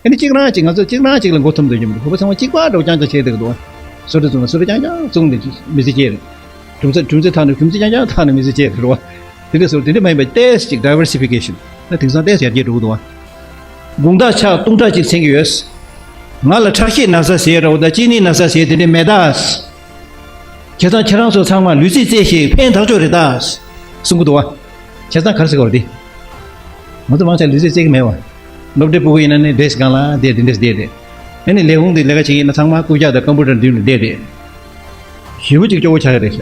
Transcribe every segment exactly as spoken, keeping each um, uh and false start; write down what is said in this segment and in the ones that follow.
ཨ་ནི་གཅིག་རང་གཅིག་ང་ཚོ་གཅིག་རང་གཅིག་ལ་མགོ་འཐོམ་སྡོད་ཀྱི་མི་འདུག་གོ་བ་ཚང་མ་གཅིག་པ་འདྲ་བོ་རྐྱང་རྐྱང་བྱས་བསྡད་ཀྱི་འདུག་བཟོ་གྲྭ་བཙུགས་ན་བཟོ་གྲྭ་རྐྱང་རྐྱང་བཙུགས་ནས་མི་ཚེ་སྐྱེལ་རེད། གྲུམ་ཚ་གྲུམ་ཚ་ཐག་ནས་གྲུམ་ཚ་རྐྱང་རྐྱང་ཐག་ནས་མི་ཚེ་སྐྱེལ་རེད་རེད་བ། དེ་འདྲ་བཟོ་དེ་འདྲ་མ་ཡིན་པ་ཏོག་ཙམ་ཅིག་diversification ད་དེང་སང་ཏོག་ཙམ་ཡར་རྒྱས་འགྲོ་གི་འདུག་བ། དགུང་ཐག་ཆག་སྟོང་ཕྲག་གཅིག་འཚེང་གི་ཡོད། ང་ལ་ཁྲག་ཤེད་ན་ཚ་ཟེར་འདྲ་བོ་དང་གཅིན་སྙི་ན་ཚ་ཟེར་དེ་འདྲ་མེད་ད། བྱས་ཙང་ཁྱེད་རང་ཚོ་ཚང་མ་ལུས་རྩལ་རྩེ་ཞིག་ཕན་ཐག་ཆོད་རེད་ད། གསུང་གི་འདུག་བ། བྱས་ཙང་ག་རེ་ཟེར་གྱི་ཡོད་རེད་དེ། ང་ཚོ་མང་ཆེ་ལུས་རྩལ་རྩེ་གི་མེད་བ། སློབ་གྲྭའི་སྤུ་གུ་ཡིན་ན་ནི་ཌེ་སི་ཀི་སྒང་ལ་བསྡད་དེ་འདྲ་བསྡད་དེ། ཨ་ནི་ལས་ཁུངས་དེ་ལས་ཀ་བྱེད་ཀྱི་ཡིན་ན་ཚང་མ་རྐུབ་བཀྱག་དང་ཀམ་པུ་ཊར་མདུན་ལ་བསྡད་དེ། ཞེ་པོ་ཅིག་སྐྱོ་བོ་ཆགས་ཀྱི་རེད་ཤག་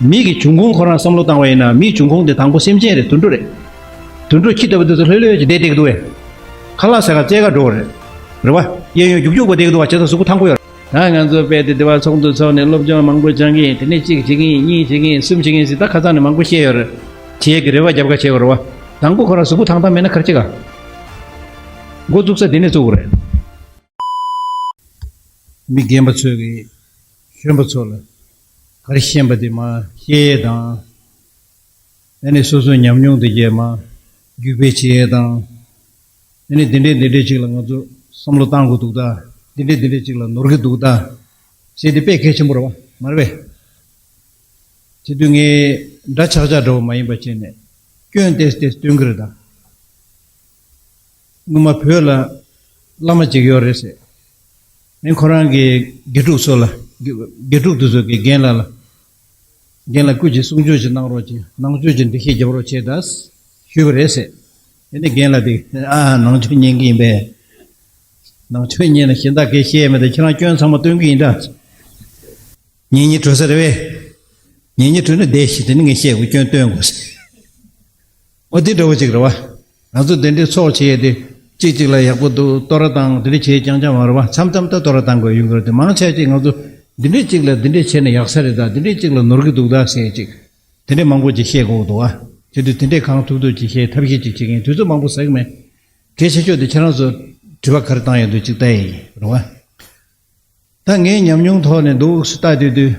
མི་གི་འབྱུང་ཁུངས་ཁོ་རང་བསམ་བློ་བཏང་བ་ཡིན་ན་མིའི་འབྱུང་ཁུངས་དེ་དང་པོ་སེམས་ཅན་རེད། དུད་འགྲོ་རེད། དུད་འགྲོ་ཁྱི་ལྟ་བུ་དེ་ཚོ་ལྷོད་ལྷོད་ཅིག་བསྡད་བསྡད་ཀྱི་འདུག་བས། ཁ་ལག་ཟ་ག་རྩེད་ག་འགྲོ་བ་རེད། རེད་བ། གཡས་གཡོན་རྒྱུག་རྒྱུག་པ་བསྡད་ཀྱི་འདུག་བ། བྱས་ཙང་གཟུགས་པོ་ཐང་པོ་ཡོད་རེད། ད་ང་ཚོ་དཔེ་དེ་དེ་བ་ཚོགས་འདུ་ཚོགས་ནས་སློབ་སྦྱོང་མང་པོ་སྦྱང་གི་ཡིན། དེ་ནས་གཅིག་བྱེད་ཀྱི་ཡིན། གཉིས་བྱེད་ཀྱི་ཡིན། གསུམ་བྱེད་ཀྱི་ཡིན་ཟེར་ད་ཁ་སང་ནས་མང་པོ་བཤད་ཡོད་རེད། བྱེད་ཀྱི་རེ་བ་རྒྱབ་ཁ་བྱེད་དགོས་རེད་བ། དང་པོ་ཁོ་རང་གཟུགས་པོ་ཐང་ཐང་མེད་ན་ག་རེ་བྱེད་ག་འགོ་བཙུགས་ས་དེ་ནས་བཙུགས་དགོས་རེད། མི་རྒན་པ་ཚོས་ཀྱིས་གཞོན་པ་ཚོ་ལ་ག་རེ་ཤེས་པ་དེ་མར་བཤད་ཡས་དང་། ཨ་ནི་སོ་སོའི་ཉམས་མྱོང་དེ་རྗེས་མ་བརྒྱུད་སྤེལ་བྱེད་ཡས་དང་། ཨ་ནི་འདི་འདྲས་འདི་འདྲས་ཅིག་ལ་ང་ཚོ་བསམ་བློ་བཏང་དགོས་འདུག་ད། འདི་འདྲས་འདི་འདྲས་ཅིག་ལ་ནོར་གྱི་འདུག་ད། ཟེར་དེ་དཔེ་གལ་ཆེན་པོ་རེད་བ། མ་རེད་པས། དེ་དུས་ངས་འདྲ་ཆགས་ཆགས་འདྲ་བོ་མ་ཡིན་པ་བྱས་ནས་སྐྱོན་ཏོག་ཙམ་ཏོག་ཙམ་སྟོན་གྱི་རེད་ད། སྔོན་མ་བོད་ལ་བླ་མ་ཅིག་ཡོད་རེད་ཟེར། ཨེ་ཁོ་རང་གི་དགེ་ཕྲུག་ཚོ་ལ། དགེ་དགེ་ཕྲུག་དེ་ཚོ་གིས་རྒན་ལགས་ལ། རྒན་ལགས་སྐུ་མཁྱེན་གསུང་ཆོས་ཅིག་གནང་རོགས་གྱིས། ནང་ཆོས་ཀྱི་འགྲེལ་བཤད་རྒྱབ་རོགས་བྱེད་ད། ཞུས་པ་རེད་ཟེར། ཨེ་ནས་རྒན་ལགས་དེ་ཨ་ནང་ཆོས་ཉན་གྱི་ཡིན་པས། ནང་ཆོས་ཉན་ན་གཞན་དག་གིས་བཤད་མེད་དེ་ཁྱེད་རང་སྐྱོན་ཚང་མ་སྟོན་གྱི་ཡིན་ད། ཉན་ཉན་གྲོལ་ས་རེད་པས། ཉན་ཉན་གྲོལ་ན་བསྡད་ཤིག་དེ་ནི་ངས་བཤད་དགོས། སྐྱོན་སྟོན་དགོས་ཟེར། འོ་དེ་འདྲ་བོ་ཅིག་རེད་བ། ང་ཚོ་དེ་འདྲའི་ཚོགས་བྱེད་ཡས་དེ་གཅིག་གཅིག་ལ་ཡག་པོ་འདུག་བསྟོད་ར་བཏང་དེ་འདྲ་བྱེད་རྐྱང་རྐྱང་མ་རེད་བ། མཚམས་མཚམས་ད་བསྟོད་ར་བཏང་དགོས་ཡོང་གི་རེད་དེ། མང་ཆེ་ཅིག་ང་ཚོ་འདི་འདྲའི་གཅིག་ལ་འདི་འདྲ་བྱས་ན་ཡག་ས་རེད་ད། འདི་འདྲའི་གཅིག་ལ་ནོར་གི་འདུག་ད་ཟེར་ཅིག་དེ་འདྲའི་མང་པོ་ཅིག་བཤད་དགོས་འདུག་བ། དེ་དུས་དེ་འདྲའི་གང་ཐུབ་ཐུབ་ཅིག་བཤད་ཐབས་ཤེས་ཅིག་བྱེད་མཁན་དུས་ཚོད་མང་པོ་ཟ་གི་མེད། གལ་ཆེ་ཤོས་དེ་ཁྱེད་རང་ཚོ་དྲི་བ་ག་རེ་བཏང་ཡོད་འདུག་ཅིག་ལྟ་ཡས་ཡིན་རེད་བ། ད་ངའི་ཉམས་མྱོང་ཐོག་ནས་འདུག་སེ་ལྟ་དུས་དུས།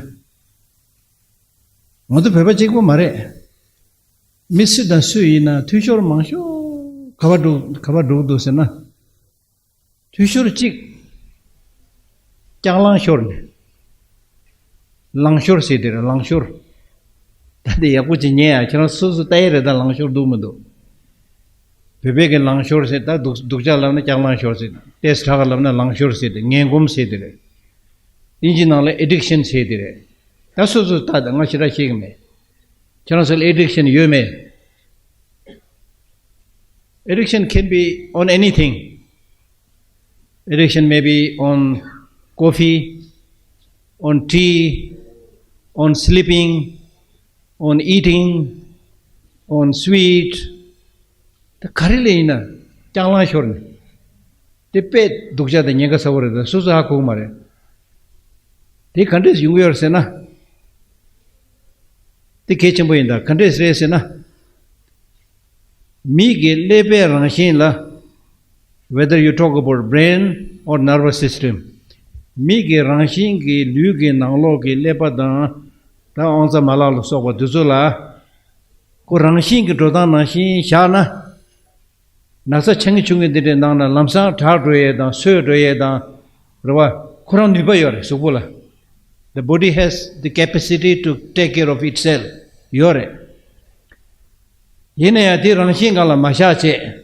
ང་ཚོ་བོད་པ་གཅིག་པོ་མ་རེད། མི་སུ་དང་སུ་ཡིན་ན་འཐུས་ཤོར་མང་ཤོས་ག་པར་འགྲོ་ག་པར་འགྲོ་གི་འདུག་ཟེར་ན། འཐུས་ཤོར་གཅིག་ལྕགས་ལང་ཤོར་ནས། ལང་ཤོར་ཟེར་དེ་རེད། ལང་ཤོར། ད་འདི་ཡག་པོ་ཅིག་ཉན་ཡ། ཁྱེད་རང་སོ་སོ་ལྟ་ཡི་རེད་ད། ལང་ཤོར་འདུག་མི་འདུག་བོད་པའི་གི་ལང་ཤོར་ཟེར་ད་སྡུག་སྡུག་ཅག་ལབ་ན་ལྕགས་ལང་ཤོར་ཟེར། ཏོག་ཙམ་དྲག་ག་ལབ་ན་ལང་ཤོར་ཟེར་དེ། ངན་གོམས་ཟེར་དེ་རེད། ཨིན་ཇི་ནང་ལ་ཨེ་ཌིག་ཤན་ཟེར་དེ་རེད། ད་སོ་སོ་ལྟ་ད། ང་ཞེ་དྲག་ཤེས་གི་མེད། ཁྱེད་རང་ཚོ་ལ་ཨེ་ཌིག་ཤན་ཡོད་མེད། Addiction can be on anything. Addiction may be on coffee, on tea, on sleeping, on eating, on sweet. ད་ག་རེ་ལ་ཡིན་ན་ལྕགས་ལང་ཤོར་ནས། དེ་དཔེ་སྡུག་ཅག་དང་ཉེན་ཁ་ཚ་བོ་རེད། ད་སོ་སོ་ཧ་གོ་གི་མ་རེད། དེ་ག་འདྲས་ཡོང་གི་ཡོད་རེད་ཟེར་ན། དེ་གལ་ཆེན་པོ་ཡིན་ད། ག་འདྲས་རེད་ཟེར་ན། མི་གི་ཀླད་པའི་རང་བཞིན་ལ། Whether you talk about brain or nervous system. མི་གི་རང་བཞིན་གྱི་ལུས་ཀྱི་ནང་ལོགས་ཀྱི་ཀླད་པ་དང་། ད་དབང་རྩ་མ་ལག་ལ་སོགས་པ་དེ་ཚོ་ལ། ཁོ་རང་བཞིན་གྱི་འགྲོ་སྟངས་ནང་བཞིན་བཞག་ན། ན་ཚ་ཆེ་ངེ་ཆུང་ངེ་འདི་འདྲའི་ནང་ན་ལམ་སང་དྲག་འགྲོ་ཡས་དང་སོས་འགྲོ་ཡས་དང་། རེད་བ། ཁོ་རང་ནུས་པ་ཡོད་རེད་གཟུགས་པོ་ལ། The body has the capacity to take care of itself. ཡོད་རེད། ཡིན་ན་ཡང་དེ་རང་བཞིན་སྒང་ལ་མ་བཞག་བྱས།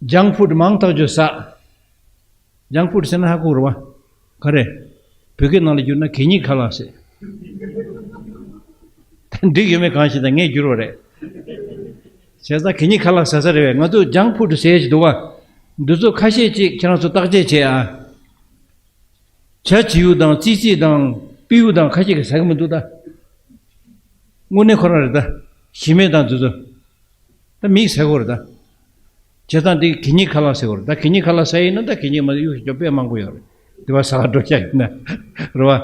ཇང་ཕུཌ་མང་ཐག་ཆོད་ཟ། ཇང་ཕུཌ་ཟེར་ན་ཧ་གོ་རེད་བ། ག་རེ། བོད་སྐད་ནང་ལ་བསྒྱུར་ན་གད་སྙིགས་ཁ་ལག་ཟེར། ད་འགྲིག་ཡོད་མེད་གང་ཤེས། ད་ངས་བསྒྱུར་བ་རེད། བྱས་ཙང་གད་སྙིགས་ཁ་ལག་ཟ་ས་རེད་བས། ང་ཚོ་ཇང་ཕུཌ་ཟེར་ཞིག་འདུག་བ། འདི་ཚོ་ཁ་ཤས་ཅིག་ཁྱེད་རང་ཚོ་བརྟག་དཔྱད་བྱེད་ཨ། བྱ་བྱིའུ་དང་ཙི་ཙི་དང་སྤྲེའུ་དང་ཁ་ཤས་ཀྱིས་ཟ་གི་མི་འདུག་ད། དངོས་གནས་ཁོ་རང་རེད་ད། ཞི་མི་དང་འདི་ཚོ། ད་མིས་ཟེར་གོ་རེད་ད། བྱས་ཙང་འདི་གད་སྙིགས་ཁ་ལག་ཟེར་གོ་རེད་ད། གད་སྙིགས་ཁ་ལག་ཟ་ཡིན་ན་ད་གད་སྙིགས་མ་གཡུག་ཞིག་ཅོ་དཔེ་མང་པོ་ཡོད་རེད། དེ་བ་ཟ་ག་འགྲོ་ཤག་ཡིན་ན། རེད་བ།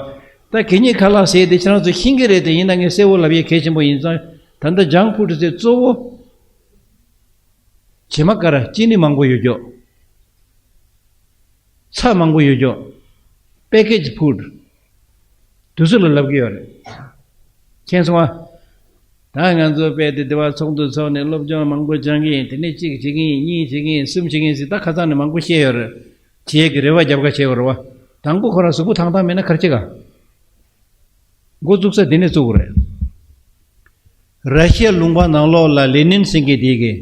ད་གད་སྙིགས་ཁ་ལག་ཟེར་དེ་ཁྱེད་རང་ཚོ་ཤེས་ཀྱི་རེད་དེ། ཡིན་ན་ངས་གསལ་བོ་ལབ་ཡས་གལ་ཆེན་པོ་ཡིན་ཙང་། ད་ལྟ་ཇང་ཕུཌ་ཟེར་གཙོ་བོ། བྱེ་མ་ཀ་ར་ཅི་ནི་མང་པོ་ཡོད་ཀྱོག་ཚྭ་མང་པོ་ཡོད་ཀྱོག་པེ་ཀེ་ཇི་ཕུཌ། དུས་ཚོད་ལ་ལབ་ཀྱི་ཡོད་རེད། མཁྱེན་སོང་ཨ། ད་ང་ཚོ་དཔེ་དེ་དེ་བ་ཚོགས་འདུ་ཚོགས་ནས་སློབ་སྦྱོང་མང་པོ་སྦྱང་གི་ཡིན། དེ་ནས་གཅིག་བྱེད་ཀྱི་ཡིན། གཉིས་བྱེད་ཀྱི་ཡིན། གསུམ་བྱེད་ཀྱི་ཡིན་ཟེར། ད་ཁ་སང་ནས་མང་པོ་བཤད་ཡོད་རེད། བྱེད་ཀྱི་རེ་བ་རྒྱབ་ཁ་བྱེད་དགོས་རེད་བ། དང་པོ་ཁོ་རང་གཟུགས་པོ་ཐང་ཐང་མེད་ན་ག་རེ་བྱེད་ག་འགོ་བཙུགས་ས་དེ་ནས་བཙུགས་དགོས་རེད། ར་ཤི་ཡ་ལུང་པ་ནང་ལོགས་ལ་ལེ་ནིན་ཟེར་མཁན་དེ་གི་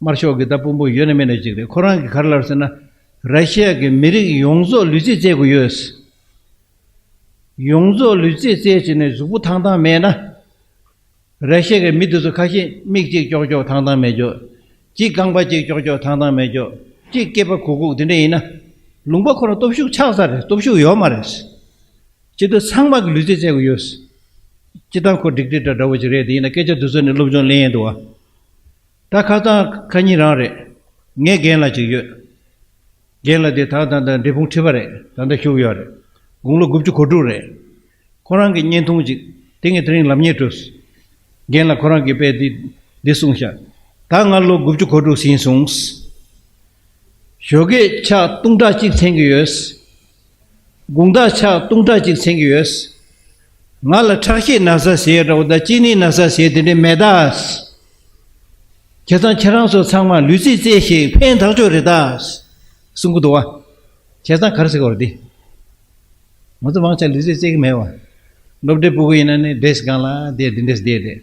དམར་ཤོག་གི་ད་དཔོན་པོ་ཡོད་ན་མེད་ན་ཅིག་རེད། ཁོ་རང་གིས་ག་རེ་ལབ་ཟེར་ན། ར་ཤི་ཡ་གི་མི་རིགས་ཡོངས་རྫོགས་ལུས་རྩལ་རྩེད་དགོས་ཡོད། ཡོངས་རྫོགས་ལུས་རྩལ་རྩེད་བྱས་ནས་གཟུགས་པོ་ཐང་ཐང་མེད་ན། ར་ཤི་ཡ་གི་མི་དེ་ཚོ་ཁ་ཤས་མིག་གཅིག་ཀྱོག་ཀྱོག་ཐང་ཐང་མེད་ཀྱོག་གཅིག་རྐང་པ་གཅིག་ཀྱོག་ཀྱོག་ཐང་ཐང་མེད་ཀྱོག་གཅིག་སྐེད་པ་གུག་གུག་དེ་འདྲ་ཡིན་ན། ལུང་པ་ཁོ་རང་སྟོབས་ཤུགས་ཆག་ས་རེད། སྟོབས་ཤུགས་ཡོད་མ་རེད། སྤྱི་དོན་ཚང་མ་གི་ལུས་རྩལ་རྩེ་དགོས་ཡོད། སྤྱི་བཏང་ཁོ་ཌིག་ཊེ་ཊར་འདྲ་བོ་ཅིག་རེད། དེ་ཡིན་ན་སྐད་ཆ་དེ་ཚོ་ནི་སློབ་སྦྱོང་ལེན་ཡས་འདུག་བ། ད་ཁ་སང་ཁ་ཉིན་རང་རེད། ངའི་རྒན་ལགས་ཅིག་ཡོད། རྒན་ལགས་དེ་ད་ད་ད་འབྲས་སྤུངས་ཁྲི་པ་རེད། ད་ད་བཞུགས་ཡོད་རེད། དགུང་ལོ་དགུ་བཅུ་གོ་དྲུག་རེད། ཁོ་རང་གི་བརྙན་ཐུང་ཅིག་དེ་ངས་དེ་རིང་ལབ་སྙིང་བྲོས། རྒན་ལགས་ཁོ་རང་གིས་དཔེ་འདི་འདི་གསུངས་ཤག་ད་ང་ལོ་དགུ་བཅུ་གོ་དྲུག་ཟིན་སོང་། ཞོགས་ཀས་ཕྱག་དུང་ཁྲག་གཅིག་འཚེང་གི་ཡོད། དགུང་ཐག་ཕྱག་དུང་ཁྲག་གཅིག་འཚེང་གི་ཡོད། ང་ལ་ཁྲག་ཤེད་ན་ཚ་ཟེར་འདྲ་བོ་དང་གཅིན་སྙི་ན་ཚ་ཟེར་དེ་འདྲ་མེད་ད། བྱས་ཙང་ཁྱེད་རང་ཚོ་ཚང་མ་ལུས་རྩལ་རྩེས་ཤིག་ཕན་ཐོགས་ཆོག་རེད་ད། གསུང་གི་འདུག་བ། བྱས་ཙང་ག་རེ་ཟེར་དགོས་རེད་འདི། ང་ཚོ་མང་ཆེ་ལུས་རྩལ་རྩེ་གི་མེད་བ། སློབ་གྲྭའི་སྤུ་གུ་ཡིན་ན་ནི་ཌེ་སི་ཀི་སྒང་ལ་བསྡད། འདི་འདྲས་བསྡད་དེ།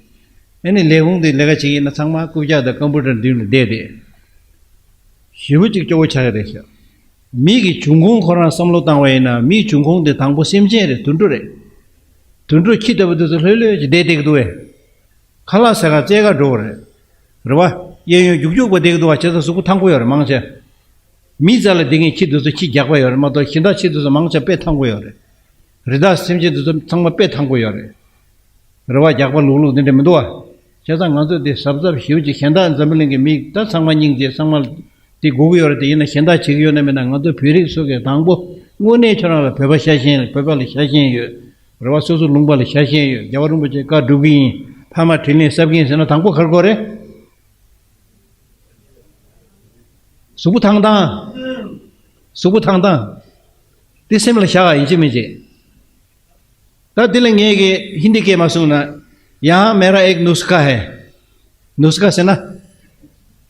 ཨ་ནི་ལས་ཁུངས་དེ་ལས་ཀ་བྱེད་ཀྱི་ཡིན་ན་ཚང་མ་རྐུབ་བཀྱག་དང་ཀམ་པུ་ཊར་མདུན་ལ་བསྡད་དེ། ཞེ་པོ་ཅིག་སྐྱོ་བོ་ཆགས་ཀྱི་རེད་ཤག་མི་གི་འབྱུང་ཁུངས་ཁོ་རང་བསམ་བློ་བཏང་བ་ཡིན་ན། མིའི་འབྱུང་ཁུངས་དེ་དང་པོ་སེམས་ཅན་རེད། དུད་འགྲོ་རེད། དུད་འགྲོ་ཁྱི་ལྟ་བུ་དེ་ཚོ་ལྷོད་ལྷོད་ཅིག་བསྡད་བསྡད་ཀྱི་འདུག་བས། ཁ་ལག་ཟ་ག་རྩེད་ག་འགྲོ་བ་རེད། རེད་བ། གཡས་གཡོན་རྒྱུག་རྒྱུག་པ་བསྡད་ཀྱི་འདུག་བ། བྱས་ཙང་གཟུགས་པོ་ཐང་པོ་ཡོད་རེད་མང་ཆེ། མིའི་རྩ་ལ་བསྡད་མཁན་ཁྱི་དེ་ཚོ་ཁྱི་རྒྱགས་པ་ཡོད་རེད་མ་གཏོགས་གཞན་དག་ཁྱི་དེ་ཚོ་མང་ཆེ་དཔེ་ཐང་པོ་ཡོད་རེད། རི་དྭགས་སེམས་ཅན་དེ་ཚོ་ཚང་མ་དཔེ་ཐང་པོ་ཡོད་རེད། རེད་བ། རྒྱགས་པ་ལུག་ལུག་དེ་འདྲ་མི་འདུག་བ། བྱས་ཙང་ང་ཚོ་དེ་གཟབ་གཟབ་ཞེ་པོ་ཅིག་གཞན་དག་འཛམ་བུ་གླིང་གི་མི་ད་ཚང་མ་སྙིང་རྗེ། ཚང་མ་དེ་དགོས་ཀྱི་ཡོད་རེད། དེ་ཡིན་ན་གཞན་དག་བྱེད་ཀྱི་ཡོད་ན་མེད་ན། ང་ཚོ་བོད་རིགས་ཚོ་གིས་དང་པོ་དངོས་གནས་ཁྱོད་རང་ལ་བོད་པ་ཤ་ཞེན། བོད་པ་ལ་ཤ་ཞེན་ཡོད། རེད་བ། སོ་སོ་ལུང་པ་ལ་ཤ་ཞེན་ཡོད། རྒྱལ་བ་རིན་པོ་ཆེ་བཀའ་སྒྲུབ་ཀྱི་ཡིན། ཕ་མ་དྲིན་ལན་གསབ་ཀྱི་ཡིན་ཟེར་ན་དང་པོ་ག་རེ་དགོས་རེད། གཟུགས་པོ་ཐང་ཐང་། གཟུགས་པོ་ཐང་ཐང་། དེ་སེམས་ལ་བཞག་ཡིན་གཅིག་མིན་གཅིག་ད་དེ་ལ་ངས་ཀྱི་ཧིན་དི་སྐད་མ་གསུངས་ན། ཡ་མེ་ར་ཨེག་ནུས་ཁ་ཧེ། ནུས་ཁ་ཟེར་ན།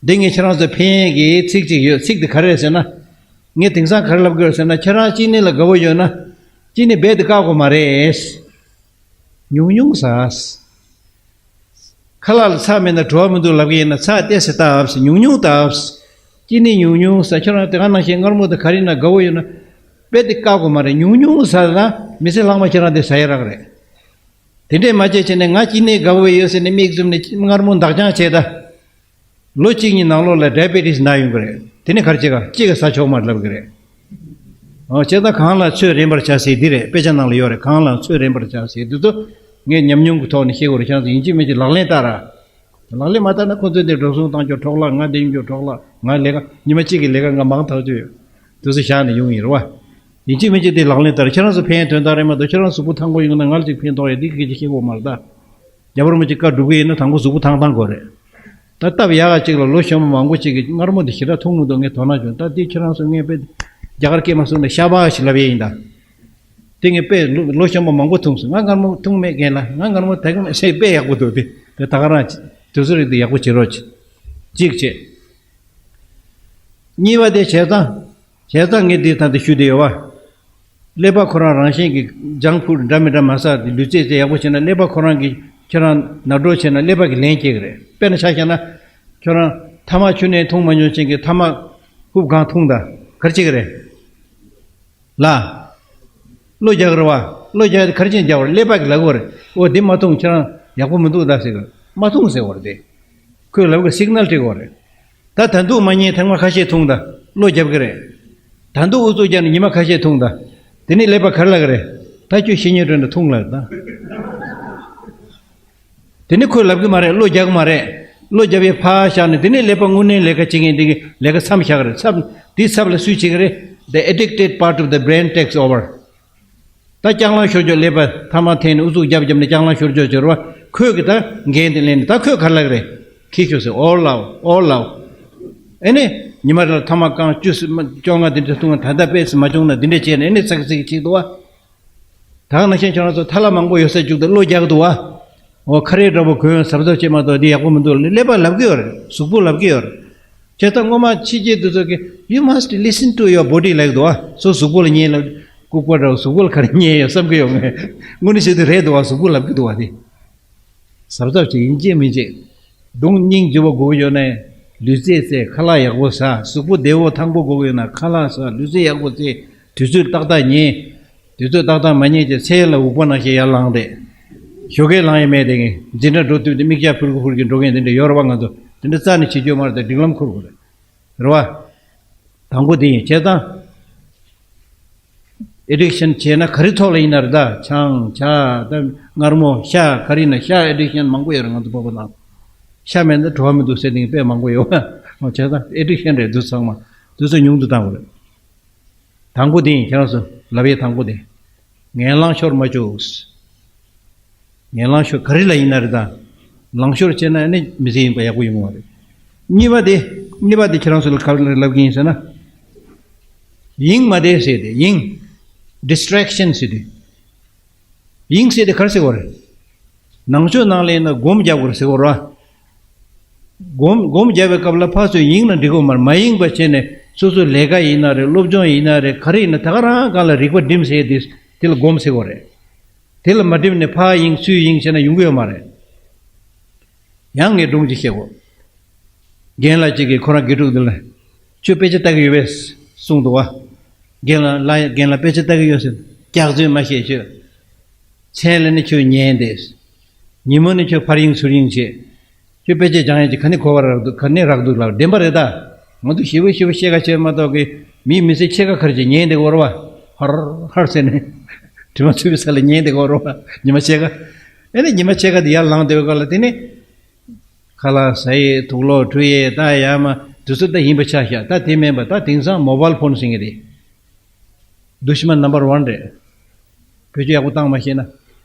འདི་ངས་ཁྱེད་རང་ཚོ་ཕན་ཡས་ཀྱི་ཚིག་ཅིག་ཡོད། ཚིག་དེ་ག་རེ་རེད་ཟེར་ན། ངས་དེང་སང་ག་རེ་ལབ་དགོས་ཟེར་ན། ཁྱེད་རང་གཅིན་སྙི་ལ་དགའ་བོ་ཡོད་ན། གཅིན་སྙི་རྦད་དེ་བཀག་དགོས་མ་རེད། ཉུང་ཉུང་ཟ། ཁ་ལག་ལ་ཚྭ་མེད་ན་བྲོ་བ་མི་འདུག་ལབ་ཀྱི་ཡིན་ན། ཚྭ་ཏོག་ཙམ་བཏབ། ཉུང་ཉུང་བཏབ། གཅིན་སྙི་ཉུང་ཉུང་ཟ། ཁྱོད་རང་དེ་ག་ནང་བཞིན་མངར་མོ་དང་ག་རེ་ན་དགའ་བོ་ཡོད་ན། རྦད་དེ་བཀག་དགོས་མ་རེད། ཉུང་ཉུང་ཟ་ན་མི་ཚེ་ལྷག་མ་ཁྱེད་རང་དེ་ཟ་ཡ་རག་རེད། དེ་འདྲས་མ་བྱས་བྱས་ནས་ང་གཅིན་སྙི་དགའ་བོ་ཡོད་ཟེར་ནས་མིག་བཙུམ་ནས་མངར་མོ་འདག་ཅང་བྱས་ད། ལོ་གཅིག་གཉིས་ནང་ལོགས་ལ་ཌའི་བེ་ཊིས་ན་ཡོང་གི་རེད། དེ་ནི་ག་རེ་བྱེད་ག་གཅིག་ག་ཟ་ཆོག་མ་རེད་ལབ་གི་རེད། ཨོ། བྱས་ཙང་གང་ལ་ཚོད་རན་པར་བྱ་ཟེར་འདི་རེད། དཔེ་ཆ་ནང་ལ་ཡོད་རེད། གང་ལ་ཚོད་རན་པར་བྱ་ཟེར་འདི་ཚོ་ངས་ཉམས་མྱོང་གི་ཐོག་ནས་བཤད་དགོས་རེད། ཁྱེད་རང་ཚོ་ཡིན་གཅིག་མིན་གཅིག་ལག་ལེན་བསྟར་ར། ལག་ལེན་མ་བསྟར་ན་ཁོ་ཚོས་འདི་འགྲོ་སོང་བཏང་རྒྱུ་འཕྲོ་བརླག་ང་འདི་ཡིན་རྒྱུ་འཕྲོ་བརླག་ང་ལས་ཀ་ཉི་མ་གཅིག་གི་ལས་ཀ་ང་མང་ཐག་ཆོད་ཡོད། དུས་ཚོད་བཞག་ནས་ཡོང་ཡིན་རེད་བ། ཡིན་གཅིག་མིན་གཅིག་དེ་ལག་ལེན་བསྟར། ཁྱེད་རང་ཚོ་ཕན་ཡོན་དོན་དག་རེད་མ་གཏོགས། ཁྱེད་རང་གཟུགས་པོ་ཐང་པོ་ཡོང་ན་ང་ལ་ཅིག་ཕན་ཐོགས་ཡོད། འདི་སྐད་ཆ་བཤད་དགོས་མ་རེད་ད། རྒྱལ་བ་རིན་པོ་ཆེ་བཀའ་སྒྲུབ་གི་ཡིན་ན་དང་པོ་གཟུགས་པོ་ཐང་ཐང་དགོས་རེད། ད་སྟབས་ཡག་ག་ཅིག་ལ་ལོ་གཞོན་པ་མང་པོ་ཅིག་གིས་མངར་མོ་འདི་ཞེ་དྲག་འཐུང་མི་འདུག་ངས་དོ་སྣང་བྱུང་། ད་འདི་ཁྱེད་རང་ཚོ་ངས་དཔེ་རྒྱ་གར་སྐད་མ་གསུངས་ན་ཤ་བག་ཞིག་ལབ་ཡས་ཡིན་ད། དེ་ངས་དཔེ་ལོ་ལོ་གཞོན་པ་མང་པོ་འཐུང་སོང་། ང་མངར་མོ་འཐུང་མེད་རྒན་ལགས། ང་མངར་མོ་དེ་ག་ནས་ཟས་དཔེ་ཡག་པོ་འདུག་དེ་དེ་ད་ག་རང་དུས་ཚོད་རིག་དེ་ཡག་པོ་བྱེད་རོགས་གྱིས། གཅིག་བྱས། གཉིས་པ་དེ་བྱས་ཙང་། བྱས་ཙང་ངས་འདི་ད་འདི་ཞུ་བདེ་ཡོད་བ། ཀླད་པ་ཁོ་རང་རང་བཞིན་གྱི་ཇང་ཕུཌ་འདྲ་མི་འདྲ་མ་ཟ། དེ་ལུས་རྩལ་དེ་ཡག་པོ་བྱས་ན་ཀླད་པ་ཁོ་རང་གིས་ཁྱེད་རང་ནར་གྲོ་བྱས་ན་ཀླད་པ་གིས་ལན་སྐྱེལ་གི་རེད། དཔེར་ན་ཆ་བཞག་ན། ཁྱོད་རང་ཐ་མག་ཆུ་ནས་འཐུང་མ་མྱོང་ཅན་གྱིས་ཐ་མག་ཧུབ་གང་འཐུང་ད་ག་རེ་བྱེད་ཀྱི་རེད། ལ། བློ་རྒྱག་རེད་བ། བློ་རྒྱག་ག་རེ་བྱེད་རྒྱག་བར་ཀླད་པ་གིས་ལབ་དགོས་རེད། འོ་འདི་མ་འཐུང་ཁྱེད་རང་ཡག་པོ་མི་འདུག་ད་ཟེར་གི་མ་འཐུང་ཟེར་བ་རེད་དེ། ཁོས་ལབ་གི་སིག་ནལ་སྤྲད་དགོས་རེད། ད་ད་དུང་མ་ཉལ་ཐེངས་མ་ཁ་ཤས་འཐུང་ད། བློ་རྒྱབ་གི་རེད། ད་དུང་ཨུ་ཚུགས་རྒྱག་ནས་ཉི་མ་ཁ་ཤས་འཐུང་ད། དེ་ནས་ཀླད་པ་ག་རེ་ལབ་གི་རེད། ད་ཁྱོད་ཤི་ཉེན་འགྲོ་ན་འཐུང་ལབ་ད། དེ་ནས་ཁོས་ལབ་གི་མ་རེད། བློ་རྒྱག་གི་མ་རེད། བློ་རྒྱབ་ཡས་ཕར་བཞག་ནས་དེ་ནས་ཀླད་པ་དངོས་གནས་ལས་ཀ་བྱེད་མཁན་དེ་གི་ལས་ཀ་མཚམས་བཞག་གི་རེད། མཚམས་དེའི་ཚབ་ལ་སུས་བྱེད་གི་རེད། The addicted part of the brain takes over. ད་ལྕགས་ལམ་ཤོར་ཆོག་ཀླད་པ་ཐ་མག་འཐེན་ནས་ཨུ་ཚུགས་རྒྱབ་རྒྱབ་ནས་ལྕགས་ལམ་ཤོར་ཆོག་ཟེར་བ། ཁོས་གི་ད་འགན་དེ་ལེན་ནས་ད་ཁོས་ག་རེ་ལབ་གི་རེད། ཁྱི་ཤོག་ཟེར། ཨོ་ལའོ་ཨོ་ལའོ། ཨེ་ནི། ཉི་མ་རེ་ལ་ཐ་མག་རྐང་བཅུ་ཙམ་བཅོ་ལྔ་འདི་འདྲ་འཐུང་བ། ད་ལྟ་དཔེ་ཙམ་མ་བྱུང་ན་འདི་འདྲ་བྱས་ནས་ཨེ་ནི་ཚག་ཚིག་བྱེད་འདུག་བ། ད་ག་ནང་བཞིན་ཁྱོད་རང་ཚོ་ཐ་ལ་མང་པོ་ཡོད་ས་བཅུག་སྟེ་བློ་རྒྱག་འདུག་བ། འོ་ཁ་རས་འདྲ་པོ་གོན་གཟབ་གཟབ་བྱེད་མ་གཏོགས་འདི་ཡག་པོ་མི་འདུག་ཀླད་པ་ལབ་ཀྱི་ཡོད་རེད། གཟུགས་པོ་ལབ་ཀྱི་ཡོད་རེད། བྱས་ཙང་སྔོན་མ་ཕྱི་རྒྱལ་དེ་ཚོ་གིས you must listen to your body ལབ་ཀྱི་འདུག་ཨ། སོ་གཟུགས་པོ་ལ་ཉན་ལབ། ལྐུགས་པ་འདྲ་པོ་གཟུགས་པོ་ལ་ག་རེ་ཉན་ཡོད་བསམ་གྱི་ཡོད་ངས། དངོས་གནས་བྱས་དུས་རེད་འདུག་ཨ། གཟུགས་པོ་ལབ་ཀྱི་འདུག་ཨ། དེ་གཟབ་གཟབ་བྱེད་ཡིན་གཅིག་མིན་གཅིག་གདོང་སྙིང་རྗེ་པོ་དགོས་ཀྱི་ཡོད་ན་ལུས་རྩལ་རྩེ། ཁ་ལག་ཡག་པོ་ཟ། གཟུགས་པོ་བདེ་པོ་ཐང་པོ་དགོས་ཀྱི་ཡོད་ན་ཁ་ལག་ཟ། ལུས་རྩལ་ཡག་པོ་རྩེ། དུས་ཚོད་ཏག་ཏག་ཉལ། དུས་ཚོད་ཏག་ཏག་མ་ཉལ་ཅེ་ཚལ་ལ་འུག་པ་ནང་བཞིན་ཡར་ལངས་ཏེ། ཞོགས་ཀས་ལངས་ཡས་མེད་དེ་ངས་འཛིན་གྲྭ་འགྲོ་དུས་དེ་མིག་ཆ་ཕུར་གུ་ཕུར་གྱི་འགྲོ་མཁན་དེ་འདྲ་ཡོད་རེད་པ། ང་ཚོ་དེ་འདྲ་རྩ་ནས་བྱེད་རྒྱུ་མ་རེད། དེ་སྒྲིག་ལམ་འཁུར་དགོས་རེད། རེད་པ། དང་པོ་དེ་ཡིན། བྱས་ཙང་ཨེ་ཌིག་ཤན་བྱས་ན་ག་རེ་ཐོག་ལ་ཡིན་ན་རེད། ད་ཆང་ཇ་ད་མངར་མོ་ཤ་ག་རེ་ཡིན་ན་ཤ་ཨེ་ཌིག་ཤན་མང་པོ་ཡོད་རེད། ང་ཚོ་བོད་པ་ནང་ཤ་མེད་ན་བྲོ་བ་མི་འདུག་ཟེར་དེ་དཔེ་མང་པོ་ཡོད། བྱས་ཙང་ཨེ་ཌིག་ཤན་རེད། འདི་ཚང་མ་འདི་ཚོ་ཉུང་དུ་བཏང་དགོས་རེད། དང་པོ་དེ་ཡིན། ཁྱེད་རང་ཚོ་ལབ་ཡས་དང་པོ་དེ། ངན་ལང་ཤོར་མ་བཅུག་ངན་ལང་ཤོར་ག་རེ་ལ་ཡིན་ན་རེད། ད་ལང་ཤོར་བྱས་ན་ཨ་ནི་མི་ཚེ་ཡིན་པ་ཡག་པོ་ཡོང་བ་རེད། གཉིས་པ་དེ། གཉིས་པ་དེ་ཁྱེད་རང་ཚོ་ལ་ག་རེ་ལབ་ཀྱི་ཡིན་ཟེར་ན། ཡིང་མ་བསྡད་ཟེར་ཏེ། ཡིང་། ཌིས་ཊེག་ཤན་ཟེར་ཏེ། ཡིང་ཟེར་ཏེ་ག་རེ་ཟེར་དགོས་རེད། ནང་ཆོས་ནང་ལ་ཡིན་ན་སྒོམ་རྒྱག་དགོས་རེད་ཟེར་དགོས་རེད་པ། སྒོམ་སྒོམ་རྒྱག་པའི་སྐབས་ལ་ཕར་ཚུར་ཡིང་ན་འགྲིག་གི་མ་རེད། མ་ཡེངས་པ་བྱས་ནས་སོ་སོའི་ལས་ཀ་ཡིན་ན་རེད། སློབ་སྦྱོང་ཡིན་ན་རེད། ག་རེ་ཡིན་ན་ད་ག་རང་སྒང་ལ་རིག་པ་སྒྲིམ་ཟེར་ཏེ་དེ་ལ་སྒོམ་ཟེར་དགོས་རེད། དེ་ལ་མ་སྒྲིམ་ནས་ཕར་ཡེངས་ཚུར་ཡེངས་བྱས་ན་ཡོང་གི་ཡོད་མ་རེད། ཡང་ངས་སྒྲུང་ཅིག་བཤད་དགོས། རྒན་ལགས་གཅིག་གིས་ཁོ་རང་དགེ་ཕྲུག་འདི་ལ། ཁྱོད་དཔེ་ཆ་ལྟ་གི་ཡོད་པས་གསུངས་འདུག་པ། རྒན་ལགས་ལ་རྒན་ལགས་དཔེ་ཆ་ལྟ་གི་ཡོད་ཟེར། སྐྱག་རྫུན་མ་བཤད་ཁྱོད། མཚན་ལ་ནི་ཁྱོད་ཉན་བསྡད། ཉིན་མོ་ནི་ཁྱོད་ཕར་ཡེངས་ཚུར་ཡེངས་བྱེད། ཁྱོད་དཔེ་ཆ་སྦྱང་ཡས་ཀྱི་ག་ནས་གོ་བ་རག་འདུག་ག་ནས་རག་འདུག་ལབ། བདེན་པ་རེད་ད། ང་ཚོ་ཞེ་པོ་ཞེ་པོ་བཤད་ཁ་བྱས་མ་གཏོགས་ཀྱི་མིའི་མི་ཚེ་ཕྱེད་ཀ་ཁར་ཅིག་ཉན་བསྡད་ཀྱི་ཡོད་རེད་པ། ཧར་ཧར་ཟེར་ནས་དྲི་མ་ཚུད་པའི་ས་ལ་ཉན་བསྡད་ཀྱི་ཡོད་རེད་པ། ཉི་མ་ཕྱེད་ཀ་ཨེ་ནས་ཉི་མ་ཕྱེད་ཀ་དེ་ཡར་ལངས་བསྡད་པའི་སྐབས་ལ་དེ་ནས། ཁ་ལག་ཟ་ཡས། དུག་ལོག་འཁྲུ་ཡས། ད་ཡ་མ་དུས་ཚོད་ད་ཡིན་པ་ཆ་བཞག་ད་དེ་མིན་པ་ད་དེང་སང་མོ་བཱལ་ཕོན་ཟེར་མཁན་རེད། དུཤ་མན་ནམ་བར་ཝན་རེད། བེད་སྤྱོད་ཡག་པོ་བཏང་མ་ཤེས་ན།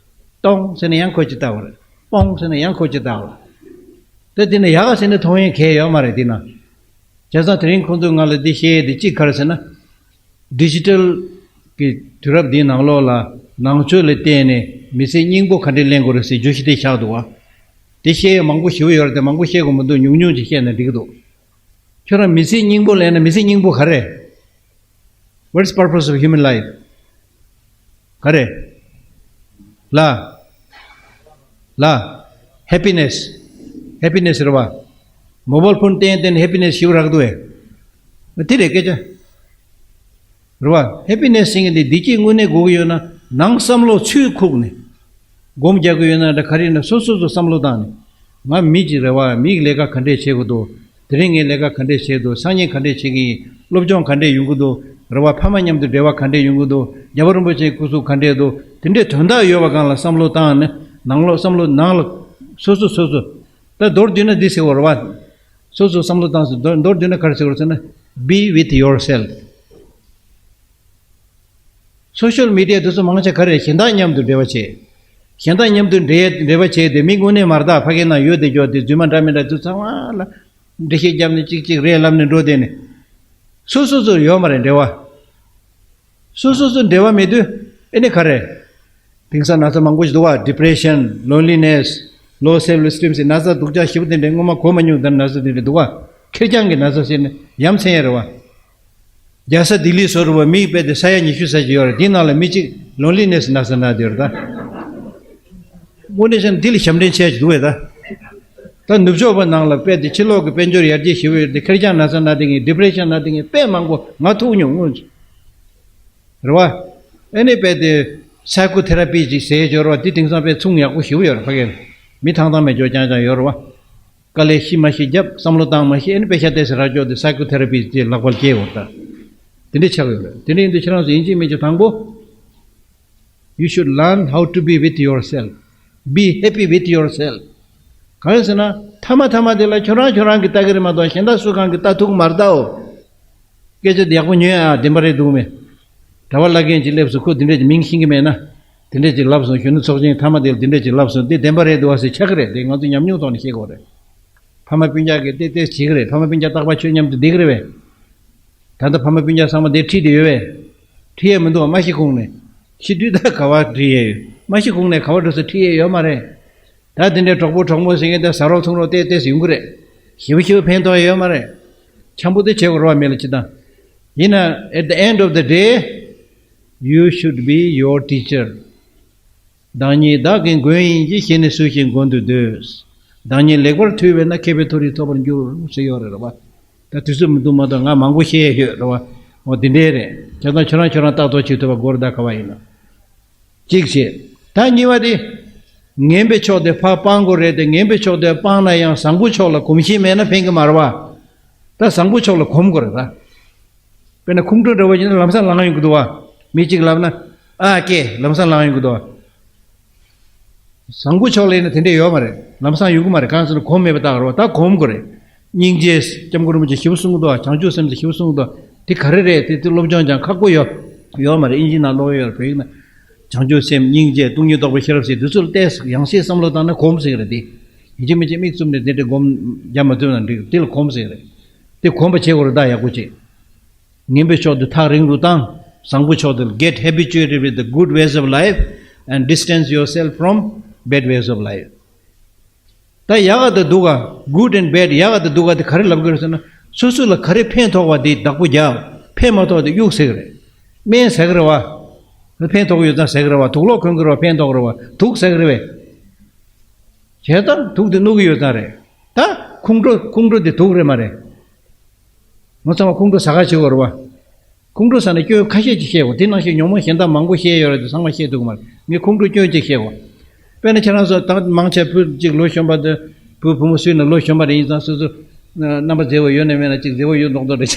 ཏོང་ཟེར་ནས་ཡང་ཁོ་ཅིག་བལྟ་བ་རེད། པོང་ཟེར་ནས་ཡང་ཁོ་ཅིག་བལྟ་བ་རེད། ད་དེ་ནས་ཡག་ཟེར་ནས་མཐོང་ཡས་གང་ཡང་ཡོད་མ་རེད་དེ་ན། བྱས་ཙང་དེ་རིང་ཁོང་ཚོས་ང་ལ་འདི་བཤད་ཡས་དེ་གཅིག་ག་རེ་ཟེར་ན། ཌི་ཇི་ཊལ་གྱི་དུས་རབས་འདིའི་ནང་ལོགས་ལ་ནང་ཆོས་ལ་བརྟེན་ནས་མི་ཚེ་སྙིང་པོ་ག་འདྲས་ལེན་དགོས་རེད་ཟེར་བརྗོད་གཞི་དེ་བཞག་འདུག་པ། དེ་བཤད་ཡས་མང་པོ་ཞེ་པོ་ཡོད་རེད་དེ། མང་པོ་བཤད་དགོས་མི་འདུག་ཉུང་ཉུང་ཅིག་བཤད་ན་འགྲིག་གི་འདུག་ཁྱོད་རང་མི་ཚེ་སྙིང་པོ་ལེན་ན་མི་ཚེ་སྙིང་པོ་ག་རེ། What's purpose of human life? ག་རེ། ལ། ལ། ཧེ་པི་ནེས། ཧེ་པི་ནེས་རེད་པ། མོ་བཱལ་ཕོན་བསྟན་བསྟན་ཧེ་པི་ནེས་ཞིག་རག་འདུག་ཨེ། དེ་རེད་སྐད་ཆ། རེད་པ། ཧེ་པི་ནེས་ཟེར་མཁན་དེ་བདེ་སྐྱིད་དངོས་གནས་དགོས་ཀྱི་ཡོད་ན་ནང་བསམ་བློ་ཚུར་ཁུག་ནས། སྒོམ་རྒྱག་གི་ཡོད་ན་འདྲ་ག་རེ་ཡིན་ན་སོ་སོ་སོ་བསམ་བློ་བཏང་ནས། ང་མི་གཅིག་རེད་པ། མིའི་ལས་ཀ་ག་འདྲས་བྱེད་དགོས་འདུག་དེ་རིང་ངས་ལས་ཀ་ག་འདྲས་བྱས་འདུག་སང་ཉིན་ག་འདྲས་བྱེད་ཀྱི་ཡིན། སློབ་སྦྱོང་ག་འདྲས་ཡོང་གི་འདུག་རེད་པ། ཕ་མ་མཉམ་དུ་འབྲེལ་བ་ག་འདྲས་ཡོང་གི་འདུག་རྒྱལ་བ་རིན་པོ་ཆེའི་སྐུ་གཟུགས་ག་འདྲས་འདུག་དེ་འདྲས་དོན་དག་ཡོད་པ་སྒང་ལ་བསམ་བློ་བཏང་ནས་ནང་ལོགས་བསམ་བློ་ནང་ལ་སོ་སོ་སོ་སོ། ད་མདོར་བསྡུས་ན་འདི་ཟེར་བ་རེད་པ། སོ་སོ་བསམ་བློ་བཏང་ཟེར། མདོར་མདོར་བསྡུས་ན་ག་རེ་ཟེར་བ་རེད་ཟེར་ན། Be with yourself. སོ་ཤལ་མི་ཌི་ཡ་དེ་ཚོ་མང་ཆེ་ག་རེ་རེད། གཞན་དག་མཉམ་དུ་འབྲེལ་བ་བྱེད། གཞན་དག་མཉམ་དུ་འབྲེལ་འབྲེལ་བ་བྱས་ཏེ་མི་དངོས་གནས་མ་རེད་ད། ཕ་གིའི་ནང་ཡོད་བསྡད་ཀྱོག་དེ་རྫུན་མ་འདྲ་མི་འདྲ་དེ་ཚང་མ་ལ་འགྲེལ་བཤད་བརྒྱབ་ནས་གཅིག་གཅིག་རེད་ལབ་ནས་འགྲོ་བསྡད་ནས། སོ་སོ་སོ་ཡོད་མ་རེད་འབྲེལ་བ། སོ་སོ་སོ་འབྲེལ་བ་མེད་དུས་ཨེ་ནས་ག་རེ། དེང་སང་ན་ཚ་མང་པོ་ཞིག་འདུག་པ། ཌི་པི་རེ་ཤན། ལོན་ལི་ནེས། ལོ་སེལ་ཕི་ཨེ་སི་ཊིམ་ཟེར་ན་ཚ་སྡུག་ཅག་ཞེ་པོ་དེ་འདྲའི་སྔོན་མ་གོ་མ་མྱོང་། ད་ན་ཚ་དེ་འདྲ་འདུག་པ། ཁེར་རྐྱང་གི་ན་ཚ་ཟེར་ནས་ཡ་མཚན་ཡ་རེད་པ། རྒྱལ་ས་ལྡི་ལི་བཟོ་འདྲ་པོ་མི་དཔེ་དེ་ས་ཡ་ཉི་ཤུ་ཙམ་ཞིག་ཡོད་རེད། དེའི་ནང་ལ་མི་གཅིག་ལོན་ལི་ནེས་ན་ཚ་ན་བསྡད་ཡོད་རེད་ད། དངོས་གནས་བྱས་ན་འདི་ལས་ཞབས་འདྲེན་ཆེ་ཞིག་འདུག་པས་ད། ད་ནུབ་ཕྱོགས་པ་ནང་ལ་དཔེ་དེ་ཕྱི་ལོགས་ཀྱི་དཔལ་འབྱོར་ཡར་རྒྱས་ཞེ་པོ་ཡོད་དེ་ཁེར་རྐྱང་ན་ཚ་ན་བསྡད་མཁན། ཌི་པི་རེ་ཤན་ན་བསྡད་མཁན་དཔེ་མང་པོ་ང་ཐུག་མྱོང་། དངོས་སུ། རེད་པ། ཨེ་ནས་དཔེ་དེ་སའི་ཀོ་ཐེ་ར་པི་ཅིག་ཟེར་ཡོད་རེད་པ། དེ་དེང་སང་དཔེ་ཚོང་ཡག་པོ་ཞེ་པོ་ཡོད་རེད། ཕ་གིར་མི་ཐང་ཐང་མེད་ཅོག་རྐྱང་རྐྱང་ཡོད་རེད་པ། དཀའ་ལས་ཤི་མ་ཤི་རྒྱབ། བསམ་བློ་བཏང་མ་ཤེས། ཨེ་ནས་དཔེ་ཤ་ཏོག་ཙམ་རག་ཅོག་དེ་སའི་ཀོ་ཐེ་ར་པི་ཅིག་ལག་པར་སྐྱེལ་ཡོད་རེད་ད། དེ་འདྲ་ཆགས་ཡོད་རེད། དེ་འདྲ་ཡིན་དུས་ཁྱེད་རང་ཚོ་ཡིན་གཅིག་མིན་གཅིག་དང་པོ། You should learn how to be with yourself. Be happy with yourself. གང་ཡིན་ཟེར་ན། མཐའ་མ་མཐའ་མ་དེ་ལ་ཁྱོད་རང་ཁྱོད་རང་གིས་ལྟ་གི་རེད་མ་གཏོགས་གཞན་དག་སུ་གང་གིས་ལྟ་ཐུབ་ཀྱི་མ་རེད་ད། འོ། སྐད་ཆ་དེ་ཡག་པོ་ཉོན་ཨ། བདེན་པ་རེད་འདུག་མེད། གྲྭ་པ་བླ་རྒན་ཅིག་སླེབས་སོང་། ཁོས་འདི་འདྲས་ཀྱི་མིང་ཤེས་ཀྱི་མེད་ན། འདི་འདྲས་ཅིག་ལབ་སོང་། གཞོན་ནུ་ཚོགས་ཆེན་མཐའ་མ་དེ་ལ་འདི་འདྲས་ཅིག་ལབ་སོང་། འདི་བདེན་པ་རེད་འདུག་ཨ་ཟེར་ཆགས་ཀྱི་རེད། དེ་ང་ཚོ་ཉམས་མྱོང་ཐོག་ནས་ཤེས་དགོས་རེད། ཕ་མ་སྤུན་ཀྱག་གིས་ཏེ་ཏེ་བྱེད་ཀྱི་རེད། ཕ་མ་སྤུན་ཀྱག་རྟག་པར་ཁྱོད་མཉམ་དུ་བསྡད་ཀྱི་རེད་པས། ད་ལྟ་ཕ་མ་སྤུན་ཀྱག་ཚང་མ་འདིར་ཁྲིད་བསྡད་ཡོད་པས། ཁྲིད་ཡས་མི་འདུག་པ། མ་ཤི་གོང་ནས། ཤི་དུས་ད་ག་པར་ཁྲིད་ཡས་ཡོད། མ་ཤི་གོང་ནས་ག་པར་འགྲོ་ས་ཁྲིད་ཡས་ཡོད་མ་རེད། ད་དེ་འདྲའི་གྲོགས་པོ་གྲོགས་མོ་ཟེར་མཁན་དེ་ཟ་རོགས་འཐུང་རོགས་ཏོག་ཙམ་ཡོང་གི་རེད། ཞེ་པོ་ཞེ་པོ་ཕན་ཐོགས་ཡོད་མ་རེད། འཆམ་པོ་དེ་བྱེད་དགོས་རེད་བ། མི་ལ་ཅི་དང་། ཡིན་ན། At the end of the day, you should be your teacher. བདག་ཉིད་བདག་གི་མགོན་ཡིན་གྱི། གཞན་ནི་སུ་ཞིག་མགོན་དུ་འདོད། བདག་ཉིད་ལེགས་པར་ཐུལ་བས་ན། མཁས་པའི་མཐོ་རིས་ཐོབ་པར་འགྱུར་ཟེར་ཡོད་རེད་བ། ད་དུས་ཚོད་མི་འདུག་མ་གཏོགས་ང་མང་པོ་བཤད་ཡོད་རེད་བ། འོ་དེ་འདྲའི་རེད། བྱས་ཙང་ཁྱོད་རང་ཁྱོད་རང་ལྟ་རྟོག་བྱེད་ཐུབ་པ་དགོས་རེད། ད་ག་བ་ཡིན་ན། གཅིག་བྱས། ད་གཉིས་པ་དེ། ངན་པའི་ཕྱོགས་དེ་ཕར་སྤང་དགོས་རེད་དེ། ངན་པའི་ཕྱོགས་དེ་སྤངས་ན་ཡང་བཟང་པོ་ཕྱོགས་ལ་གོམས་གཤིས་མེད་ན་ཕན་གི་མ་རེད་བ། ད་བཟང་པོ་ཕྱོགས་ལ་གོམས་དགོས་རེད་ད། དཔེར་ན་ཁོང་ཁྲོ་འདྲ་བོ་ཡིན་ན་ལམ་སང་ལངས་ཡོང་གི་འདུག་བ། མི་གཅིག་ལབ་ན། ཨ་ཀེ་ལམ་སང་ལངས་ཡོང་གི་འདུག་བ། བཟང་པོ་ཕྱོགས་ལ་ཡིན་ན་དེ་འདྲས་ཡོད་མ་རེད། ལམ་སང་ཡོང་གི་མ་རེད། གང་ཟེར་ན་གོམས་མེད་པ་བཏགས་རེད་བ། ད་གོམས་དགོས་རེད། སྙིང་རྗེ། སྐྱབས་མགོན་རིན་པོ་ཆེ་ཞིབ་གསུང་གི་འདུག་བ། བྱང་ཆུབ་སེམས་ཟེར་ཞིབ་གསུང་གི་འདུག་དེ་ག་རེ་རེད། དེ་དེ་སློབ་སྦྱོང་སྦྱང་ཁག་པོ་ཡོད། ཡོད་མ་རེད། ཨིན་ཇི་ནང་ཀློག་ཡོད་རེད། བོད་ཡིག་ནང་། བྱང་ཆུབ་སེམས། སྙིང་རྗེ། སྟོང་ཉིད་རྟོགས་པའི་ཤེས་རབ་ཟེར་དེ་ཚོ་ལ་ཏོག་ཙམ་ཡང་ཤེས་བསམ་བློ་བཏང་ན་གོམས་ཟེར་གི་རེད་དེ། ཡིན་གཅིག་མིན་གཅིག་དམིགས་བཙུམ་ནས་དེ་འདྲ་སྒོམ་རྒྱག་མ་ཐུབ་ན་འགྲིག་དེ་ལ་གོམས་ཟེར་གི་རེད། དེ་གོམས་པ་བྱེད་དགོས་རེད་ད། ཡག་པོ་བྱེད། ངན་པའི་ཕྱོགས་དེ་ཐག་རིང་རུ་བཏང་། བཟང་པོ་ཕྱོགས་དེ་ལ། Get habituated with the good ways of life and distance yourself from bad ways of life. ད་ཡག་ག་དང་སྡུག་ག good and bad ཡག་ག་དང་སྡུག་ག་དེ་ག་རེ་ལབ་དགོས་རེད་ཟེར་ན། སོ་སོ་ལ་ག་རེ་ཕན་ཐོགས་པ་དེ་བདག་པོ་རྒྱབ། ཕན་མ་ཐོགས་དེ་གཡུག་ཟེར་གི་རེད། སྨན་ཟ་གི་རེད་བ། ཕན་ཐོགས་ཡོད་ཙང་ཟ་གི་རེད་བ། དུག་སློག་གོན་གི་རེད་བ། ཕན་ཐོགས་གི་རེད་བ། དུག་ཟ་གི་རེད་བས། བྱས་ཙང་དུག་དེ་བླུག་གི་ཡོད་ཙང་རེད། ད་ཁོང་ཁྲོ་ཁོང་ཁྲོ་དེ་དུག་རེད་མ་རེད། ང་ཚང་མ་ཁོང་ཁྲོ་ཟ་ག་བྱེད་དགོས་རེད་བ། ཁོང་ཁྲོ་ཟ་ནས་སྐྱོན་ཁ་ཤས་ཅིག་བཤད་དགོས། དེ་ནང་བཞིན་ཉོན་མོངས་གཞན་དག་མང་པོ་བཤད་ཡོད་རེད་དེ་ཚང་མ་བཤད་ཐུབ་ཀྱི་མ་རེད། ངས་ཁོང་ཁྲོ་སྐྱོན་གཅིག་བཤད་དགོས། དཔེར་ན་ཁྱེད་རང་ཚོ་ད་མང་ཆེ་བུ་གཅིག་ལོ་གཞོན་པ་དེ་བུ་བུ་མོ་སུ་ཡིན་ན་ལོ་གཞོན་པ་རེ་ཡིན་ཙང་སོ་སོ་རྣམ་པ་མཛེས་པོ་ཡོད་ནས་མེད་ན་གཅིག་མཛེས་པོ་ཡོད་མདོག་མདོག་རེད་བྱས།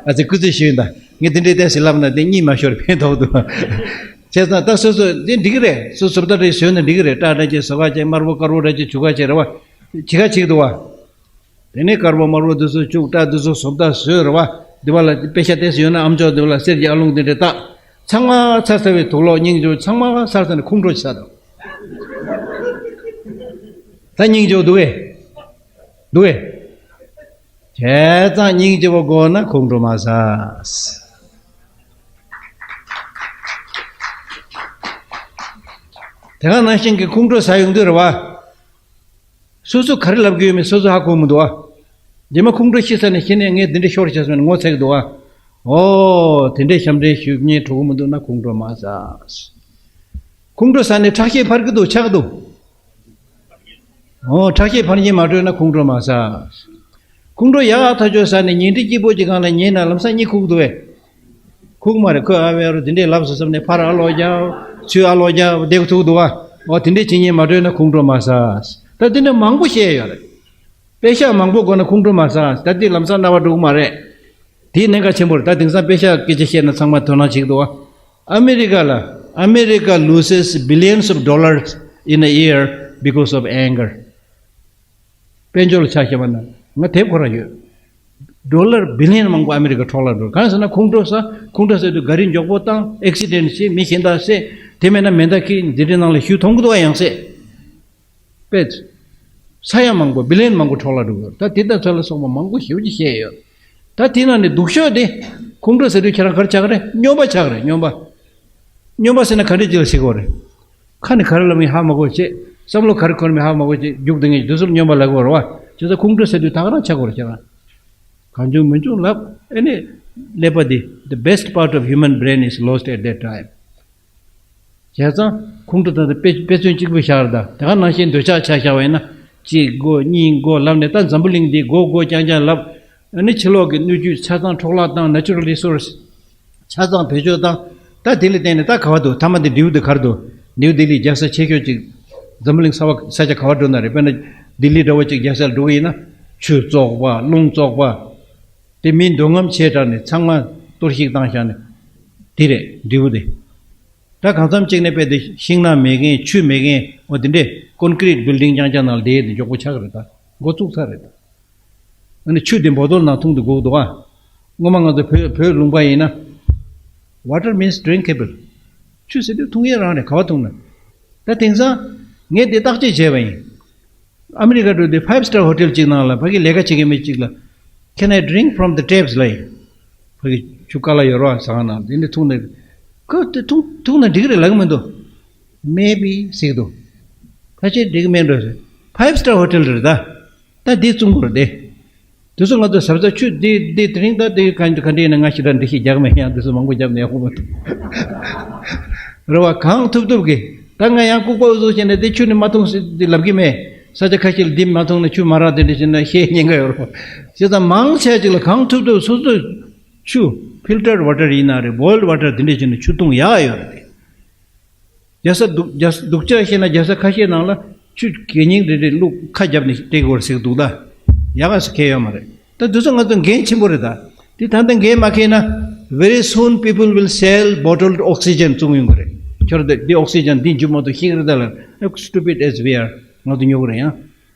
ཨ་ཙི་སྐུ་ཚེ་ཞུ་ཡིན་ད། ངས་དེ་འདྲའི་ཏོག་ཙམ་ལབ་ན་དེ་གཉིད་མ་ཤོར་ཕན་ཐོགས་འདུག་བྱས་ཙང་ད་སོ་སོ་དེ་འགྲིག་གི་རེད། སོ་སོ་བཟོ་ལྟ་རེ་བཟོས་ན་འགྲིག་གི་རེད། སྐྲ་འདྲ་ཅིག་བཟོ་ག་ཅིག་དམར་པོ་དཀར་པོ་འདྲ་ཅིག་བྱུག་ག་ཅིག་རེད་བ། བྱེད་ག་བྱེད་ཀྱི་འདུག་བ། དེ་ནས་དཀར་པོ་དམར་པོ་དེ་ཚོ་བྱུག་སྐྲ་དེ་ཚོ་བཟོ་ལྟ་བཟོས་རེད་བ། འདི་བ་ལ་དཔེ་ཤ་ཏོག་ཙམ་ཡོད་ན་ཨ་མཆོག་འདི་བ་ལ་གསེར་གྱི་ཨ་ལོང་འདི་འདྲ་བཏགས། ཚང་མ་ཚར་ཚར་བའི་དུག་ལོག་སྙིང་རྗེ་ཚང་མ་ཚར་ཚར་ནས་ཁོང་ཁྲོ་ཆགས་འདུག་ད་སྙིང་རྗེ་འདུག་གས། འདུག་གས། བྱས་ཙང་སྙིང་རྗེ་པོ་དགོས་ན་ཁོང་ཁྲོ་མ་ཟ། དེ་ག་ནང་བཞིན་གྱི་ཁོང་ཁྲོ་ཟ་ཡོང་དུས་རེད་བ། སོ་སོ་ག་རེ་ལབ་དགོས་མིན་སོ་སོ་ཧ་གོ་མི་འདུག་ཨ། རྗེས་མ་ཁོང་ཁྲོ་ཤི་ས་ནས་ཤི་ནས་ངས་འདི་འདྲ་ཤོར་བྱས་སོང་ངོ་ཚ་གི་འདུག་ཨ། ཨོ་དེ་འདྲའི་ཞབས་འདྲེན་ཞུ་མཁན་གྲོགས་མི་འདུག་ན་ཁོང་ཁྲོ་མ་ཟ། ཁོང་ཁྲོ་ཟ་ནས་ཁྲག་ཤེད་འཕར་གི་འདུག་ཆག་གི་འདུག་ཨོ་ཁྲག་ཤེད་འཕར་མཁན་མ་གྲོལ་ན་ཁོང་ཁྲོ་མ་ཟ། ཁོང་ཁྲོ་ཡག་ཐག་ཆོད་ཟ་ནས་ཉལ་ཁྲི་སྐྱིད་པོ་ཅིག་སྒང་ལ་ཉལ་ན་ལམ་སང་གཉིད་ཁུག་འདུག་བས། ཁུག་མ་རེད། ཁོས་ཨ་བའི་རུ་དེ་འདྲས་ལབ་སོང་བསམ་ནས་ཕར་ཨ་ལོ་རྒྱབ་ཚུར་ཨ་ལོ་རྒྱབ་བསྡད་ཐུག་འདུག་བ། འོ་དེ་འདྲས་བྱེད་ཉེན་མ་གྲོལ་ན་ཁོང་ཁྲོ་མ་ཟ། ད་དེ་འདྲ་མང་པོ་བཤད་ཡོད་རེད། དཔེ་ཤག་མང་པོ་དགོས་ན་ཁོང་ཁྲོ་མ་ཟ། ད་དེ་ལམ་སང་རྣ་བ་འགྲོ་གི་མ་རེད། དེའི་གནད་འགག་ཆེན་པོ་རེད། ད་དེང་སང་དཔེ་ཤག་སྐད་ཆ་བཤད་ན་ཚང་མ་དོ་སྣང་བྱེད་ཀྱི་འདུག་བ། ཨ་མི་རི་ཀ་ལ་America loses billions of dollars in a year because of anger. དཔལ་འབྱོར་ལ་ཆ་བཞག་པ་ན་ང་དེབ་ཁོ་རང་ཡོད། ཌོ་ལར་བི་ལི་ཡན་མང་པོ་ཨ་མི་རི་ཀ་འཕྲོག་བརླག་འགྲོ། གང་ཟེར་ན་ཁོང་ཁྲོ་ཟ། ཁོང་ཁྲོ་ཟ་དུས་ག་རི་མགྱོགས་པོ་བཏང་། ཨེག་སི་ཌེན་ཊི་བྱེད། མི་གཞན་དག་བསད། དེ་མེད་ན་མེ་མདའ་འཁྱེར། འདི་འདྲའི་ནང་ལ་གཞུ་མཐོང་གི་འདུག་བ། ཡང་བསད། པས། ས་ཡ་མང་པོ་བི་ལི་ཡན་མང་པོ་འཕྲོག་བརླག་འགྲོ་གི་ཡོད། ད་དེ་དང་ཚོ་ལ་སོགས་པ་མང་པོ་ཞེ་པོ་ཅིག་བཤད་ཡོད། ད་དེ་ནང་ནས་སྡུག་ཤོས་དེ། ཁོང་ཁྲོ་ཟ་དུས་ཁྱེད་རང་ག་རེ་ཆགས་ཀྱི་རེད། སྨྱོན་པ་ཆགས་ཀྱི་རེད། སྨྱོན་པ། སྨྱོན་པ་ཟེར་ན་ག་འདྲ་ཅིག་ལ་ཟེར་གྱི་ཡོད་རེད། ཁ་ནས་ག་རེ་ལབ་མིན་ཧ་མ་གོ་བྱས། བསམ་བློ་ག་རེ་འཁོར་མིན་ཧ་མ་གོ་བྱས། རྒྱུགས་དེ་ངས་དུས་སུ་སྨྱོན་པ་ལབ་དགོས་རེད་བ། བྱས་ཙང་ཁོང་ཁྲོ་ཟ་དུས་ད་ག་རང་ཆགས་དགོས་རེད་ཁྱེད་རང་། གང་བྱུང་མི་བྱུང་ལབ། ཨེ་ནི། ཀླད་པ་འདི། The best part of human brain is lost at that time. བྱས་ཙང་ཁོང་ཁྲོ་ད་ལྟ་དཔེ་དཔེ་མཚོན་གཅིག་པུ་བཞག་རེད་ད། དེ་ག་ནང་བཞིན་འདོད་ཆགས་ཆ་བཞག་པ་ཡིན་ན། གཅིག་དགོས་གཉིས་དགོས་ལབ་ནས་ད་འཛམ་བུ་གླིང་འདི་དགོས་དགོས་རྐྱང་རྐྱང་ལབ། ཨ་ནི་ཕྱི་ལོགས་ཀྱི་སྣོད་བཅུད་ཆ་ཚང་འཕྲོ་བརླག་བཏང་། Natural resource ཆ་ཚང་བེད་སྤྱོད་བཏང་། ད་དེ་ལ་བརྟེན་ནས་ད་ག་བ་འདུག་མཐའ་མ་དེ་འབྲས་བུ་དེ་ག་རེ་འདུག་ནིའུ་ལྡི་ལི་རྒྱལ་ས་ཆེ་ཤོས་ཅིག་འཛམ་བུ་གླིང་ས་བ་ས་ཆ་ག་བ་འགྲོ་ན་རེད། དཔེར་ན་ལྡི་ལི་འདྲ་བོ་ཅིག་རྒྱལ་སར་འགྲོ་གི་ཡིན་ན། ཆུ་བཙོག་པ། རླུང་བཙོག་པ། དེ་མིའི་འདོད་རྔམ་ཆེ་དྲགས་ནས་ཚང་མ་གཏོར་བཤིག་བཏང་བཞག་ནས། དེ་རེད་འབྲས་བུ་དེ། ད་གང་འཚམ་ཅིག་ནས་དཔེ་དེ་ཤིང་ནགས་མེད་མཁན་ཆུ་མེད་མཁན་འོ་དེ་འདྲས་ཀོན་ཀི་རིཊ་བིལ་ཌིང་རྐྱང་རྐྱང་ནང་ལ་བསྡད་དེ་མགྱོགས་པོ་ཆགས་ཀྱི་རེད་ད། འགོ་བཙུགས་ཚར་རེད་ད། ཨ་ནི་ཆུ་དེ་བོ་ཏོལ་ནང་འཐུང་དུ་དགོས་འདུག་ཨ། སྔོན་མ་ང་ཚོ་བོད་བོད་ལུང་པ་ཡིན་ན། Water means drinkable. ཆུ་ཟེར་དུས་འཐུང་ཡས་རང་རེད། ག་བ་འཐུང་ན། ད་དེང་སང་ངས་དེ་བརྟག་དཔྱད་བྱས་པ་ཡིན། ཨ་མི་རི་ཀ་འགྲོ་དུས་ཕའིབ་སི་ཊར་ཧོ་ཊེལ་གཅིག་ནང་ལ་ཕ་གི་ལས་ཀ་བྱེད་མཁན་མི་གཅིག་ལ། Can I drink from the taps? ལབ་ཡིན། ཕ་གི་ཆུ་ཀ་ལ་ཡོད་རོགས་ཟ་ཁང་ནང་དེ་ནས་འཐུང་ནས། ཁོས་དེ་འཐུང་འཐུང་ན་འགྲིག་གི་རེད་ལབ་གི་མི་འདུག Maybe ཟེར་གི་འདུག་ཕལ་ཆེར་འགྲིག་མེད་འགྲོ་ཟེར། ཕའིབ་སི་ཊར་ཧོ་ཊེལ་རེད་ད། ད་འདི་བཙུགས་དགོས་རེད་དེ། དེ་ཚོ་ང་ཚོ་ཟབ་ཟབ་ཆུ་འདི་འདི་དེ་རིང་ད་དེ་ག་འདི་ག་འདྲ་ཡིན་ན། ང་ཞེ་དྲག་འདི་ཞིག་རྒྱག་མེད། ཡང་དེ་ཚོ་མང་པོ་རྒྱབ་ནས་ཡག་པོ་མ་ཐུབ། རེད་བ། གང་ཐུབ་ཐུབ་གི། ད་ང་ཡང་ལྐུགས་པ་འུ་ཚོ་བྱས་ནས་དེ་ཆུ་ནི་མ་འཐུང་ཟེར་དེ་ལབ་གི་མེད། ས་ཆ་ཁ་ཤས་ལ་འདི་མ་འཐུང་ན་ཆུ་མ་རག་དེ་འདྲ་བྱས་ན་ཤེས་ཉེན་ཁ་ཡོད་རེད་བ། བྱས་ཙང་མང་ཆེ་ཅིག་ལ་གང་ཐུབ་ཐུབ་སོ་སོ་ཆུ་ཕིལ་ཊར་ཝ་ཊར་ཡིན་ན་རེད། བོའིལ་ཌི་ཝ་ཊར་དེ་འདྲ་བྱས་ནས་ཆུ་འཐུང་ཡག་ཡོད་རེད། རྒྱལ་ས་སྡུག་རྒྱལ་སྡུག་ཅག་བཤད་ན་རྒྱལ་ས་ཁ་ཤས་ནང་ལ་ཆུ་གད་སྙིགས་རེ་རེ་བླུགས་ཁ་བརྒྱབ་ནས་སྤྲད་དགོས་རེད་ཟེར་གི་འདུག་ད། ཡག་ག་ཟེར་མཁན་ཡོད་མ་རེད། ད་དེ་ཚོ་ང་ཚོ་འགན་ཆེན་པོ་རེད་ད། དེ་ད་ལྟ་འགན་མ་འཁྱེར་ན། Very soon people will sell bottled oxygen བཙོང་ཡོང་གི་རེད། ཁྱོད་རང་འདི་ཨོག་སི་ཇན་འདི་འཇུ་མ་གཏོགས་ཤེས་ཀྱི་རེད་ད་ལབ། Stupid as we are. ང་ཚོ་ཉོ་གི་རེད་ཡང་།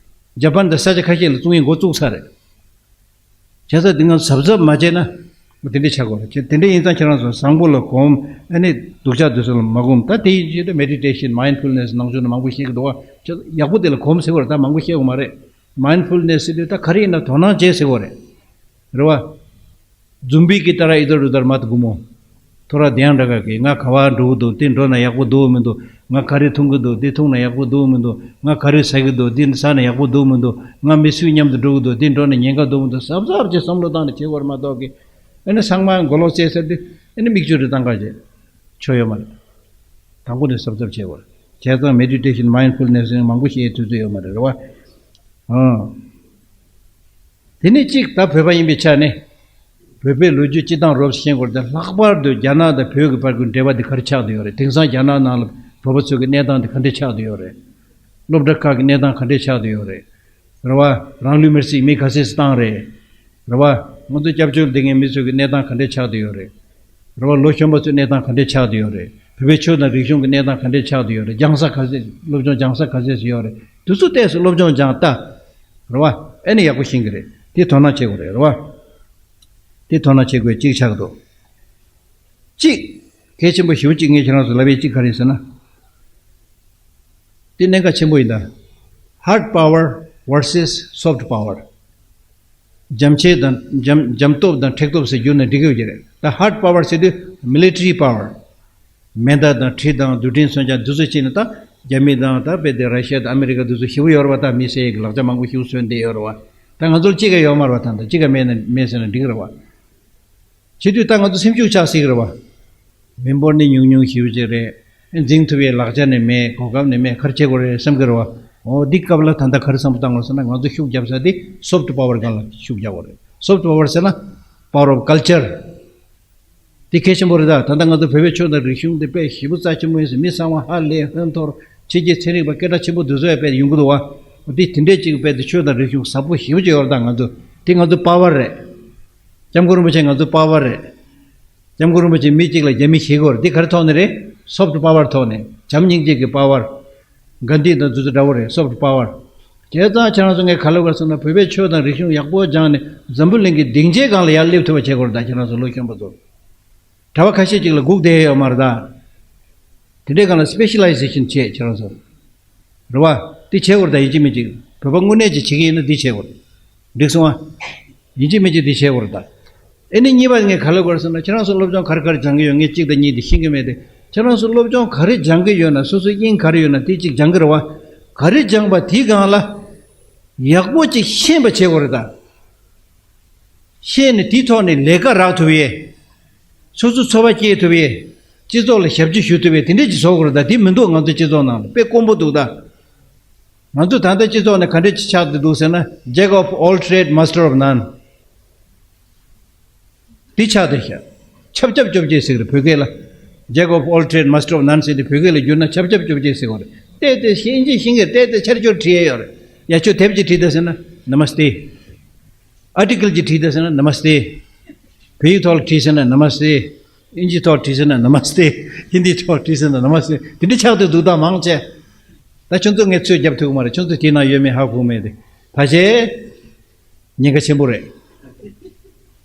ཇ་པན་དང་ས་ཆ་ཁ་ཤས་ལ་བཙོང་ཡིན་འགོ་བཙུགས་ཚར་རེད། བྱས་ཙང་འདི་ང་གཟབ་གཟབ་མ་བྱས་ན་དེ་འདྲ་ཆགས་དགོས་རེད། དེ་འདྲ་ཡིན་ཙང་ཁྱེད་རང་ཚོ་བཟང་པོ་ལ་གོམས། ཨ་ནི་སྡུག་ཅག་དེ་ཚོ་ལ་མ་གོམས། ད་དེ་ཡིན་ཕྱིན་ད་མེ་ཌི་ཊེ་ཤན། མའིན་ཌ་ཕུལ་ནེ་སི། ནང་ཆོས་ནང་མང་པོ་བཤད་ཀྱི་འདུག་བ། ཁྱེད་ཡག་པོ་དེ་ལ་གོམས་ཟེར་བ་རེད། ད་མང་པོ་བཤད་དགོས་མ་རེད། མའིན་ཌ་ཕུལ་ནེ་སི་ཟེར་དུས་ད་ག་རེ་ཡིན་ན་དོ་སྣང་བྱེད་ཟེར་བ་རེད། རེད་བ། ཛུམ་བི་གི་ཏ་ར་ཨི་དར་ཨུ་དར་མ་ཏི་གུ་མོ། ཐོ་ར་དེ་ཡང་འདྲ་ག་གི། ང་ག་བ་འགྲོ་གི་འདུག་འདི་འགྲོ་ན་ཡག་པོ་འདུག་མི་འདུག་ང་ག་རེ་འཐུང་གི་འདུག་འདི་འཐུང་ན་ཡག་པོ་འདུག་མི་འདུག་ང་ག་རེ་ཟ་གི་འདུག་འདི་ཟ་ན་ཡག་པོ་འདུག་མི་འདུག་ང་མི་སུའི་མཉམ་དུ་འགྲོ་གི་འདུག་འདི་འགྲོ་ན་ཉེན་ཁ་འདུག་མི་འདུག་གཟབ་གཟབ་ཅིག་བསམ་བློ་བཏང་ནས་བྱེད་དགོས་རེད་མ་གཏོགས་གི། ཨ་ནི་ཚང་མ་མགོ་ལོག་བཙལ་ཚར་དུས་ཨ་ནི་མིག་ཆུ་རེ་བཏང་ག་བྱེད་ཆོ་ཡོད་མ་རེད། དང་པོ་ནས་གཟབ་གཟབ་བྱེད་དགོས་རེད། བྱས་ཙང་མེ་ཌི་ཊེ་ཤན། མའིན་ཌ་ཕུལ་ནེ་སི་ནི་མང་པོ་བཤད་དུས་ཚོད་ཡོད་མ་རེད། རེད་བ། ཨང་། དེ་ནས་གཅིག་ད་བོད་པ་ཡིན་པའི་ཆ་ནས། བོད་པའི་ལོ་རྒྱུས་སྤྱི་བཏང་རོབ་ཤེས་དགོས་རེད། ལྷག་པར་དུ་རྒྱ་ནག་དང་བོད་ཀྱི་བར་གྱི་འབྲེལ་བ་འདི་ག་རེ་ཆགས་བསྡད་ཡོད་རེད། དེང་སང་རྒྱ་ནག་ནང་ལ་བོད་པ་ཚོ་གི་གནས་སྟངས་འདི་ག་འདྲས་ཆགས་བསྡད་ཡོད་རེད། སློབ་གྲྭ་ཁག་གི་གནས་སྟངས་ག་འདྲས་ཆགས་བསྡད་ཡོད་རེད། རེད་བ། རང་ལུས་མེར་སྲེག་མི་ག་ཚོད་བཏང་རེད། རེད་བ། ང་ཚོ་སྐྱབས་བཅོལ་བསྡད་མཁན་མི་ཚོ་གི་གནས་སྟངས་ག་འདྲས་ཆགས་བསྡད་ཡོད་རེད། རེད་བ། ལོ་གཞོན་པ་ཚོའི་གནས་སྟངས་ག་འདྲས་ཆགས་བསྡད་ཡོད་རེད། བོད་པའི་ཆོས་དང་རིག་གཞུང་གི་གནས་སྟངས་ག་འདྲས་ཆགས་བསྡད་ཡོད་རེད། སྦྱང་ས་ག་ཚད། སློབ་སྦྱོང་སྦྱང་ས་ག་ཚད་ཡོད་རེད། དེ་ཚོ་ཏོག་ཙམ་སློབ་སྦྱོང་སྦྱང་ལྟ། རེད་བ། ཨེ་ནི་ཡག་པོ་ཤེས་ཀྱི་རེད། དེ་དོ་སྣང་བྱེད་དགོས་རེད། རེད་བ། དེ་དོ་སྣང་བྱེད་དགོས་གཅིག་ཆགས་འདུག་གཅིག་གལ་ཆེན་པོ་ཞེ་པོ་གཅིག་ངས་ཁྱེད་རང་ཚོ་ལབ་ཡས་གཅིག་ག་རེ་ཟེར་ན། དེ་གནད་འགག་ཆེན་པོ་ཡིན་ད། Hard power versus soft power། འཇམ་ཆས་དང་འཇམ་འཇམ་སྟོབས་དང་མཁྲེགས་སྟོབས་ཟེར་བསྒྱུར་ན་འགྲིག་གི་ཡོད་ཀྱི་རེད། ད་ཧར་ཌི་པ་ཝར་ཟེར་དུས་མི་ལི་ཊ་རི་པ་ཝར། མེ་མདའ་དང་གྲི་དང་རྡུལ་ཕྲན་མཚོན་ཆ་འདི་ཚོ་བྱས་ནས། ད་རྒྱ་མི་དང་ད་དཔེ་དེ་ར་ཤི་ཡ་དང་ཨ་མི་རི་ཀ་འདི་ཚོ་ཞེ་པོ་ཡོད་རེད་བ། ད་མི་བསད་ཡས་ཀྱི་ལག་ཆ་མང་པོ་ཞེ་པོ་བཟོས་བསྡད་ཡོད་རེད་བ། ད་ང་ཚོར་གཅིག་ཀ་ཡོད་མ་རེད་བ། ད་ད་གཅིག་ཀ་མེད་ན་མེད་ཟེར་ན་འགྲིག་རེད་བ། བྱེད་དུས་ད་ང་ཚོ་སེམས་ཤུགས་ཆག་སྲིད་ཀྱི་རེད་བ། མི་འབོར་ནི་ཉུང་ཉུང་ཞེ་པོ་ཅིག་རེད། འཛིང་ཐུབ་པའི་ལག་ཆ་ནི་མེད། གོ་སྐབས་ནི་མེད། ག་རེ་བྱེད་དགོས་རེད་བསམ་གྱི་རེད་བ། འོ་འདི་སྐབས་ལ་ད་ལྟ་ག་རེ་བསམ་བློ་བཏང་དགོས་ཟེར་ན། ང་ཚོ་ཤུགས་རྒྱབ་ས་དེ་སོཕ་ཊི་པ་ཝར་སྒང་ལ་ཤུགས་རྒྱག་དགོས་རེད། སོཕ་ཊི་པ་ཝར་ཟེར་ན་པ་ཝར་ཨོཕ་ཀལ་ཅར། འདི་གལ་ཆེན་པོ་རེད་ད། ད་ལྟ་ང་ཚོ་བོད་པའི་ཆོས་དང་རིག་གཞུང་འདི་དཔེ་ཞེ་པོ་རྩ་ཆེན་པོ་ཡིན་ཟེར། མི་ཚང་མ་ཧ་ལས་ཧོན་ཐོར་ཕྱི་རྒྱལ་ཚན་རིག་པ་སྐད་གྲགས་ཆེན་པོ་འདི་ཚོ་ཡང་དཔེ་ཡོང་གི་འདུག་བ། འདི་དེ་འདྲས་ཅིག་དཔེ་དེ་ཆོས་དང་རིག་གཞུང་ཟབ་པོ་ཞེ་པོ་ཅིག་ཡོད་རེད་ད། ང་ཚོ་འདི་ང་ཚོ་པ་ཝར་རེད། སྐྱབས་མགོན་རིན་པོ་ཆེ་ང་ཚོ་པ་ཝར་རེད། སྐྱབས་མགོན་རིན་པོ་ཆེ་མི་གཅིག་ལ་རྒྱ་མི་ཞིག་དགོས་རེད། འདི་ག་རེ་ཐོག་ནས་རེད། སོཕ་ཊི་པ་ཝར་ཐོག་ནས། བྱམས་སྙིང་རྗེ་གི་པ་ཝར། གྷན་དྷི་དང་དེ་ཚོ་འདྲ་བོ་རེད། སོཕ་ཊི་པ་ཝར། བྱས་ཙང་ཁྱེད་རང་ཚོ་ངས་ག་ལབ་དགོས་ཟེར་ན། བོད་པའི་ཆོས་དང་རིག་གཞུང་ཡག་པོ་སྦྱངས་ནས་འཛམ་བུ་གླིང་གི་སྡིངས་ཆའི་སྒང་ལ་ཡར་སླེབས་ཐུབ་པ་བྱེད་དགོས་རེད་ད། ཁྱེད་རང་ཚོ་ལོ་གཞོན་པ་ཚོ། གྲྭ་པ་ཁ་ཤས་ཅིག་ལ་སྒུག་བསྡད་ཡོད་མ་རེད་ད། དེ་འདྲའི་སྒང་ལ་སི་པེ་ཤ་ལའི་ཟེ་ཤན་བྱེད་ཁྱེད་རང་ཚོ། རེད་བ། འདི་བྱེད་དགོས་རེད་ད། ཡིན་གཅིག་མིན་གཅིག་བོད་པ་དངོས་གནས་ཅིག་བྱེད་ཀྱི་ཡིན་ན་འདི་བྱེད་དགོས་རེད། འགྲིག་སོང་ཨ། ཡིན་གཅིག་མིན་གཅིག་འདི་བྱེད་དགོས་རེད་ད། ཨེ་ནི་གཉིས་པ་ངས་ག་ལབ་དགོས་རེད་ཟེར་ན། ཁྱེད་རང་ཚོ་སློབ་སྦྱོང་ག་རེ་ག་རེ་སྦྱང་གི་ཡོད། ངས་གཅིག་དང་གཉིས་དེ་ཤེས་ཀྱི་མེད་དེ། ཁྱེད་རང་ཚོ་སློབ་སྦྱོང་ག་རེ་སྦྱང་གི་ཡོད་ན། སོ་སོའི་དབྱིངས་ག་རེ་ཡོད་ན་དེ་གཅིག་སྦྱང་གི་རེད་བ། ག་རེ་སྦྱངས་པ་དེའི་སྒང་ལ་ཡག་པོ་ཅིག་ཤེས་པ་བྱེད་དགོས་རེད་ད། ཤེས་ནས་དེའི་ཐོག་ནས་ལས་ཀ་རག་ཐུབ་ཡས། སོ་སོ་འཚོ་བ་སྐྱེལ་ཐུབ་ཡས། སྤྱི་ཚོགས་ལ་ཞབས་ཕྱི་ཞུ་ཐུབ་ཡས་དེ་འདྲས་ཅིག་བཟོ་དགོས་རེད་ད། དེ་མི་འདུག་ང་ཚོ་སྤྱི་ཚོགས་ནང་ལ་དཔེ་དཀོན་པོ་འདུག་ད། ང་ཚོ་ད་ལྟ་སྤྱི་ཚོགས་ནས་ག་འདྲས་ཅིག་ཆགས་བསྡད་འདུག་ཟེར་ན། Jack of all trade, master of none། འདི་ཆགས་བསྡད་ཤག་ཆབ་ཆབ་ཅོབ་ཅེ་ཟེར་གི་རེད་བོད་སྐད་ལ། Jack of all trade, master of none ཟེར་དེ་བོད་སྐད་ལ་བསྒྱུར་ན་ཆབ་ཆབ་ཅོབ་ཅེ་ཟེར་གི་རེད། ཏེ་ཏེ་ཤེས་ཀྱི་ཤེས་ཀྱི་ཏེ་ཏེ་ཆར་ཆུར་བྲིས་ཡས་ཡོད་རེད། ཡ་ཁྱོད་དེབ་ཅིག་བྲིས་ད་ཟེར་ན་ནམ་སྟེ། ཨར་ཊི་ཀལ་ཅིག་བྲིས་ད་ཟེར་ན་ནམ་སྟེ། བོད་ཡིག་ཐོག་ལ་བྲིས་ཟེར་ན་ནམ་སྟེ། ཨིན་ཇི་ཐོག་ལ་བྲིས་ཟེར་ན་ནམ་སྟེ། ཧིན་དི་ཐོག་ལ་བྲིས་ཟེར་ན་ནམ་སྟེ། དེ་འདྲ་ཆགས་བསྡད་འདུག་ད་མང་ཆེ། ད་ཁྱོད་ཚོ་ངས་ཚོད་རྒྱབ་ཐུབ་ཀྱི་མ་རེད། ཁྱོད་ཚོ་དེའི་ནང་ཡོད་མེད་ཧ་གོ་མེད་དེ། ཕལ་ཆེར་ཉེན་ཁ་ཆེན་པོ་རེད།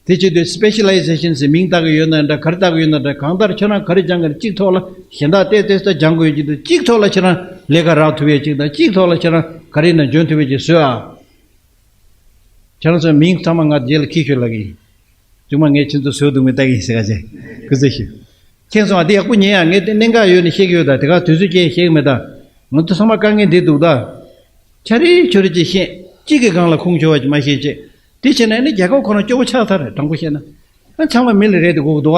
དེ་བྱེད་དུས་སི་པེ་ཤ་ལའི་ཟེ་ཤན་ཟེར་མིང་བཏགས་ཀྱི་ཡོད་ན་འདྲ། ག་རེ་བཏགས་ཀྱི་ཡོད་ན་འདྲ། གང་ལྟར་ཁྱོད་རང་ག་རེ་སྦྱང་གི་རེད། གཅིག་ཐོག་ལ་གཞན་དག་ཏེ་ཏེ་ས་སྦྱང་དགོས་ཀྱི་འདུག་གཅིག་ཐོག་ལ་ཁྱེད་རང་ལས་ཀ་རག་ཐུབ་ཡས་གཅིག་དང་། གཅིག་ཐོག་ལ་ཁྱེད་རང་ག་རེ་ཡིན་ན་འཇོན་ཐུབ་ཡས་གཅིག་བཟོས་ཨ། ཁྱེད་རང་ཚོའི་མིང་ཚང་མ་ང་རྗེས་ལ་འཁྱེར་ཤོག་ལབ་ཀྱི་ཡིན། ཚང་མ་ངས་ཁྱེད་ཚོ་བཟོས་འདུག་མིན་ལྟ་གི་ཡིན་ཟེར་ག་བྱས། སྐུ་ཚེ་ཞུ། མཁྱེན་སོང་ཨ། འདི་ཡག་པོ་ཉན་ཡ། ངས་དེ་གནད་འགག་ཡོད་ནི་ཤེས་ཀྱི་ཡོད། ད་དེ་ག་དུས་ཚོད་ཅན་ཤེས་ཀྱི་མེད་ད། ང་ཚོ་ཚང་མ་དཀའ་ངལ་འདི་འདུག་ད། ཆ་རེ་ཆོ་རེ་ཅིག་ཤེས། གཅིག་གི་སྒང་ལ་ཁུངས་འཁྱོལ་བ་ཅིག་མ་ཤེས་ཅེས། དེ་བྱས་ན་ཨ་ནི་རྒྱལ་ཁབ་ཁོ་རང་སྐྱོ་བོ་ཆགས་ཚར་རེད། དྲང་པོ་བཤད་ན། ཨ་ཚང་མ་མི་ལ་རེད་དེ་དགོས་ཀྱི་འདུག་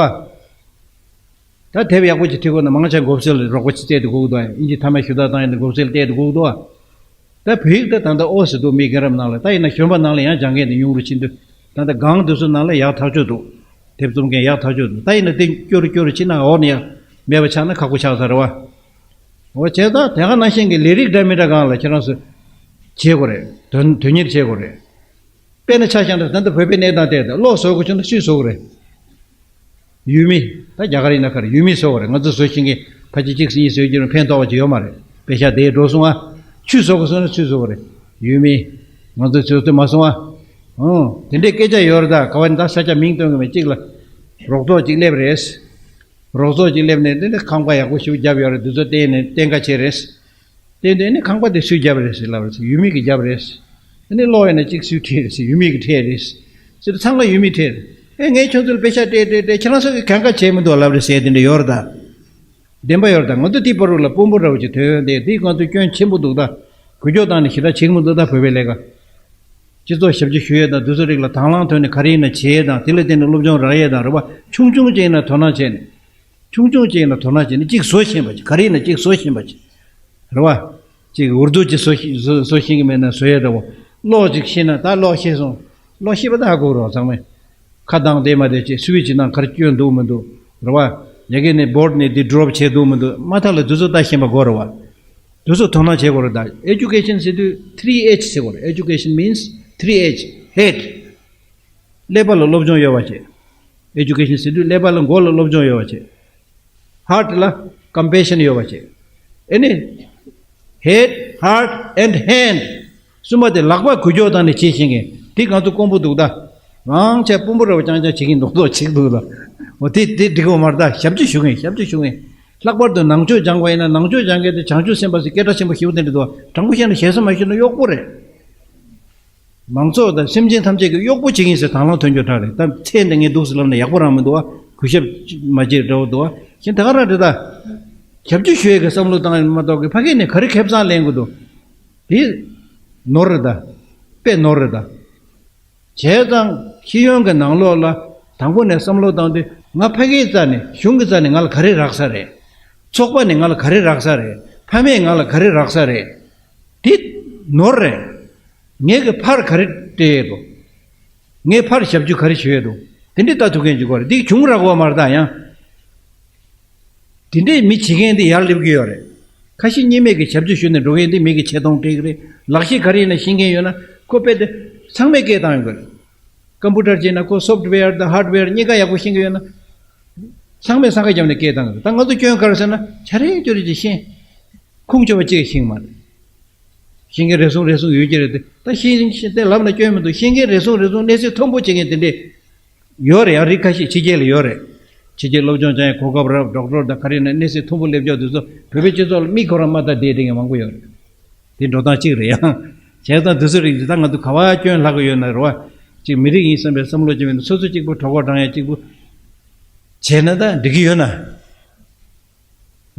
བ། ད་དེབ་ཡག་པོ་ཅིག་བྲིས་དགོས་ན་མང་ཆེ་མགོ་སེལ་རོགས་པ་ཅིག་བལྟས་དེ་དགོས་ཀྱི་འདུག་བ། ཨིན་ཇི་མཐའ་མ་ཞུ་དག་བཏང་ཡིན་ན་མགོ་སེལ་བལྟས་དེ་དགོས་ཀྱི་འདུག་བ། ད་བོད་ཡིག་ད་ད་ལྟ་ཨོ་ཟེར་འདུག་མི་རྒན་རབས་ནང་ལ། ད་ཡིན་ན་གཞོན་པ་ནང་ལ་ཡང་སྦྱང་མཁན་དེ་ཉུང་རུ་ཕྱིན་དུས། ད་ལྟ་སྒང་དེ་ཚོ་ནང་ལ་ཡག་ཐག་ཆོད་འདུག་དེབ་རྩོམ་མཁན་ཡག་ཐག་ཆོད་འདུག་ད་ཡིན་ན་དེ་སྐྱོ་རུ་སྐྱོ་རུ་ཕྱིན་ན་འོག་ནས་ཡང་མེད་པ་ཆགས་ན་ཁག་པོ་ཆགས་ཚར་རེད་བ། འོ་བྱས་ཙང་དེ་ག་ནང་བཞིན་གྱི་ལས་རིགས་འདྲ་མི་འདྲ་སྒང་ལ་ཁྱེད་རང་ཚོ་བྱེད་དགོས་རེད། དོན་དོན་གཉེར་བྱེད་དགོས་རེད། དཔེར་ན་ཆ་བཞག་ན་ད་ལྟ་བོད་པའི་གནས་སྟངས་དེ་ད་ཀློག་བཟོ་དགོས་བྱུང་ན་སུས་བཟོ་དགོས་རེད། ཡུལ་མི། ད་རྒྱ་གར་ཡིན་ན་ག་རེ་ཡུལ་མིས་བཟོ་དགོས་རེད། ང་ཚོ་བཟོ་ཤེས་མཁན་ཕལ་ཆེར་གཅིག་གཉིས་བཟོས་ཀྱི་རུང་ཕན་ཐོགས་པ་ཅིག་ཡོད་མ་རེད། པེ་ཤག་དེ་འགྲོ་སོང་ཨ། ཆུ་བཟོ་དགོས་སོང་ན་ཆུ་བཟོ་དགོས་རེད། ཡུལ་མི། ང་ཚོ་ཆུ་བཟོས་མ་སོང་ཨ། ཨང་། དེ་འདྲའི་སྐད་ཆ་ཡོད་རེད། ད་ག་བ་ནི་ད་ས་ཆ་མིང་སྟོན་གི་མེད། གཅིག་ལ་རོགས་ཚོགས་གཅིག་སླེབས་རེད། རོགས་ཚོགས་གཅིག་སླེབས་ནས་འདི་འདྲ་ཁང་པ་ཡག་པོ་ཞིག་བརྒྱབ་ཡོད་རེད། འདི་ཚོ་བལྟས་ནས་བརྟན་ཁ་བྱས་རེད། བལྟས་དུས་ཨ་ནི་ཁང་པ་དེ་སུས་བརྒྱབ་རེད་ཟེར་ལབ་རེད་ཟེར། ཡུལ་མི་གིས་བརྒྱབ་རེད་ཟེར། ཨ་ནི་གློག་ཡིན་ན་གཅིག་སུས་ཁྲིད་རེད་ཟེར། ཡུལ་མི་གིས་ཁྲིད་རེད་ཟེར། ཚང་མ་ཡུལ་མིས་ཁྲིད་རེད། ཨེ་ངས་ཁྱོད་ཚོ་ལ་པེ་ཤག་སྤྲད་སྤྲད་སྤྲད། ཁྱེད་རང་ཚོ་གིས་གང་ག་བྱས་མི་འདུག་ལབ་རེད་ཟེར་དེ་འདྲ་ཡོད་རེད་ད། བདེན་པ་ཡོད་རེད་ད། ང་ཚོ་དེའི་བར་དུ་ལ་དཔོན་པོ་འདྲ་བོ་ཅིག་ཐོན་ཡོང་དེ་དེ་ང་ཚོ་སྐྱོན་ཆེན་པོ་འདུག་ད། འགུལ་སྐྱོད་བཏང་ནས་ཞེ་དྲག་བྱེད་ཀྱི་མི་འདུག་ད་བོད་པའི་ལས་ཀ། སྤྱི་ཚོགས་ཞབས་ཕྱི་ཞུ་ཡས་དང་དེ་ཚོ་རིགས་ལ་དང་བླངས་ཐོག་ནས་ག་རེ་ཡིན་ན་བྱེད་ཡས་དང་། དེ་ལ་བརྟེན་ནས་སློབ་སྦྱོང་རག་ཡས་དང་རེད་བ། ཆུང་ཆུང་ཅིག་ཡིན་ན་དོ་སྣང་བྱས་ནས། ཆུང་ཆུང་ཅིག་ཡིན་ན་དོ་སྣང་བྱས་ནས་གཅིག་བཟོ་ཤེས་པ་ཅིག་ག་རེ་ཡིན་ན་གཅིག་བཟོ་ཤེས་པ་ཅིག་རེད་བ། གཅིག་འུར་རྡོ་ཅིག་བཟོ་ཤེས་བཟོ་བཟོ་ཤེས་ཀྱི་མེད་ན་བཟོ་ཡས་འདྲ་བོ། གློག་ཅིག་ཤེས་ན་ད་གློག་ཤེས་སོང་། གློག་ཤེས་པ་ད་ཧ་གོ་རོགས་ཚང་མས། ཁ་གདངས་བསྡད་མ་བསྡད་ཅིག་སུའི་ཅིག་ནང་ག་རེ་སྐྱོན་འདུག་མི་འདུག་རེད་བ། ཡ་གི་ནས་བོར་ནས་འདི་ཌོབ་བྱས་འདུག་མི་འདུག་མ་མཐའ་ལ་དེ་ཚོ་ལྟ་ཤེས་པ་དགོས་རེད་བ། དེ་ཚོ་དོ་སྣང་བྱེད་དགོས་རེད་ད། Education ཟེར་དུས་three H ཟེར་དགོས་རེད། Education means three H. Head. ཀླད་པ་ལ་སློབ་སྦྱོང་ཡོད་པ་བྱེད། Education ཟེར་དུས་ཀླད་པ་ལ་མགོ་ལ་སློབ་སྦྱོང་ཡོད་པ་བྱེད། Heart ལ་compassion ཡོད་པ་བྱེད། ཨེ་ནི། Head, heart and hand. གསུམ་པ་དེ་ལག་པ་འགུལ་སྐྱོད་བཏང་ནས་བྱེད་ཤེས་མཁན་དེ་ང་ཚོ་དཀོན་པོ་འདུག་ད། མང་ཆེ་དཔོན་པོ་འདྲ་བོ་རྐྱང་རྐྱང་བྱེད་ཀྱིན་མདོག་མདོག་བྱེད་འདུག་ད། འོ་དེ་དེ་འགྲིག་གི་མ་རེད་ད། ཞབས་ཕྱི་ཞུ་མཁན་ཞབས་ཕྱི་ཞུ་མཁན། ལྷག་པར་དུ་ནང་ཆོས་སྦྱང་བ་ཡིན་ན་ནང་ཆོས་སྦྱང་མཁན་དེ་བྱང་ཆུབ་སེམས་དཔའ་ཟེར་སྐད་གྲགས་ཆེན་པོ་ཞེ་པོ་དེ་འདྲ་འདུག་དྲང་པོ་བཤད་ན་ཞེ་ས་མ་ཞུས་ན་གཡོག་པོ་རེད། མང་ཚོགས་དང་སེམས་ཅན་ཐམས་ཅད་ཀྱི་གཡོག་པོ་བྱེད་ཀྱིན་ཟེར་དང་བླངས་ཐོན་རྒྱུ་དྲག་རེད། ད་ཚེ་འདི་ངས་འདུག་ཟེར་ལབ་ན་ཡག་པོ་རང་མི་འདུག་བ། གུས་ཞབས་མ་བྱེད་འདྲ་བོ་འདུག་བ། གཞན་ད་ག་རང་རེད་ད། ཞབས་ཕྱི་ཞུ་ཡས་ཀྱི་བསམ་བློ་བཏང་ཡིན་མ་གཏོགས་ཀྱི་ཕ་གི་ནས་ག་རེ་ཁེ་བཟང་ལེན་དགོས་འདུག་དེ་ནོར་རེད་ད། དཔེ་ནོར་རེད་ད། བྱས་ཙང་ཤེས་ཡོན་གྱི་ནང་ལོགས་ལ་དང་པོ་ནས་བསམ་བློ་བཏང་དུས་ང་ཕ་གིའི་རྩ་ནས་གཞུང་གི་རྩ་ནས་ང་ལ་ག་རེ་རག་ས་རེད། ཚོགས་པ་ནས་ང་ལ་ག་རེ་རག་ས་རེད། ཕ་མས་ང་ལ་ག་རེ་རག་ས་རེད། དེ་ནོར་རེད། ངས་ཀྱི་ཕར་ག་རེ་སྤྲད་ཡས་འདུག་ངས་ཕར་ཞབས་ཞུ་ག་རེ་ཞུ་ཡས་འདུག་དེ་འདྲའི་ལྟ་ཐུབ་མཁན་ཅིག་དགོས་རེད། འདི་གཞུང་རག་དགོས་མ་རེད་ད་ཡང་། དེ་འདྲའི་མི་བྱེད་མཁན་དེ་ཡར་སླེབས་ཀྱི་ཡོད་རེད། ཁ་ཞེ་གཉིས་མེད་ཀྱི་ཞབས་ཞུ་ཞུ་ནས་འགྲོ་མཁན་དེ་མི་གི་ཆེ་མཐོང་སྤྲད་ཀྱི་རེད། ལག་ཤེས་ག་རེ་ཡིན་ན་ཤེས་མཁན་ཡོད་ན་ཁོ་དཔེ་དེ་ཚང་མས་སྐད་བཏང་ཡོང་གི་རེད། ཀམ་པུ་ཊར་བྱས་ན་ཁོ་སོཕ་ཊི་ཝེར་དང་ཧར་ཌི་ཝེར་གཉིས་ཀ་ཡག་པོ་ཤེས་ཀྱི་ཡོད་ན། ཚང་མས་སང་ཁ་བརྒྱབ་ནས་སྐད་བཏང་གི་རེད། ད་ང་ཚོ་སྐྱོན་ག་རེ་ཟེར་ན་ཆ་རེ་ཅོ་རེ་ཅིག་ཤེས། ཁུངས་འཁྱོལ་བ་གཅིག་ཤེས་ཀྱི་མ་རེད། ཤེས་མཁན་རེ་ཟུང་རེ་ཟུང་ཡོད་ཀྱི་རེད་དེ། ད་ཤེས་ཤེས་དེ་ལབ་ན་སྐྱོན་མི་འདུག་ཤེས་མཁན་རེ་ཟུང་རེ་ཟུང་གནས་ཚད་མཐོན་པོ་བྱེད་མཁན་དེ་འདྲས་ཡོད་རེད། ཡང་རིགས་ཁ་ཤས་ཕྱི་རྒྱལ་ལ་ཡོད་རེད། ཕྱི་རྒྱལ་སློབ་སྦྱོང་སྦྱང་ཡ་གོ་སྐབས་རག་ཌོག་ཊར་དང་ག་རེ་ན་གནས་ཚད་མཐོན་པོ་སླེབས་ཀྱོག་དེ་ཚོ་བོད་པའི་སྤྱི་ཚོགས་ལ་མིག་ཁོ་རང་མ་བལྟ་བསྡད་བསྡད་མཁན་མང་པོ་ཡོད་རེད། དེ་འགྲོ་སྟངས་གཅིག་རེད་ཡང་། བྱས་ཙང་དེ་ཚོ་རིགས་འདི་ད་ང་ཚོ་ག་བ་སྐྱོན་ལྷག་གི་ཡོད་ན་རེད་བ། གཅིག་མི་རིགས་ཡིན་བསམ་པའི་བསམ་བློ་ཅིག་མེད་ན་སོ་སོ་གཅིག་པུ་གྲོད་ཁོག་འགྲང་ཡ་གཅིག་པུ། བྱས་ན་ད་འགྲིག་གི་ཡོད་ན།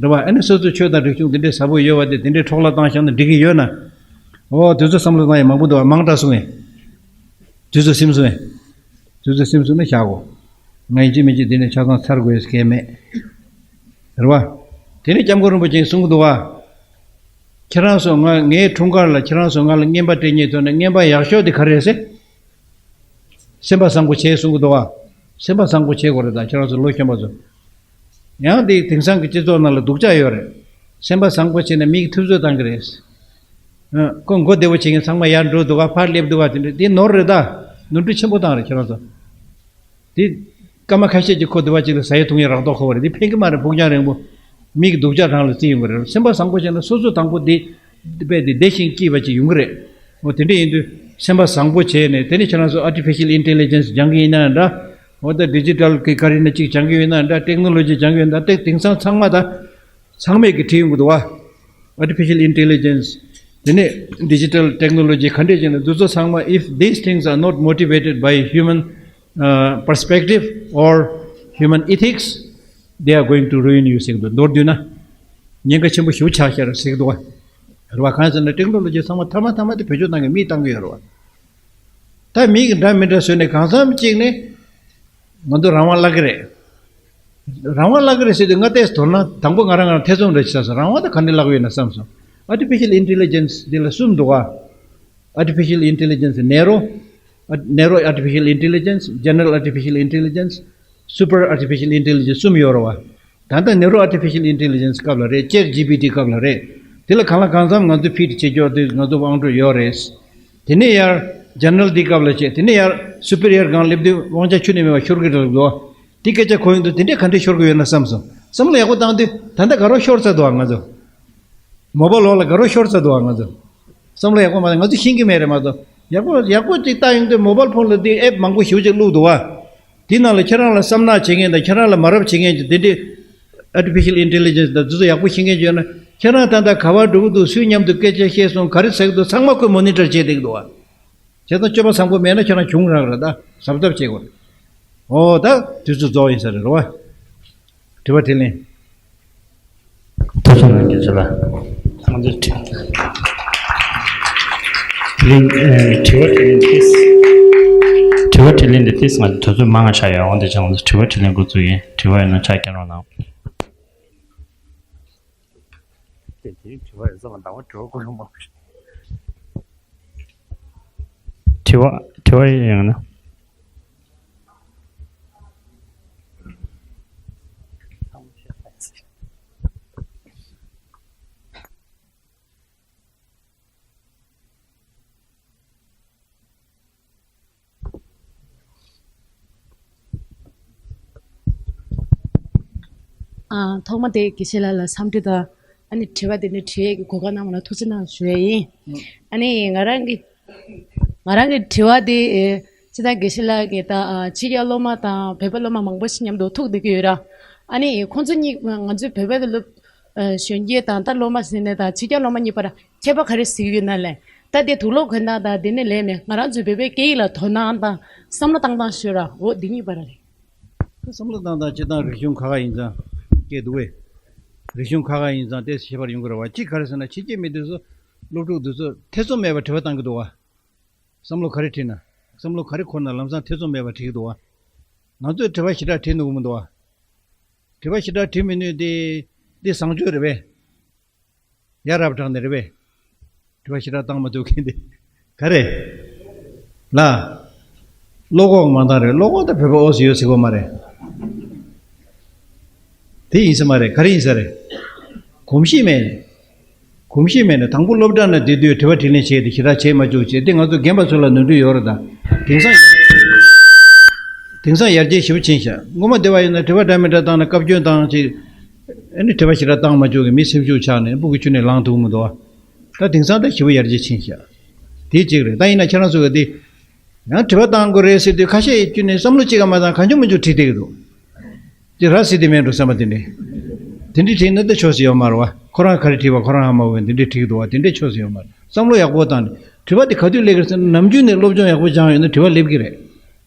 རེད་བ། ཨ་ནི་སོ་སོའི་ཆོས་དང་རིག་གཞུང་འདི་འདྲའི་ཟབ་པོ་ཡོད་བ་དེ་དེ་འདྲའི་འཕྲོ་བརླག་བཏང་བཞག་ན་འགྲིག་གི་ཡོད་ན། ཨོ་དེ་ཚོ་བསམ་བློ་བཏང་ཡ་མང་པོ་འདུག་བ། མང་དྲགས་གསུང་ངས། དེ་ཚོ་སེམས་གསོ་ངས། དེ་ཚོ་སེམས་གསོ་ནས་བཞག་གོ། ང་ཡིན་གཅིག་མིན་གཅིག་འདི་ནས་ཆ་ཚང་ཚར་དགོས་ཡས་གལ་མེད། རེད་བ། དེ་ནས་སྐྱབས་མགོན་རིན་པོ་ཆེས་གསུང་གི་འདུག་བ། ཁྱེད་རང་ཚོ་ང་ངའི་འཁྲུངས་སྐར་ལ་ཁྱེད་རང་ཚོ་ང་ལ་རྔན་པ་སྤྲད་མཁན་ཐོག་ནས་རྔན་པ་ཡག་ཤོས་དེ་ག་རེ་རེད་ཟེར། སེམས་པ་བཟང་པོ་བྱེད་གསུང་གི་འདུག་བ། སེམས་པ་བཟང་པོ་བྱེད་དགོས་རེད་ད། ཁྱེད་རང་ཚོ་ལོ་གཞོན་པ་ཚོ། ཡང་དེ་དེང་སང་གི་སྤྱི་ཚོགས་ནང་ལ་སྡུག་ཅག་ཡོད་རེད། སེམས་པ་བཟང་པོ་བྱས་ནས་མིག་ཐུབ་ཚོད་བཏང་གི་རེད། ཨ། ཁོ་མགོ་བདེ་བོ་བྱེད་མཁན་ཚང་མ་ཡར་འགྲོ་འདུག་ག་ཕར་སླེབས་འདུག་ག་དེ་འདྲ་དེ་ནོར་རེད་ད། ནོར་འཁྲུལ་ཆེན་པོ་བཏང་རེད་ཁྱེད་རང་ཚོ། དེ། སྐར་མ་ཁ་ཤས་ཀྱིས་ཁོ་དུ་བ་གཅིག་ལ་ཟ་ཡི་འཐུང་ཡི་རག་མདོག་ཁ་པོ་རེད། དེ་ཕན་གི་མ་རེད། ཕུགས་རྒྱང་རིང་པོ། མིག་སྡུག་ཅག་རང་ལ་བརྩི་ཡོང་གི་རེད། སེམས་པ་བཟང་པོ་བྱས་ན་སོ་སོ་དང་པོ་དེ། དཔེ་དེ་བདེ་ཞིང་སྐྱིད་པ་ཅིག་ཡོང་གི་རེད། འོ་དེ་འདྲ་ཡིན་དུས་སེམས་པ་བཟང་པོ་བྱས་ནས་དེ་ནས་ཁྱེད་རང་ཚོ་artificial intelligence སྦྱང་གི་ཡིན་ན་འདྲ། འོ་ད་digital གི་ག་རེ་ན་གཅིག་སྦྱང་གི་ཡོད་ན་འདྲ། technology སྦྱང་གི་ཡོད་ན་འདྲ། དེ་དེང་སང་ཚང་མ་ད། ཚང་མས་ཀྱི་བྲིས་ཡོང་གི་འདུག་བ། Artificial intelligence དེ་ནས་digital technology ག་འདྲས་བྱས་ན་འདི་ཚོ་ཚང་མ། If these things are not motivated by human, uh, perspective or human ethics, they are going to ruin you ཟེར་གི་འདུག་མདོར་བསྡུས་ན། ཉེན་ཁ་ཆེན་པོ་ཞེ་པོ་ཆགས་ཤག་ཟེར་གི་འདུག་བ། རེད་བ། གང་ཡིན་ཟེར་ན་ཊེག་ནོ་ལོ་ཇི་ཚང་མ་ཐ་མ་ཐ་མ་དེ་བེད་སྤྱོད་གཏང་གི་མིས་གཏང་གི་ཡོད་རེད་བ། ད་མིས་གི་འདྲ་མི་འདྲ་བཟོས་ནས་གང་འཚམ་གཅིག་ནས་ང་ཚོ་རང་དབང་བརླག་གི་རེད། རང་དབང་བརླག་གི་རེད་ཟེར་དུས་ང་ཏོག་ཙམ་དོ་སྣང་དང་པོ་ང་རང་ང་རང་ཐེ་ཚོམ་འདྲ་ཞིག་ཟ་སོང་། རང་དབང་དེ་ག་ནས་བརླག་གི་ཡོད་ན་བསམ་སོང་། Artificial Intelligence འདི་ལ་གསུམ་འདུག་ག Artificial Intelligence Nero, Nero Artificial Intelligence, General Artificial Intelligence, Super Artificial Intelligence གསུམ་ཡོད་རེད་བ། ད་ལྟ་Nero Artificial Intelligence སྐབས་ལ་རེད། Chat G P T སྐབས་ལ་རེད། དེ་ལ་གང་ལ་གང་འཚམ་ང་ཚོ་ཕིཊ་བྱེད་ཆོག་དུས་ང་ཚོ་དབང་སྒྲོན་ཡོད་རེད། དེ་ནས་ཡར་General འདི་སྐབས་ལ་བྱས། དེ་ནས་ཡར་Superior སྒང་སླེབས་དུས་དབང་ཆ་ཁྱོན་ནས་མེད་པ་ཤོར་གི་རེད་འདུག་དེ་སྐད་ཆ་གོ་ཡོང་དུས་དེ་འདྲས་ག་འདྲས་ཤོར་གི་ཡོད་ན་བསམ་སོང་། བསམ་བློ་ཡག་པོ་བཏང་དུས་ད་ལྟ་དགའ་རོགས་ཤོར་ཚར་འདུག་ང་ཚོ། མོ་བལ་ལོག་ལ་དགའ་རོགས་ཤོར་ཚར་འདུག་ང་ཚོ། བསམ་བློ་ཡག་པོ་མ་བཏང་། ང་ཚོ་ཤེས་ཀྱི་མེད་རེད་མ་གཏོགས། ཡག་པོ་ཡག་པོ་ཅིག་བལྟ་ཡོང་དུས་མོ་བལ་ཕོན་ལ་དེ་ཨེབ་མང་པོ་ཞེ་པོ་ཅིག་བླུགས་འདུག་བ། དེ་ནང་ལ་ཁྱེད་རང་ལ་བསམ་ནག་བྱེད་མཁན་དང་ཁྱེད་རང་ལ་མ་རབས་བྱེད་མཁན་གྱི་དེ་འདྲས་Artificial Intelligence དང་དེ་ཚོ་ཡག་པོ་ཤེས་མཁན་ཅིག་ཡོད་ན། ཁྱེད་རང་ད་ལྟ་ག་པར་འགྲོ་གི་འདུག་སུའི་མཉམ་དུ་སྐད་ཆ་བཤད་སོང་། ག་རེ་ཟེར་གི་འདུག་ཚང་མ་ཁོས་མོ་ནི་ཊར་བྱེད་བསྡད་ཀྱི་འདུག་བ། བྱས་ཙང་སྤྱོད་པ་བཟང་པོ་མེད་ན་ཁྱེད་རང་གྱོང་རག་རེད། ད་གཟབ་གཟབ་བྱེད་དགོས་རེད། ཨོ་ད་དུས་ཚོད་རྫོགས་ཡིན་ས་རེད་རོ། དྲི་བ་དྲིས་ལན། ཐུགས་རྗེ་གནང་རྒྱུ་ལ། ང་ཚོ་དྲི་དྲི་ལན་ཨེ་དྲི་བ་དྲིས་ལན་ཏིས། དྲི་བ་དྲིས་ལན་འདི་ཏིས་ང་ཚོ་དུས་ཚོད་མང་ང་ཆགས་ཡོད། འོན་ཏེ་ཅང་ང་ཚོ་དྲི་བ་དྲིས་ལན་འགོ་བཙུགས་ཡིན། དྲི་བ་ཡོད་ན་ཕྱག་སྐྱོན་རོགས་གནང་། དེ་དེ་རིང་དྲི་བ་ཡོད་ས་མ་འདང་བ་དྲི་བ་དགོས་ཡོད་མ་རེད། དྲི་བ་དྲི་བ་ཡོད་ན། ཨ། ཐོག་མ་དེ་དགེ་བཤེས་ལགས་ལ་འཚམས་འདྲི་དང་། ཨ་ནི་དྲི་བ་དེ་འདྲ་དྲི་ཡས་ཀྱི་གོ་སྐབས་གནང་བ་ལ་ཐུགས་རྗེ་གནང་ཞུ་ཡས་ཡིན། ཨ་ནི་ང་རང་གི་ང་རང་གི་དྲི་བ་དེ་ཨེ་སྤྱིར་བཏང་དགེ་བཤེས་ལགས་ཀྱིས་ད་ཨ་ཕྱི་རྒྱལ་སློབ་མ་དང་བོད་པ་སློབ་མ་མང་པོ་ཞིག་མཉམ་དུ་ཐུག་བསྡད་ཀྱི་ཡོད་ར། ཨ་ནི་ཁོང་ཚོ་གཉིས་ང་ཚོའི་བོད་པའི་སློབ་ཨ་གཞོན་སྐྱེས་དང་ད་སློབ་མ་ཟེར་ནས་དང་ཕྱི་རྒྱལ་སློབ་མ་གཉིས་བར་ཁྱད་པར་ག་རེ་གཟིགས་ཡོད་ན་ལས། ད་དེ་དུག་ལོག་གོན་སྟངས་དང་དེ་ནས་ལས་མེད། ང་རང་ཚོའི་བོད་པའི་སྐད་ཡིག་ལ་དོ་སྣང་དང་བསམ་བློ་བཏང་སྟངས་ཤོད་ར། འོ་འདི་གཉིས་བར་རེད། བསམ་བློ་བཏང་སྟངས་སྤྱིར་བཏང་རིག་གཞུང་ཁག་ཁག་ཡིན་ཙང་སྐད་འདུག་བས། རིག་གཞུང་ཁག་ཁག་ཡིན་ཙང་ཏོག་ཙམ་ཁྱད་པར་ཡོང་གི་རེད་བ། གཅིག་ག་རེ་ཟེར་ན་ཕྱི་རྒྱལ་མི་དེ་ཚོ་སློབ་ཕྲུག་དེ་ཚོ་ཐེ་ཚོམ་མེད་པར་དྲི་བ་བཏང་གི་འདུག་བ། བསམ་བློ་ག་རེ་དྲིས་ན། བསམ་བློ་ག་རེ་འཁོར་ན་ལམ་སང་ཐེ་ཚོམ་མེད་པར་དྲི་གི་འདུག་བ། ང་ཚོས་དྲི་བ་ཞེ་དྲག་དྲིས་འདུག་གི་མི་འདུག་བ། དྲི་བ་ཞེ་དྲག་དྲི་མི་ནུས་ཏེ། འདི་བཟང་སྤྱོད་རེད་པས། ཡ་རབས་དྲགས་ནས་རེད་པས། དྲི་བ་ཞེ་དྲག་བཏང་མ་ཐུབ་མཁན་དེ། ག་རེ། ལ། བློ་ཁོག་མ་འདང་རེད། བློ་ཁོག་ད་བོད་པ་ཨོ་སི་ཡོད་ཟེར་གོ་མ་རེད། དེ་ཡིན་ས་མ་རེད། ག་རེ་ཡིན་ས་རེད། གོམས་གཤིས་མེད་ནས། གོམས་གཤིས་མེད་ནས་དང་པོ་སློབ་གྲྭ་ནས་བསྡད་དུས་དྲི་བ་དྲིས་ལན་བྱས་ཏེ་ཞེ་དྲག་བྱེད་མ་བཅུག་བྱས་ཏེ་ང་ཚོ་རྒན་པ་ཚོ་ལ་ནོར་འཁྲུལ་ཡོད་རེད་ད། དེང་སང་དེང་སང་ཡར་རྒྱས་ཞེ་པོ་ཕྱིན་ཤག་སྔོན་མ་དེ་བ་ཡིན་ན་དྲི་བ་འདྲ་མི་འདྲ་བཏང་ན་བཀའ་བཀྱོན་བཏང་ཅིག་ཨ་ནི་དྲི་བ་ཞེ་དྲག་བཏང་མ་བཅུག་གི་མི་སེམས་ཤུགས་ཆག་ནས་སྤུ་གུ་ཁྱོན་ནས་ལངས་ཐུབ་མི་འདུག་ད་དེང་སང་ད་ཞེ་པོ་ཡར་རྒྱས་ཕྱིན་ཤག་དེ་གཅིག་རེད། ད་ཡིན་ན་ཁྱེད་རང་ཚོ་གི་དེ། ཡང་དྲི་བ་བཏང་དགོས་རེད་ཟེར་དུས་ཁ་ཤས་ཀྱིས་ནས་བསམ་བློ་གཅིག་ཀ་མ་བཏང་གང་བྱུང་མང་བྱུང་དྲིས་བསྡད་ཀྱི་འདུག་དེ་ར་སྲིད་དེ་མེད་འགྲོ་བསམ་པ་དེ་འདྲས། དེ་འདྲས་དྲིས་ན་ད་ཆོག་ས་ཡོད་མ་རེད་བ། ཁོ་རང་ག་རེ་དྲིས་པ་ཁོ་རང་ཧ་མ་གོ་བས་དེ་འདྲས་དྲིས་ཀྱི་འདུག་བ། དེ་འདྲས་ཆོག་ས་ཡོད་མ་རེད། བསམ་བློ་ཡག་པོ་བཏང་ནས་དྲི་བ་དེ་ག་དུས་སླེབས་ཀྱི་རེད་ཟེར་ན་ནམ་རྒྱུན་ནས་སློབ་སྦྱོང་ཡག་པོ་སྦྱངས་ཡོད་ན་དྲི་བ་སླེབས་ཀྱི་རེད།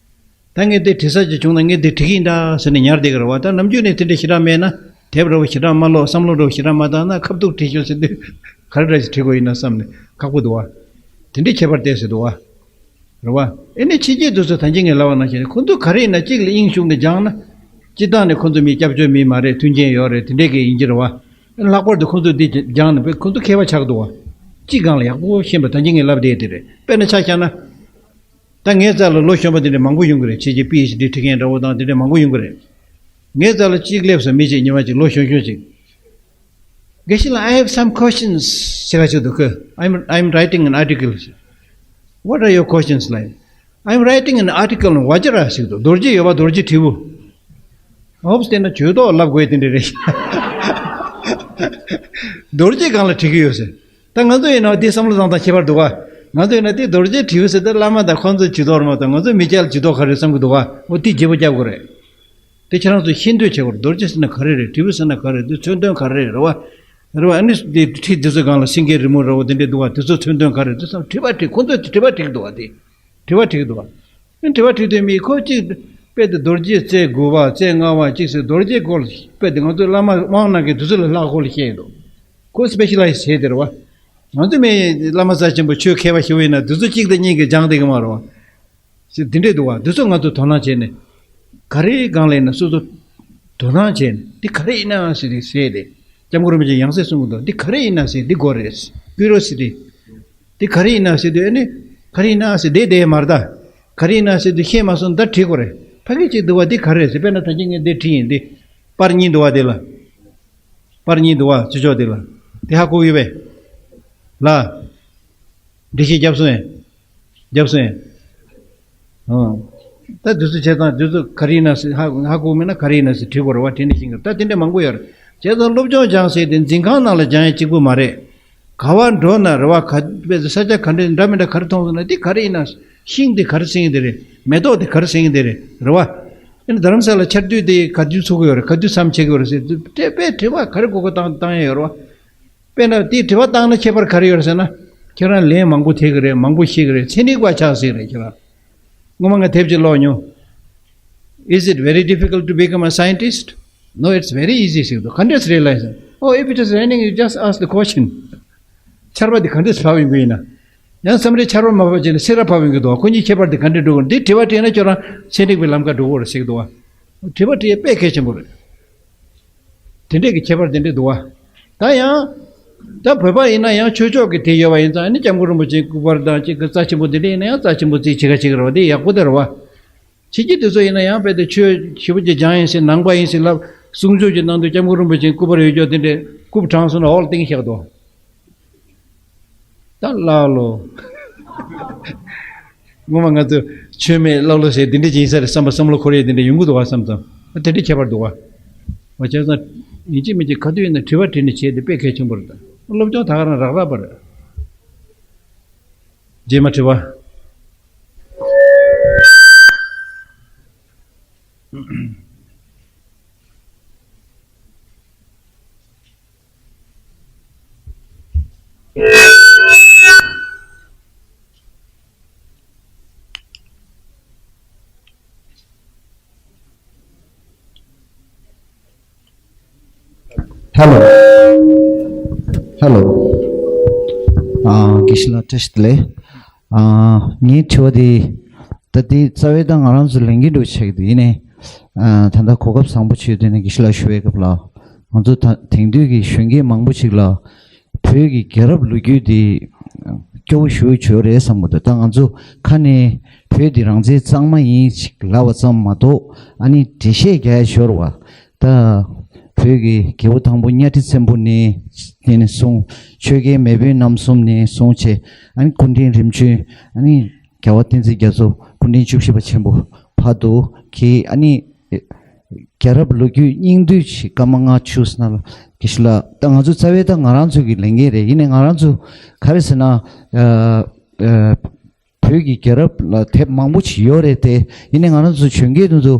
ད་ངས་དེ་དྲི་ས་ཅིག་བྱུང་ན་ངས་དེ་དྲི་གི་ཡིན་ད་ཟེར་ནས་ཉར་བསྡད་ཀྱི་རེད་བ། ད་ནམ་རྒྱུན་ནས་དེ་འདྲས་ཞེ་དྲག་མེད་ན་དེབ་འདྲ་བོ་ཞེ་དྲག་མ་ཀློག་བསམ་བློ་འདྲ་བོ་ཞེ་དྲག་མ་བཏང་ན་ཁ་ཐུག་དྲིས་ཤོག་ཟེར་དུས་ག་རེ་འདྲ་ཞིག་དྲིས་དགོས་ཡིན་ན་བསམ་ནས་ཁག་པོ་འདུག་བ། དེ་འདྲས་ཁྱད་པར་བལྟས་ཟེར་འདུག་བ། རེད་བ། ཨེ་ནི་ཕྱི་རྒྱལ་དེ་ཚོ་ད་གིན་ངས་ལབ་པ་ནང་བཞིན་ཁོ་ཚོ་ག་རེ་ཡིན་ན་གཅིག་ལ་དབྱིངས་ཞུགས་ནས་སྦྱངས་ན། སྤྱིར་བཏང་ནས་ཁོ་ཚོ་མི་སྐྱབས་བཅོལ་མི་མ་རེད། མཐུན་རྐྱེན་ཡོད་རེད། དེ་འདྲས་ཀྱི་ཡིན་གྱི་རེད་བ། ལྷག་པར་དུ་ཁོ་ཚོ་འདི་སྦྱངས་ནས་ཁོ་ཚོ་མཁས་པ་ཆགས་འདུག་བ། གཅིག་སྒང་ལ་ཡག་པོ་ཤེས་པ་ད་གིན་ངས་ལབ་བསྡད་དེ་རེད། དཔེར་ན་ཆ་བཞག་ན། ད་ངའི་རྩ་ལ་ལོ་གཞོན་པ་དེ་འདྲས་མང་པོ་ཡོང་གི་རེད། ཕྱི་རྒྱལ་པི་ཨེཆ་ཌི་ཁྲིད་མཁན་འདྲ་བོ་དང་དེ་འདྲས་མང་པོ་ཡོང་གི་རེད། ངའི་རྩ་ལ་གཅིག་སླེབས་སོང་། མི་གཅིག་ཉི་མ་གཅིག་ལོ་གཞོན་གཞོན་ཅིག་དགེ་བཤེས་ལགས། I have some questions ཟེར་ག་ཅིག་འདུག་གི I'm, I'm writing an article. What are your questions like? I'm writing an article on Vajra ཟེར་འདུག་རྡོ་རྗེ་ཡོད་པ་རྡོ་རྗེ་དྲིལ་བུ། ཨོབ་སྟེ་ན་ཇུས་གཏོགས་ལབ་དགོས་དེ་འདྲ་རེད། རྡོ་རྗེ་སྒང་ལ་བྲིས་ཀྱི་ཡོད་ཟེར། ད་ང་ཚོ་ཡིན་ན་དེ་བསམ་བློ་བཏང་སྟངས་ཁྱད་པར་འདུག་ག་ང་ཚོ་ཡིན་ན་དེ་རྡོ་རྗེ་དྲིལ་བུ་ཟེར་ཏེ་བླ་མ་དང་ཁོང་ཚོ་ཇུས་གཏོགས་རེད་མ་གཏོགས་ང་ཚོ་མི་སྐྱ་ལ་ཇུས་གཏོགས་ག་རེ་བསམ་གྱི་འདུག་ག་འོ་དེ་བརྗེ་པོ་རྒྱབ་དགོས་རེད། དེ་ཁྱེད་རང་ཚོ་ཤེས་འདོད་བྱེད་དགོས་རེད། རྡོ་རྗེ་ཟེར་ན་ག་རེ་རེད། དྲིལ་བུ་ཟེར་ན་ག་རེ་རེད། དེ་མཚོན་དོན་ག་རེ་རེད། རེད་བ། རེད་བ། ཨ་ནི་དེ་ཁྲིད་དེ་ཚོའི་སྒང་ལ་སེང་གེའི་རི་མོ་འདྲ་བོ་དེ་འདྲས་འདུག་ག་དེ་ཚོ་མཚོན་དོན་ག་རེ་རེད། དེ་ཚོ་དྲི་བ་དྲིས། ཁོང་ཚོས་དྲི་བ་དྲིས་ཀྱི་འདུག་ག་དེ། དྲི་བ་དྲིས་ཀྱི་འདུག་ག་ཨ་ནི་དྲི་བ་དྲིས་དུས་མི་ཁོ་གཅིག་དཔེ་དེ་རྡོ་རྗེ་རྩེ་དགུ་པ་རྩེ་ལྔ་པ་གཅིག་ཟེར་རྡོ་རྗེ་སྐོར་དཔེ་དེ་ང་ཚོའི་བླ་མ་དབང་གནང་མཁན་དེ་ཚོ་ལས་ལྷག་སྐོར་ལ་བཤད་ཀྱི་འདུག་ཁོ་སི་པེ་ཤ་ལའི་ཛི་བྱས་དེ་རེད་བ། ང་ཚོ་མི་བླ་མ་རྩ་ཆེན་པོ་ཆོས་མཁས་པ་ཞིག་ཡིན་ན་དེ་ཚོ་གཅིག་དང་གཉིས་ཀྱིས་སྦྱངས་བསྡད་ཀྱི་མ་རེད་བ། ཞེས་འདི་འདྲས་འདུག་བ། འདི་ཚོ་ང་ཚོ་དོ་སྣང་བྱས་ནས། ག་རེའི་སྒང་ལ་ཡིན་ན་སོ་སོ་དོ་སྣང་བྱས་ནས་འདི་ག་རེ་ཡིན་ན་ཟེར་ཏེ་ཟེར་ཏེ། སྐྱབས་མགོན་རིན་པོ་ཆེ་ཡང་སེ་གསུང་གི་འདུག་འདི་ག་རེ་ཡིན་ན་ཟེར་འདི་དགོས་རེད། ཀུ་རི་ཡོ་སི་ཊི། འདི་ག་རེ་ཡིན་ན་ཟེར་དུས་ཨ་ནི། ག་རེ་ཡིན་ན་ཟེར་བསྡད་བསྡད་མ་རེད་ད། ག་རེ་ཡིན་ན་ཟེར་དུས་ཤེས་མ་སོང་ད་དྲིས་དགོས་རེད། ཕ་གི་ཅིག་འདུག་བ་འདི་ག་རེ་རེད་ཟེར་དཔེར་ན་ད་ཅི་ངས་འདི་དྲིས་ཡིན་འདི། པར་གཉིས་འདུག་བ་འདི་ལ། པར་གཉིས་འདུག་བ་ཕྱི་ཕྱོགས་འདི་ལ། འདི་ཧ་གོ་ཡོད་པས། ལ། འགྲེལ་བཤད་བརྒྱབ་སོང་ངས། བརྒྱབ་སོང་ངས། ཨང་། ད་དུས་ཚོད་བྱས་ཙང་དུས་ཚོད་ག་རེ་ཡིན་ན་ཟེར་ཧ་ཧ་གོ་མེད་ན་ག་རེ་ཡིན་ན་ཟེར་དྲི་དགོས་རེད་བ། དྲིས་ནས་ཤེས་ཀྱི་རེད། ད་དེ་འདྲ་མང་པོ་ཡོད་རེད། བྱས་ཙང་སློབ་སྦྱོང་སྦྱང་ཟེར་དེ་འཛིན་ཁང་ནང་ལ་སྦྱང་ཡ་གཅིག་པུ་མ་རེད། ག་བ་འགྲོ་ན་རེད་བ། ག་དཔེ་ས་ཆ་ག་འདྲ་འདྲ་མི་འདྲ་ག་རེ་མཐོང་སོང་ན་འདི་ག་རེ་ཡིན་ན། ཤིང་འདི་ག་རེ་ཟེར་གྱི་འདི་རེད། མེ་ཏོག་འདི་ག་རེ་ཟེར་གྱི་འདི་རེད། རེད་བ། ཨ་ནི་རྡ་རམ་ས་ལ་ཆར་དུས་དེ་ག་དུས་ཚུགས་ཀྱི་ཡོད་རེད། ག་དུས་མཚམས་ཆད་ཀྱི་ཡོད་རེད་ཟེར་དུས་དཔེ་དཔེ་དྲི་བ་ག་རེ་གོ་གོ་བཏང་བཏང་ཡ་ཡོད་རེད་བ། དཔེར་ན་དེའི་དྲི་བ་བཏང་ན་ཁྱད་པར་ག་རེ་ཡོད་ཟེར་ན། ཁྱེད་རང་ལན་མང་པོ་འདེབས་ཀྱི་རེད། མང་པོ་ཤེས་ཀྱི་རེད། ཚན་རིག་པ་ཆགས་སྲིད་རེད་ཁྱེད་རང་། སྔོན་མ་ང་དེབ་ཅིག་ཀློག་མྱོང་། Is it very difficult to become a scientist? No, it's very easy ཟེར་འདུག་ག་འདྲས་རེད་ལབ་ཟེར། Oh, if it is raining, you just ask the question. ཆར་པ་འདི་ག་འདྲས་བབས་ཡོང་གི་ཡིན་ན། ཡང་མཚམས་རེ་ཆར་པ་མ་བབས་བྱས་ནས་སེར་བ་བབས་ཡོང་གི་འདུག་ཁོ་གཉིས་ཁྱད་པར་འདི་ག་འདྲས་འགྲོ་གི་རེད། འདི་དྲི་བ་དྲིས་ན་ཁྱོད་རང་ཚན་རིག་པའི་ལམ་ཁ་འགྲོ་གི་རེད་ཟེར་གི་འདུག་བ། དྲི་བ་དྲིས་ཡ་དཔེ་གལ་ཆེན་པོ་རེད། དེ་འདྲས་ཀྱི་ཁྱད་པར་དེ་འདྲས་འདུག་བ། ད་ཡང་། ད་བོད་པ་ཡིན་ན་ཡང་ཆོས་ཕྱོགས་ཀྱི་དེ་ཡོད་པ་ཡིན་ཙང་ཨ་ནི་སྐྱབས་མགོན་རིན་པོ་ཆེའི་སྐུ་པར་དང་གཅིག་གི་རྩ་ཆེན་པོ་དེ་འདྲས་ཡིན་ན་ཡང་རྩ་ཆེན་པོ་རྩིས་བྱེད་ཁ་བྱེད་ཀྱི་རེད་བ། དེ་ཡག་པོ་དེ་རེད་བ། ཕྱི་རྒྱལ་དེ་ཚོ་ཡིན་ན་ཡང་དཔེ་དེ་ཆོས་ཞེ་པོ་ཅིག་སྦྱངས་ཡིན་ཟེར་ནང་པ་ཡིན་ཟེར་ལབ་གསུང་ཆོས་ཀྱི་ནང་དུ་སྐྱབས་མགོན་རིན་པོ་ཆེའི་སྐུ་པར་ཡོད་ཀྱོག་དེ་འདྲས་རྐུབ་དྲངས་སོང་ན་འོག་ལ་སྟེང་བཞག་འདུག་ད་ལགས་ལོ། སྔོན་མ་ང་ཚོ་ཆོས་མེད་ཀླ་ཀློ་ཟེར་འདི་འདྲ་ཅིག་ཡིན་ས་རེད་བསམ་པ་བསམ་བློ་འཁོར་ཡས་འདི་འདྲ་ཡོང་གི་འདུག་བ་བསམ་ཙང་དེ་འདྲ་ཁྱད་པར་འདུག་བ། བ་བྱས་ཙང་ཡིན་གཅིག་མིན་གཅིག་ག་དུས་ཡིན་ན་དྲི་བ་དྲིས་ནས་བྱས་ཏེ་དཔེ་གལ་ཆེན་པོ་རེད། ད་སློབ་སྦྱོང་ད་ག་རང་རག་རག་པ་རེད། རྗེས་མ་དྲི་བ། Hello. Hello. ཨ། དགེ་བཤེས་ལགས་བཀྲ་ཤིས་བདེ་ལེགས། ཨ། ངའི་དྲི་བ་དེ། ད་དེ་རྩ་བའི་ད་ང་རང་ཚོ་ལས་འགན་འགྲོ་ཆགས་ཀྱི་འདུག་ཡིན་ནའི། ཨ། ད་ལྟ་གོ་སྐབས་བཟང་པོ་བྱུང་དུས་ནས་དགེ་བཤེས་ལགས་ཞུ་བའི་སྐབས་ལ། ང་ཚོ་ད་དེང་དུས་ཀྱི་གཞོན་སྐྱེས་མང་པོ་ཞིག་ལ། བོད་ཀྱི་རྒྱལ་རབས་ལོ་རྒྱུས་འདི་སྐྱོ་བོ་ཞེ་པོ་ཅིག་རེད་བསམ་གྱི་འདུག་ད་ང་ཚོ་ཁ་ནས་བོད་འདི་རང་བཙན་གཙང་མ་ཡིན་ཞེས་ལབ་པ་ཙམ་མ་གཏོགས་ཨ་ནི་འགྲེལ་བཤད་རྒྱག་ཡ་ཞོར་བ། ད་བོད་ཀྱི་རྒྱལ་པོ་དང་པོ་གཉའ་ཁྲི་བཙན་པོ་ནས་ནས་བཟུང་ཆོས་རྒྱལ་མེས་དབོན་རྣམ་གསུམ་ནས་བཟུང་བྱས་ཨ་ནི་སྐུ་ཕྲེང་རིམ་བྱོན་ཨ་ནི་རྒྱལ་བ་བསྟན་འཛིན་རྒྱ་མཚོ་སྐུ་ཕྲེང་བཅུ་བཞི་པ་ཆེན་པོ་བར་དུ་གི་ཨ་ནི། རྒྱལ་རབས་ལོ་རྒྱུས་སྙིང་བསྡུས་ཤིག་སྐར་མ་ལྔ་བཅུ་ཙམ་ལ་དགེ་བཤེས་ལགས། ད་ང་ཚོ་རྩ་བའི་ད་ང་རང་ཚོ་གི་ལས་འགན་རེད། ཡིན་ནའི་ང་རང་ཚོ་ག་རེ་ཟེར་ན། ཨ། ཨ། བོད་ཀྱི་རྒྱལ་རབས་ལ་དེབ་མང་པོ་ཞིག་ཡོད་རེད་དེ། ཡིན་ནའི་ང་རང་ཚོ་གཞོན་སྐྱེས་དེ་ཚོ་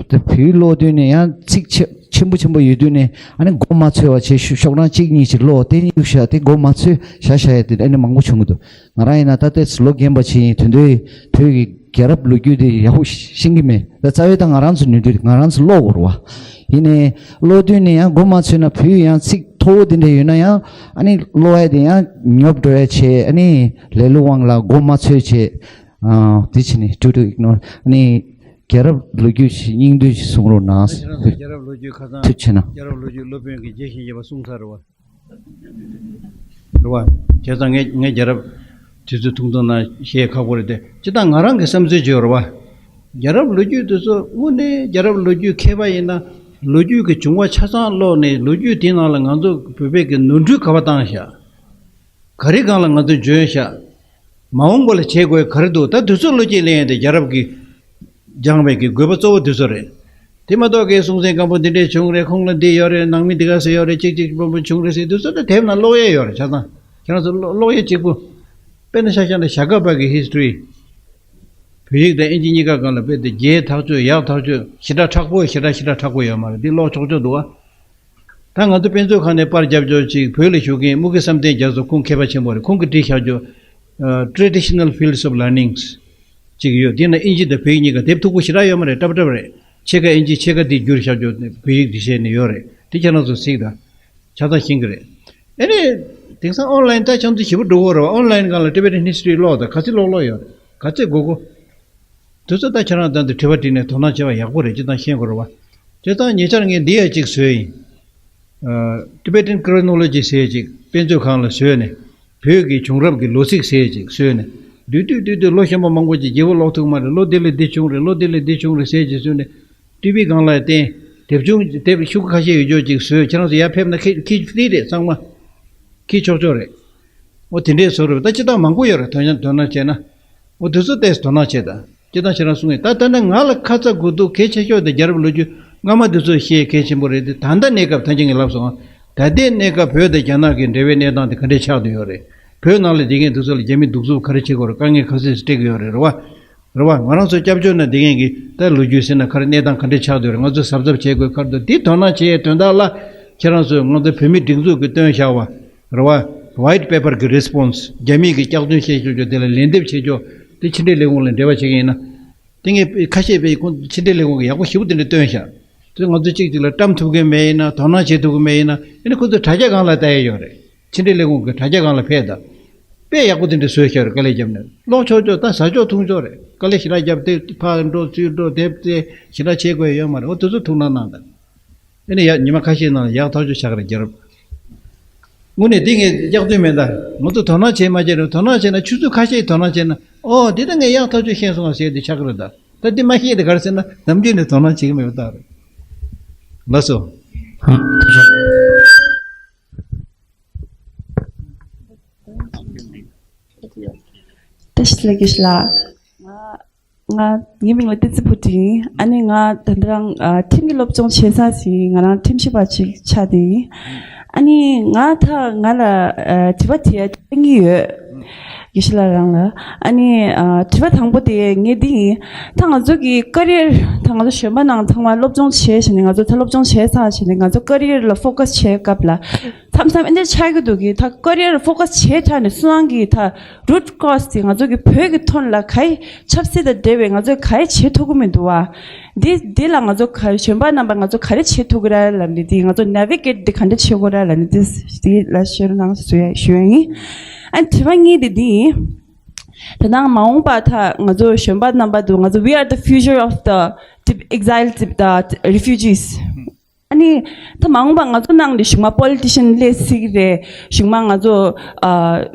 དེ་བོད་ཀློག་དུས་ནས་ཡང་ཚིག་ཆེ་ཆེན་པོ་ཆེན་པོ་ཡོད་དུས་ནས་ཨ་ནི་མགོ་མ་ཚོས་པ་བྱས་ཤོག་ཤོག་གྲངས་གཅིག་གཉིས་ཅིག་ཀློག་དེ་གཡུག་བཞག་དེ་མགོ་མ་ཚོས་བཞག་བཞག་ཡ་དེ་ཨ་ནི་མང་པོ་བྱུང་གི་འདུག་ང་རང་ཡིན་ན་ད་ལྟའི་ལོ་རྒན་པ་ཅིག་ཡིན་དོན་དུ་བོད་ཀྱི་རྒྱལ་རབས་ལོ་རྒྱུས་དེ་ཡག་པོ་ཤེས་ཀྱི་མེད། ད་རྩ་བའི་ད་ང་རང་ཚོ་ནུས་མཐུ་ང་རང་ཚོ་ཀློག་དགོས་རེད་བ། ཡིན་ནའི་ཀློག་དུས་ནས་ཡང་མགོ་མ་ཚོས་ན་བོད་ཡང་ཚིག་མཐོ་བོ་དེ་འདྲ་ཡོད་ན་ཡང་ཨ་ནི་ཀློག་ཡ་དེ་ཡང་ཉོབ་འགྲོ་ཡ་བྱས། ཨ་ནི་ལེ་ལོ་དབང་ལ་མགོ་མ་ཚོས་བྱས། ཨ། དེ་བྱས་ནས་ཀྲུ་ཀྲུ་ཨིག་ནོར། ཨ་ནི་རྒྱལ་རབས་ལོ་རྒྱུས་ཤིག་སྙིང་བསྡུས་ཤིག་གསུང་རོགས་གནང་། ཁྱེད་རང་ཚོ་རྒྱལ་རབས་ལོ་རྒྱུས་ཁ་སང་ཐུགས་ཆེ་གནང་། རྒྱལ་རབས་ལོ་རྒྱུས་སློབ་དཔོན་གྱིས་རྒྱས་ཤིང་རྒྱས་པ་གསུངས་ཚར་རེད་བ། རེད་བ། བྱས་ཙང་ངས་ངས་རྒྱལ་རབས་དུས་ཚོད་ཐུང་ཐུང་ནང་བཤད་ཁག་པོ་རེད་དེ། སྤྱིར་བཏང་ང་རང་གི་བསམ་ཚུལ་བརྗོད་རེད་བ། རྒྱལ་རབས་ལོ་རྒྱུས་དེ་ཚོ་དངོས་གནས་རྒྱལ་རབས་ལོ་རྒྱུས་མཁས་པ་ཡིན་ན་ལོ་རྒྱུས་ཀྱི་བྱུང་བ་ཆ་ཚང་ཀློག་ནས་ལོ་རྒྱུས་དེའི་ནང་ལ་ང་ཚོ་བོད་པའི་གི་ནོར་འཁྲུལ་ག་པར་བཏང་བཞག་ག་རེ་སྒང་ལ་ང་ཚོ་འཇོན་བཞག་མ་འོངས་པ་ལ་བྱེད་དགོས་ག་རེ་འདུག་ད་དུས་ཚོད་བློ་སྐྱེད་ལེན་ཡས་དེ་རྒྱལ་རབས་ཀྱི་སྦྱངས་པའི་གི་དགོས་པ་གཙོ་བོ་དུས་ཚོད་རེད། དེ་མ་གཏོགས་ཀྱི་སྲོང་བཙན་སྒམ་པོ་འདི་འདྲས་བྱུང་རེད། ཁོང་ལ་འདི་ཡོད་རེད། ནང་མི་འདི་ག་ཚོད་ཡོད་རེད། གཅིག་གཅིག་པོ་པོ་བྱུང་རེད་ཟེར་དུས་ཚོད་ད་དེབ་ནང་ཀློག་ཡས་ཡོད་རེད། ཆ་ཚང་ཁྱེད་རང་ཚོ་ཀློག་ཀློག་ཡས་གཅིག་པུ། དཔེར་ན་ཆ་བཞག་ན་བྱ་དཀའ་བ་གི་ཧི་སི་ཊོ་རི། བོད་ཡིག་དང་ཨིན་ཇི་གཉིས་ཀ་སྒང་ལ་དཔེ་དེ་རྒྱས་ཐག་ཆོད་ཡག་ཐག་ཆོད་ཞེ་དྲག་མཁྲེགས་པོ་ཞེ་དྲག་ཞེ་དྲག་མཁྲེགས་པོ་ཡོད་མ་རེད། འདི་ཀློག་ཆོག་ཆོག་འདུག་ཨ། ད་ང་ཚོ་དཔེ་མཛོད་ཁང་ནས་པར་རྒྱབ་ཆོག་ཅིག་བོད་ལ་བཞུགས་མཁན་དམུ་དགེ་བསམ་གཏན་རྒྱ་མཚོ་ཁོང་མཁས་པ་ཆེན་པོ་རེད། ཁོང་གིས་བྲིས་བཞག་ཆོག་ཨ། Traditional Fields of Learnings ཅིག་ཡོད། དེ་ན་ཨིན་ཇི་དང་བོད་ཡིག་གཉིས་ཀ་དེབ་མཐུག་པོ་ཞེ་དྲག་ཡོད་མ་རེད། ཀྲབ་ཀྲབ་རེད། ཕྱེད་ཀ་ཨིན་ཇི་ཕྱེད་ཀ་འདི་བསྒྱུར་བཞག་ཆོག་བོད་ཡིག་འདི་བྱས་ནས་ཡོད་རེད། དེ་ཁྱེད་རང་ཚོ་གཟིགས་དང་། ཆ་ཚང་ཤེས་ཀྱི་རེད། ཨ་ནི། དེང་སང་ཨོན་ལན་ད་ཁྱང་ཚོ་ཞིབ་པོ་འགྲོ་གོ་རེད་བ། ཨོན་ལན་སྒང་ལ་Tibetan history ཀློག་དང་ག་ཚོད་ཀློག་ཀློག་ཡོད་རེད། ག་ཚོད་དགོས་གོ། དུས་ཚོད་ད་ཁྱེད་རང་དང་དུ་དྲི་བ་དྲིས་ནས་དོ་སྣང་བྱས་པ་ཡག་པོ་རེད། སྤྱིར་བཏང་ཤེས་དགོས་རེད་བ། སྤྱིར་བཏང་ཉེ་ཆར་ངས་འདི་ཡ་གཅིག་བཟོས་ཡིན། Tibetan Chronology ཟེར་ཅིག་དཔེ་མཛོད་ཁང་ལ་བཟོས་ནས། བོད་ཀྱི་བྱུང་རབས་ཀྱི་ལོ་ཚིགས་ཟེར་ཅིག་བཟོས་ནས། བསྡུས་བསྡུས་བསྡུས་བསྡུས་ལོ་གཞོན་པ་མང་པོ་ཅིག་རྒྱལ་པོ་ཀློག་ཐུབ་མ་རེད། ལོ་འདི་ལས་འདི་བྱུང་རེད། ལོ་འདི་ལས་འདི་བྱུང་རེད་ཟེར་ཅིག་བཟོས་ནས། ཊི་ཝི་སྒང་ལ་བསྟན། དེབ་ཆུང་དེབ་ཤོག་ཁ་ཤས་ཡོད་ཆོག་ཅིག་བཟོས། ཁྱེད་རང་ཚོ་ཡར་ཕེབས་ན་ཁྱི་ཁྱི་ཕི་རེད། ཚང་མ་ཁྱི་ཆོག་ཆོག་རེད། འོ་དེ་འདྲའི་བཟོ་རེད། ད་སྤྱིར་བཏང་མང་པོ་ཡོད་རེད། དོན་དོ་སྣང་བྱས་ན། འོ་དེ་ཚོ་ཏོག་ཙམ་དོ་སྣང་བྱེད་དང་། སྤྱིར་བཏང་ཁྱེད་རང་གསུང་ཡིན། ད་ལྟ་ན་ང་ལ་ཁ་ཚ་དགོས་གཏུགས་གལ་ཆེ་ཤོས་དེ་རྒྱལ་རབས་ལོ་རྒྱུས་སྔ་མ་དེ་ཚོ་ཤེས་གལ་ཆེན་པོ་རེད་དེ། ད་ལྟ་གནས་སྐབས་ད་ཅི་ངས་ལབ་སོང་། ད་ལྟའི་གནས་སྐབས་བོད་དང་རྒྱ་ནག་གི་འབྲེལ་བའི་གནས་སྟངས་དེ་ག་འདྲས་ཆགས་བསྡད་ཡོད་རེད། བོད་ནང་ལ་བསྡད་མཁན་དེ་ཚོ་ལ་རྒྱ་མིས་གདུག་རྩུབ་ག་རེ་བྱེད་དགོས་རེད། དཀའ་ངལ་ག་ཚོད་ཅིག་སྤྲད་ཀྱི་ཡོད་རེད། རེད་བ། རེད་བ། ང་རང་ཚོ་སྐྱབས་བཅོལ་ནང་བསྡད་མཁན་གྱི་ད་ལོ་རྒྱུས་ཟེར་ན་ག་རེ་གནས་སྟངས་ག་འདྲས་ཆགས་བསྡད་ཡོད་རེད། ང་ཚོས་གཟབ་གཟབ་བྱེད་དགོས་ག་རེ་འདུག་འདི་དོ་སྣང་བྱེད་ཡས་དོན་དག་ལ་ཁྱེད་རང་ཚོས་ང་ཚོ་བོད་མིའི་སྒྲིག་འཛུགས་ཀྱིས་བཏོན་བཞག་པ། རེད་བ། White Paper གི་Response རྒྱ་མིས་ཀྱི་སྐྱག་རྫུན་བཤད་ཆོག་ཆོག་དེ་ལ་ལན་འདེབས་བྱེད་ཆོག་དེ་ཕྱི་འབྲེལ་ལས་ཁུངས་ལ་འབྲེལ་བ་བྱེད་མཁན་ཡིན་ན། དེ་ངས་ཁ་ཤས་པས་ཁོང་ཕྱི་འབྲེལ་ལས་ཁུངས་ཀྱིས་ཡག་པོ་ཞེ་པོ་དེ་འདྲ་བཏོན་ཤག་དེ་ང་ཚོ་གཅིག་གཅིག་ལ་བཀྲམ་ཐུབ་མཁན་མེད་ཡིན་ན། དོ་སྣང་བྱེད་ཐུབ་ཀྱི་མེད་ཡིན་ན། ཨ་ནི་ཁོ་ཚོ་དྲ་རྒྱ་སྒང་ལ་ལྟ་ཡས་ཡོད་རེད། ཕྱི་འབྲེལ་ལས་ཁུངས་ཀྱི་དྲ་རྒྱ་སྒང་ལ་ཕེབས་དང་། དཔེ་ཡག་པོ་དེ་འདྲ་བཟོས་ཤག་རེད། དཀའ་ལས་བརྒྱབ་ནས་ཀློག་ཆོག་ཆོག་ད་ཟ་ཆོག་འཐུང་ཆོག་རེད། དཀའ་ལས་ཞེ་དྲག་བརྒྱབ་སྟེ་ཕར་འགྲོ་ཚུར་འགྲོ་དེབ་སྟེ་ཞེ་དྲག་བྱེད་དགོས་ཡོད་མ་རེད། འོ་དེ་ཚོ་ཐུགས་སྣང་གནང་དང་། ཨ་ནི་ཡ་ཉི་མ་ཁ་ཤས་ནང་ལ་ཡག་ཐག་ཆོད་ཆགས་ཀྱི་རེད། རྒྱལ་རབས། དངོས་གནས་འདི་ངས་སྐྱག་རྫུན་མིན་ད། ང་ཚོ་དོ་སྣང་བྱེད་མ་བྱེད་རེད། དོ་སྣང་བྱས་ན་ཆུ་ཚོད་ཁ་ཤས་དོ་སྣང་བྱས་ན། ཨོ་འདི་ད་ངས་ཡག་ཐག་ཆོད་ཤེས་སོང་བ་ཟེར་དེ་ཆགས་ཀྱི་རེད་ད། ད་འདི་མ་ཤེས་དེ་ག་རེ་ཟེར་ན་ནམ་རྒྱུན་ནས་དོ་སྣང་བྱེད་ཀྱི་མེད་པ་རྟགས་རེད། ལགས་སོ། ཨ། ཐུགས་རྗེ་ཆེ། བཀྲ་ཤིས་བདེ་ལེགས་དགེ་བཤེས་ལགས། ང་ང་ངའི་མིང་ལ་བསྟན་འཛིན་བུ་ཁྲིད་ཡིན། ཨ་ནི་ང་ད་ལྟ་རང་ཨ་ཁྲིམས་ཀྱི་སློབ་སྦྱོང་བྱེད་ས་ཞིག་ང་རང་ཁྲིམས་ཞིབ་པ་ཅིག་ཆགས་བསྡད་ཡིན། ཨ་ནི་ང་ད་ང་ལ་ཨ་དྲི་བ་དྲི་ཡ་གཉིས་ཡོད། དགེ་བཤེས་ལགས་རང་ལ། ཨ་ནི་ཨ་དྲི་བ་དང་པོ་དེ་ངས་འདི་ཡིན། ད་ང་ཚོ་གི་ཀ་རི་ཡར་ད་ང་ཚོ་གཞོན་པ་ནང་ཚང་མ་སློབ་སྦྱོང་བྱས་བྱས་ནས་ང་ཚོ་ད་སློབ་སྦྱོང་བྱས་ཚར་བྱས་ནས་ང་ཚོ་ཀ་རི་ཡར་ལ་ཕོ་ཀ་སི་བྱས་སྐབས་ལ། མཚམས་མཚམས་ཨེ་འདྲ་ཆགས་ཀྱི་འདུག་གི། ད་ཀ་རི་ཡར་ཕོ་ཀ་སི་བྱས་དྲགས་ནས་སུ་ནང་གི་ད་རུ་ཊི་ཀོ་ཛི་དེ་ང་ཚོ་གི་བོད་ཀྱི་དོན་ལ་ག་རེ་ཆབ་སྲིད་དང་འབྲེལ་བའི་ང་ཚོས་ག་རེ་བྱེད་ཐུབ་ཀྱི་མི་འདུག་བ། འདི་འདི་ལ་ང་ཚོ་ག་གཞོན་པ་རྣམ་པ་ང་ཚོ་ག་རེ་བྱེད་ཐུབ་ཀྱི་རེད་ལབ་ནས། འདི་ང་ཚོ་ནེ་བི་གེ་ཊི་འདི་ག་འདྲ་བྱེད་དགོས་རེད་ལབ་ནས་འདི་འདི་ལ་ཤེར་གནང་ཞུ་ཡ་ཞུ་ཡ་ཡིན། ཨ་དྲི་བ་གཉིས་དེ་འདི་ཡིན། ད་ནང་མ་འོངས་པ་ད་ང་ཚོ་གཞོན་པ་རྣམ་པ་འདུག་ང་ཚོ we are the future of the Tib- exile Tib- the refugees. ཨ་ནི་ད་མ་འོངས་པ་ང་ཚོ་ནང་ལ་གཞུག་མ་པོ་ལི་ཊི་ཤན་སླེབས་སྲིད་ཀྱི་རེད། གཞུག་མ་ང་ཚོ་ཨ་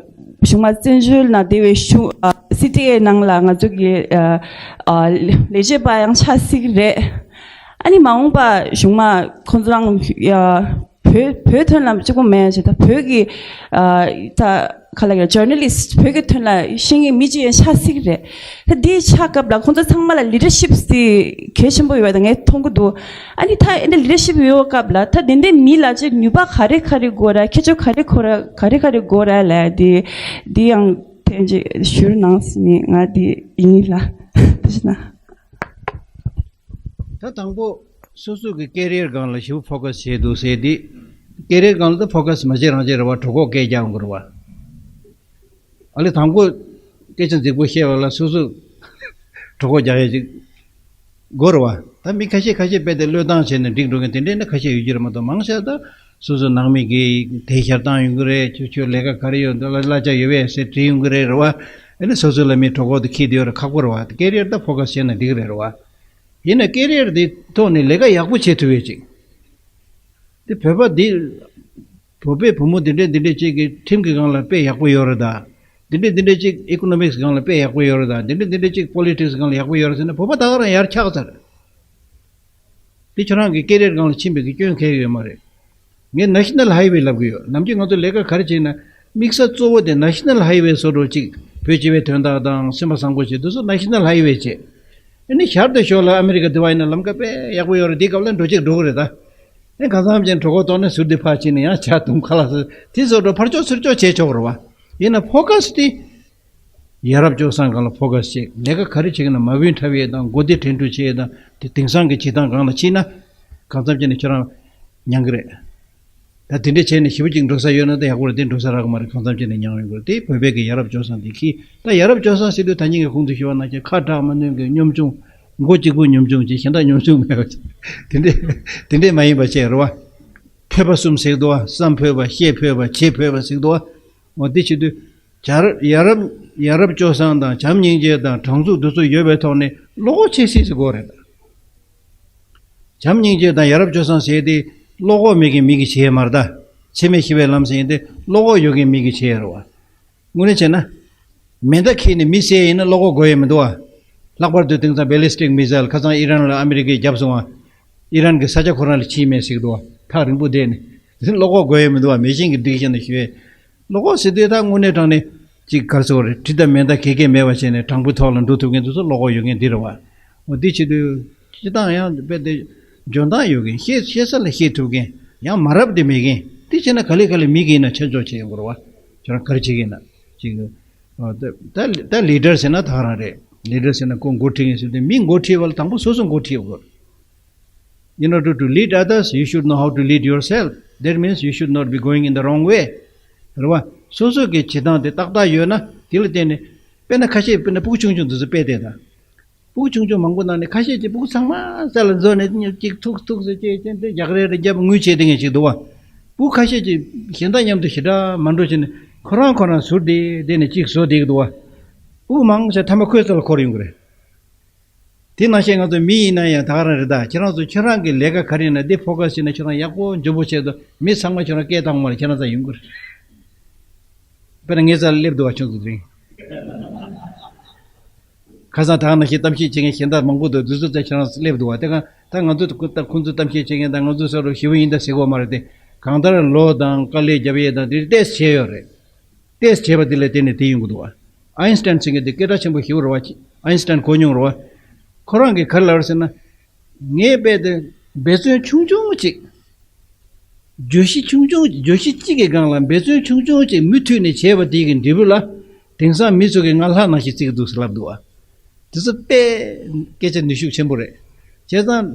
གཞུག་མ་བཙན་བྱོལ་ནང་བསྡད་པའི་གཞུང་ཨ་སི་ཊི་ཨེ་ནང་ལ་ང་ཚོ་གི་ཨ་ཨ་ལས་བྱེད་པ་ཡང་ཆགས་སྲིད་ཀྱི་རེད། ཨ་ནི་མ་འོངས་པ་གཞུག་མ་ཁོང་ཚོ་རང་ཨ་བོད་བོད་དོན་ལ་གཅིག་པོ་མེད་ཅེས། ད་བོད་ཀྱི་ཨ་ད་ག་ལ་གི་ཇར་ནལ་ལིསི་ཊི་བོད་ཀྱི་དོན་ལ་ཤེས་མཁན་མི་གཅིག་ཡང་ཆགས་སྲིད་ཀྱི་རེད། ད་འདི་ཆགས་སྐབས་ལ་ཁོང་ཚོ་ཚང་མ་ལ་ལི་ཌར་ཤིབ་དེ་གལ་ཆེན་པོ་ཡོད་པ་ད་ངས་མཐོང་གི་འདུག་ཨ་ནི་ད་ཨེ་འདྲ་ལི་ཌར་ཤིབ་ཡོད་སྐབས་ལ་ད་དེ་འདྲའི་མི་ལ་ཅིག་ནུས་པ་ག་རེ་ག་རེ་དགོས་ར། ཁྱད་ཆོས་ག་རེ་གོ་ར་ག་རེ་ག་རེ་དགོས་ར་ལབ་ཡ་དེ་འདི་ཡང་ཐེངས་གཅིག་ཞུ་རོགས་གནང་ཟེར་ནས་ང་འདི་ཡིན་ལ་དེ་བྱས་ན། ད་དང་པོ་སོ་སོ་གི་ཀེ་རི་ཡར་སྒང་ལ་ཞེ་པོ་ཕོ་ཀ་སི་བྱས་འདུག་ཟེར་དུས། ཀེ་རི་ཡར་སྒང་ལ་ད་ཕོ་ཀ་སི་མ་བྱེད་རང་བྱེད་རེད་བ། གྲོད་ཁོག་སྐད་རྒྱག་ཡོང་གི་རེད་བ། ཨ་ལས་དང་པོ་སྐད་ཆ་རྫིག་པོ་བཤད་པ་ལ་སོ་སོ་གྲོད་ཁོག་རྒྱག་ཡས་ཅིག་དགོས་རེད་བ། ད་མི་ཁ་ཤས་ཁ་ཤས་རྦད་དེ་བློས་བཏང་བྱས་ནས་འགྲིག་འགྲོ་མཁན་དེ་འདྲས་ནི་ཁ་ཤས་ཡོད་ཀྱི་རེད་མ་གཏོགས། མང་ཆེ་ད་སོ་སོ་ནང་མི་གིས་དེ་ཞལ་བཏང་ཡོང་གི་རེད། ཁྱོད་ཁྱོད་ལས་ཀ་ག་རེ་ཡོད། འདི་ལ་གླ་ཆ་ཡོད་པས་ཟེར་དྲིས་ཡོང་གི་རེད་རེད་བ། ཨ་ནི་སོ་སོ་ལ་མི་གྲོད་ཁོག་དེ་འཁྱེར་བསྡད་ཡོད་རེད། ཁག་པོ་རེད་བ། ཀེ་རི་ཡར་ད་ཕོ་ཀ་སི་བྱས་ན་འགྲིག་གི་རེད་རེད་བ། ཡིན་ན་ཀེ་རི་ཡར་འདི་ཐོག་ནས་ལས་ཀ་ཡག་པོ་བྱེད་ཐུབ་ཡས་ཅིག་དེ་བོད་པ་འདི། བོད་པའི་བུ་མོ་འདི་འདྲས་འདི་འདྲས་ཅིག་གི་ཁྲིམས་ཀྱི་སྒང་ལ་དཔེ་ཡག་པོ་ཡོད་རེད་ད། འདི་འདྲས་འདི་འདྲས་ཅིག་ཨི་ཀོ་ནོ་མིག་སི་སྒང་ལ་དཔེ་ཡག་པོ་ཡོད་རེད་ད། འདི་འདྲས་འདི་འདྲས་ཅིག་པོ་ལི་ཊིག་སི་སྒང་ལ་ཡག་པོ་ཡོད་རེད་ཟེར་ན། བོད་པ་ད་ག་རང་ཡར་ཆགས་ཚར། འདི་ཁྱོད་རང་གི་ཀེ་རི་ཡར་སྒང་ལ་ཕྱིན་པའི་གི་སྐྱོན་གང་ཡང་ཡོད་མ་རེད། ངས་ནེ་ཤ་ནལ་ཧའི་ཝེ་ལབ་གི་ཡོད། ནམ་རྒྱུན་ང་ཚོ་ལས་ཀ་ག་རེ་བྱེད་ན་དམིགས་ས་གཙོ་བོ་དེ་ནེ་ཤ་ནལ་ཧའི་ཝེ་བཟོ་འདྲ་ཅིག་བོད་སྤྱི་པའི་དོན་དག་དང་སེམས་པ་བཟང་པོ་བྱེད་དུས་སུ་ནེ་ཤ་ནལ་ཧའི་ཝེ་བྱེད། ཨ་ནི་ཞར་དུ་ཞོར་ལ་ཨ་མེ་རི་ཀ་འདི་བ་ཡིན་ན་ལམ་ཁ་དཔེ་ཡག་པོ་ཡོད་རེད། དེའི་སྐབས་ལ་འགྲོ་གཅིག་འགྲོ་གི་རེད་ད། ཨེ་གང་འཚམ་ཅན་གྲོད་ཁོག་ལྟོགས་ན་ཟུར་དེ་ཕར་ཕྱིན་ནས་ཡང་ཇ་འཐུང་ཁ་ལག་ཟ། དེ་བཟོ་འདྲ་ཕར་ཕྱོགས་ཚུར་ཕྱོགས་བྱེད་ཆོག་གི་རེད་བ། ཡིན་ན་ཕོ་ཀ་སི་དེ། ཡ་རབས་སྤྱོད་བཟང་སྒང་ལ་ཕོ་ཀ་སི་བྱེད། ལས་ཀ་ག་རེ་བྱེད་ཀྱི་ན་མ་བུན་འཁྲབ་ཡས་དང་མགོ་བདེ་དྲན་འཕྲུལ་བྱེད་ཡས་དང་དེ་དེང་སང་གི་བྱེད་སྟངས་སྒང་ལ་ཕྱིན་ན། གང་འཚམ་བྱས་ནས་ཁྱོད་རང་མྱང་གི་རེད། ད་དེ་འདྲས་བྱས་ནས་ཞེ་པོ་ཅིག་འགྲོ་ས་ཡོད་ན་ད་ཡག་པོ་རེད། དེ་འགྲོ་ས་རག་གི་མ་རེད། གང་འཚམ་བྱས་ནས་མྱང་ཡོང་གི་རེད། དེ་བོད་པའི་གི་ཡ་རབས་སྤྱོད་བཟང་དེ་ཁྱི། ད་ཡ་རབས་སྤྱོད་བཟང་ཟེར་དུས་ད་ཉིན་གི་གོང་དུ་ཞུ་བ་ནང་བཞིན་ཁ་གྲག་མ་ནོན་གི་གཉོམ་ཆུང་། མགོ་གཅིག་པུ་གཉོམ་ཆུང་བྱས། གཞན་དག་གཉོམ་ཆུང་མེད་པ་བྱས། དེ་འདྲས་དེ་འདྲས་མ་ཡིན་པ་བྱས་རེད་བ། ཕོད་པ་གསུམ་ཟེར་འདུག་བ། བསམ་ཕོད་པ། བཤད་ཕོད་པ། བྱེད་ཕོད་པ་ཟེར་འདུག་བ། འོ་འདི་བྱེད་དུས། བྱ་ར་ཡ་རབས་ཡ་རབས་སྤྱོད་བཟང་དང་བྱམས་སྙིང་རྗེ་དང་དྲང་ཚུགས་འདི་ཚོ་ཡོད་པའི་ཐོག་ནས་བློ་ཁོག་ཆེ་སྲིད་ཟེར་དགོས་རེད། བྱམས་སྙིང་རྗེ་དང་ཡ་རབས་སྤྱོད་བཟང་ཟེར་དེ་བློ་ཁོག་མེད་མཁན་མི་གིས་བྱེད་ཡས་མ་རེད་ད། འཆི་མེད་ཞི་བའི་ལམ་ཟེར་ཡས་དེ་བློ་ཁོག་ཡོད་མཁན་མི་གིས་བྱེད་ཡས་རེད་བ། དངོས་གནས་བྱས་ན། མེ་མདའ་འཁྱེར་ནས་མི་བསད་ཡིན་ན་བློ་ཁོག་དགོས་ཡས་མི་འདུག་བ། ལྷག་པར་དུ་དེང་སང་ballistic missile ཁ་སང་ཨི་རན་ལ་ཨ་མི་རི་ཀས་བརྒྱབ་སོང་བ། ཨི་རན་གྱི་ས་ཆ་ཁོ་རང་ལ་ཕྱིན་མེད་ཟེར་གི་འདུག་བ། ཐག་རིང་པོ་བསྡད་ནས། བློ་ཁོག་དགོས་ཡས་མི་འདུག་བ། མེ་ཤིང་གིས་བསྒྲིགས་བཞག་ནས་ཞུ་ཡས། བློ་ཁོག་ཟེར་དུས་ད་དངོས་གནས་དྲང་གནས་ཅིག་ག་རེ་ཟེར་དགོས་རེད། གྲི་དང་མེ་མདའ་ག་གེ་མེད་པ་བྱས་ནས་དྲང་པོའི་ཐོག་ལ་འགྲོ་ཐུབ་མཁན་དེ་ཚོ་བློ་ཁོག་ཡོད་མཁན་འདི་རེད་བ། འོ་འདི་བྱེད་དུས་སྤྱིར་བཏང་ཡང་དཔེ་དེ་འཇོན་ཐང་ཡོད་མཁན། བཤད་བཤད་ས་ལ་བཤད་ཐུབ་མཁན། ཡང་མ་རབས་དེ་མེད་མཁན་དེ་བྱས་ན་ག་ལེ་ག་ལེ་མི་གིས་ཡིན་ན་ཆ་འཇོག་བྱེད་ཡོང་གི་རེད་བ། ཁྱོད་རང་ག་རེ་བྱེད་ཀྱི་ཡིན་ན་ཅིག་འོ་ད་ད་ད་ལི་ཌར་ཟེར་ན་ད་ག་རང་རེད། ལི་ཌར་ཟེར་ན་ཁོ་འགོ་ཁྲིད་མཁན་ཟེར་དུས་མི་འགོ་ཁྲིད་པ་ལ་དང་པོ་སོ་སོ་འགོ་ཁྲིད་དགོས། In order to lead others, you should know how to lead yourself. That means you should not be going in the wrong way. རེད་བ། སོ་སོ་གི་བྱེད་སྟངས་དེ་ཏག་ཏག་ཡོད་ན་དེ་ལ་བརྟེན་ནས། དཔེར་ན་ཁ་ཤས་དཔེར་ན་ཕྲུ་གུ་ཆུང་ཆུང་དེ་ཚོ་དཔེ་དེ་དང་། ཕྲུ་གུ་ཆུང་ཆུང་མང་པོ་ནང་ནས་ཁ་ཤས་ཀྱིས་ཕྲུ་གུ་ཚང་མ་ས་ལ་འཛུལ་ནས་གཅིག་ཐུག་ཐུག་ཟེར་བྱས་བྱས་ཏེ་རྒྱག་རེས་རེ་རྒྱབ་དངུལ་བྱས་དེ་ངས་ཞིག་འདུག་བ། ཕྲུ་གུ་ཁ་ཤས་ཀྱིས་གཞན་དག་མཉམ་དུ་ཞེ་དྲག་མ་འགྲོ་བྱས་ནས་ཁོ་རང་ཁོ་རང་ཟུར་བསྡད་བསྡད་ནས་གཅིག་བཟོ་བསྡད་ཀྱི་འདུག་བ། ཕྲུ་གུ་མང་ཆེ་མཐའ་མ་ཁོའི་རྩ་ལ་འཁོར་ཡོང་གི་རེད། དེ་ནང་བཞིན་ང་ཚོ་མི་ཡིན་ན་ཡང་ད་ག་རང་རེད། ད་ཁྱེད་རང་ཚོ་ཁྱེད་རང་གི་ལས་ཀ་ག་རེ་ཡིན་ན་དེ་ཕོ་ཁ་ཞིག་ན་ཁྱེད་རང་ཡག་པོ་མགྱོགས་པོ་བྱས་ཏེ་མི་ཚང་མ་ཁྱེད་རང་སྐད་བཏང་མ་རེད། ཁྱེད་རང་རྩ་ཡོང་གི་རེད། དཔེར་ན་ངའི་རྩ་ལ་སླེབས་འདུག་བ་ཁྱོད་ཚོ་དེ་རིང་། ཁ་སང་ད་ག་ནང་བཞིན་གཏམ་བཤད་བྱེད་མཁན་གཞན་དག་མང་པོ་འདུག་དེ་ཚོ་ད་ཁྱེད་རང་སླེབས་འདུག་བ། དེ་ག་ད་ང་ཚོ་ད་ཁོང་ཚོ་གཏམ་བཤད་བྱེད་མཁན་དང་ང་ཚོ་སོ་སོ་ཞི་བ་ཡིན་ད་ཟེར་དགོས་མ་རེད་དེ། གང་ལྟར་ལོ་དང་དཀའ་ལས་རྒྱབ་ཡས་དང་དེ་ཏོག་ཙམ་བྱས་ཡོད་རེད། ཏོག་ཙམ་བྱས་པ་དེ་ལ་བརྟེན་ནས་དེ་ཡོང་གི་འདུག་བ། ཨའིན་སི་ཊན་ཟེར་མཁན་དེ་སྐད་གྲགས་ཆེན་པོ་ཞེ་པོ་རེད་བ། ཨའིན་སི་ཊན་གོ་མྱོང་རེད་བ། ཁོ་རང་གིས་ག་རེ་ལབ་རེད་ཟེར་ན། ངས་རྦད་དེ་འབད་བརྩོན་ཆུང་ཆུང་ཅིག་བརྗོད་གཞི་ཆུང་ཆུང་བརྗོད་གཞི་གཅིག་གི་སྒང་ལ་འབད་བརྩོན་ཆུང་ཆུང་ཅིག་མུ་མཐུད་ནས་བྱས་པ་དེ་གི་འབྲས་བུ་ལ། དེང་སང་མི་ཚོ་གིས་ང་ལྷ་ནང་བཞིན་བརྩི་གི་འདུག་ཟེར་ལབ་འདུག་བ། དེ་ཚོ་དཔེ་སྐད་ཆ་ནུས་ཤུགས་ཆེན་པོ་རེད། བྱས་ཙང་།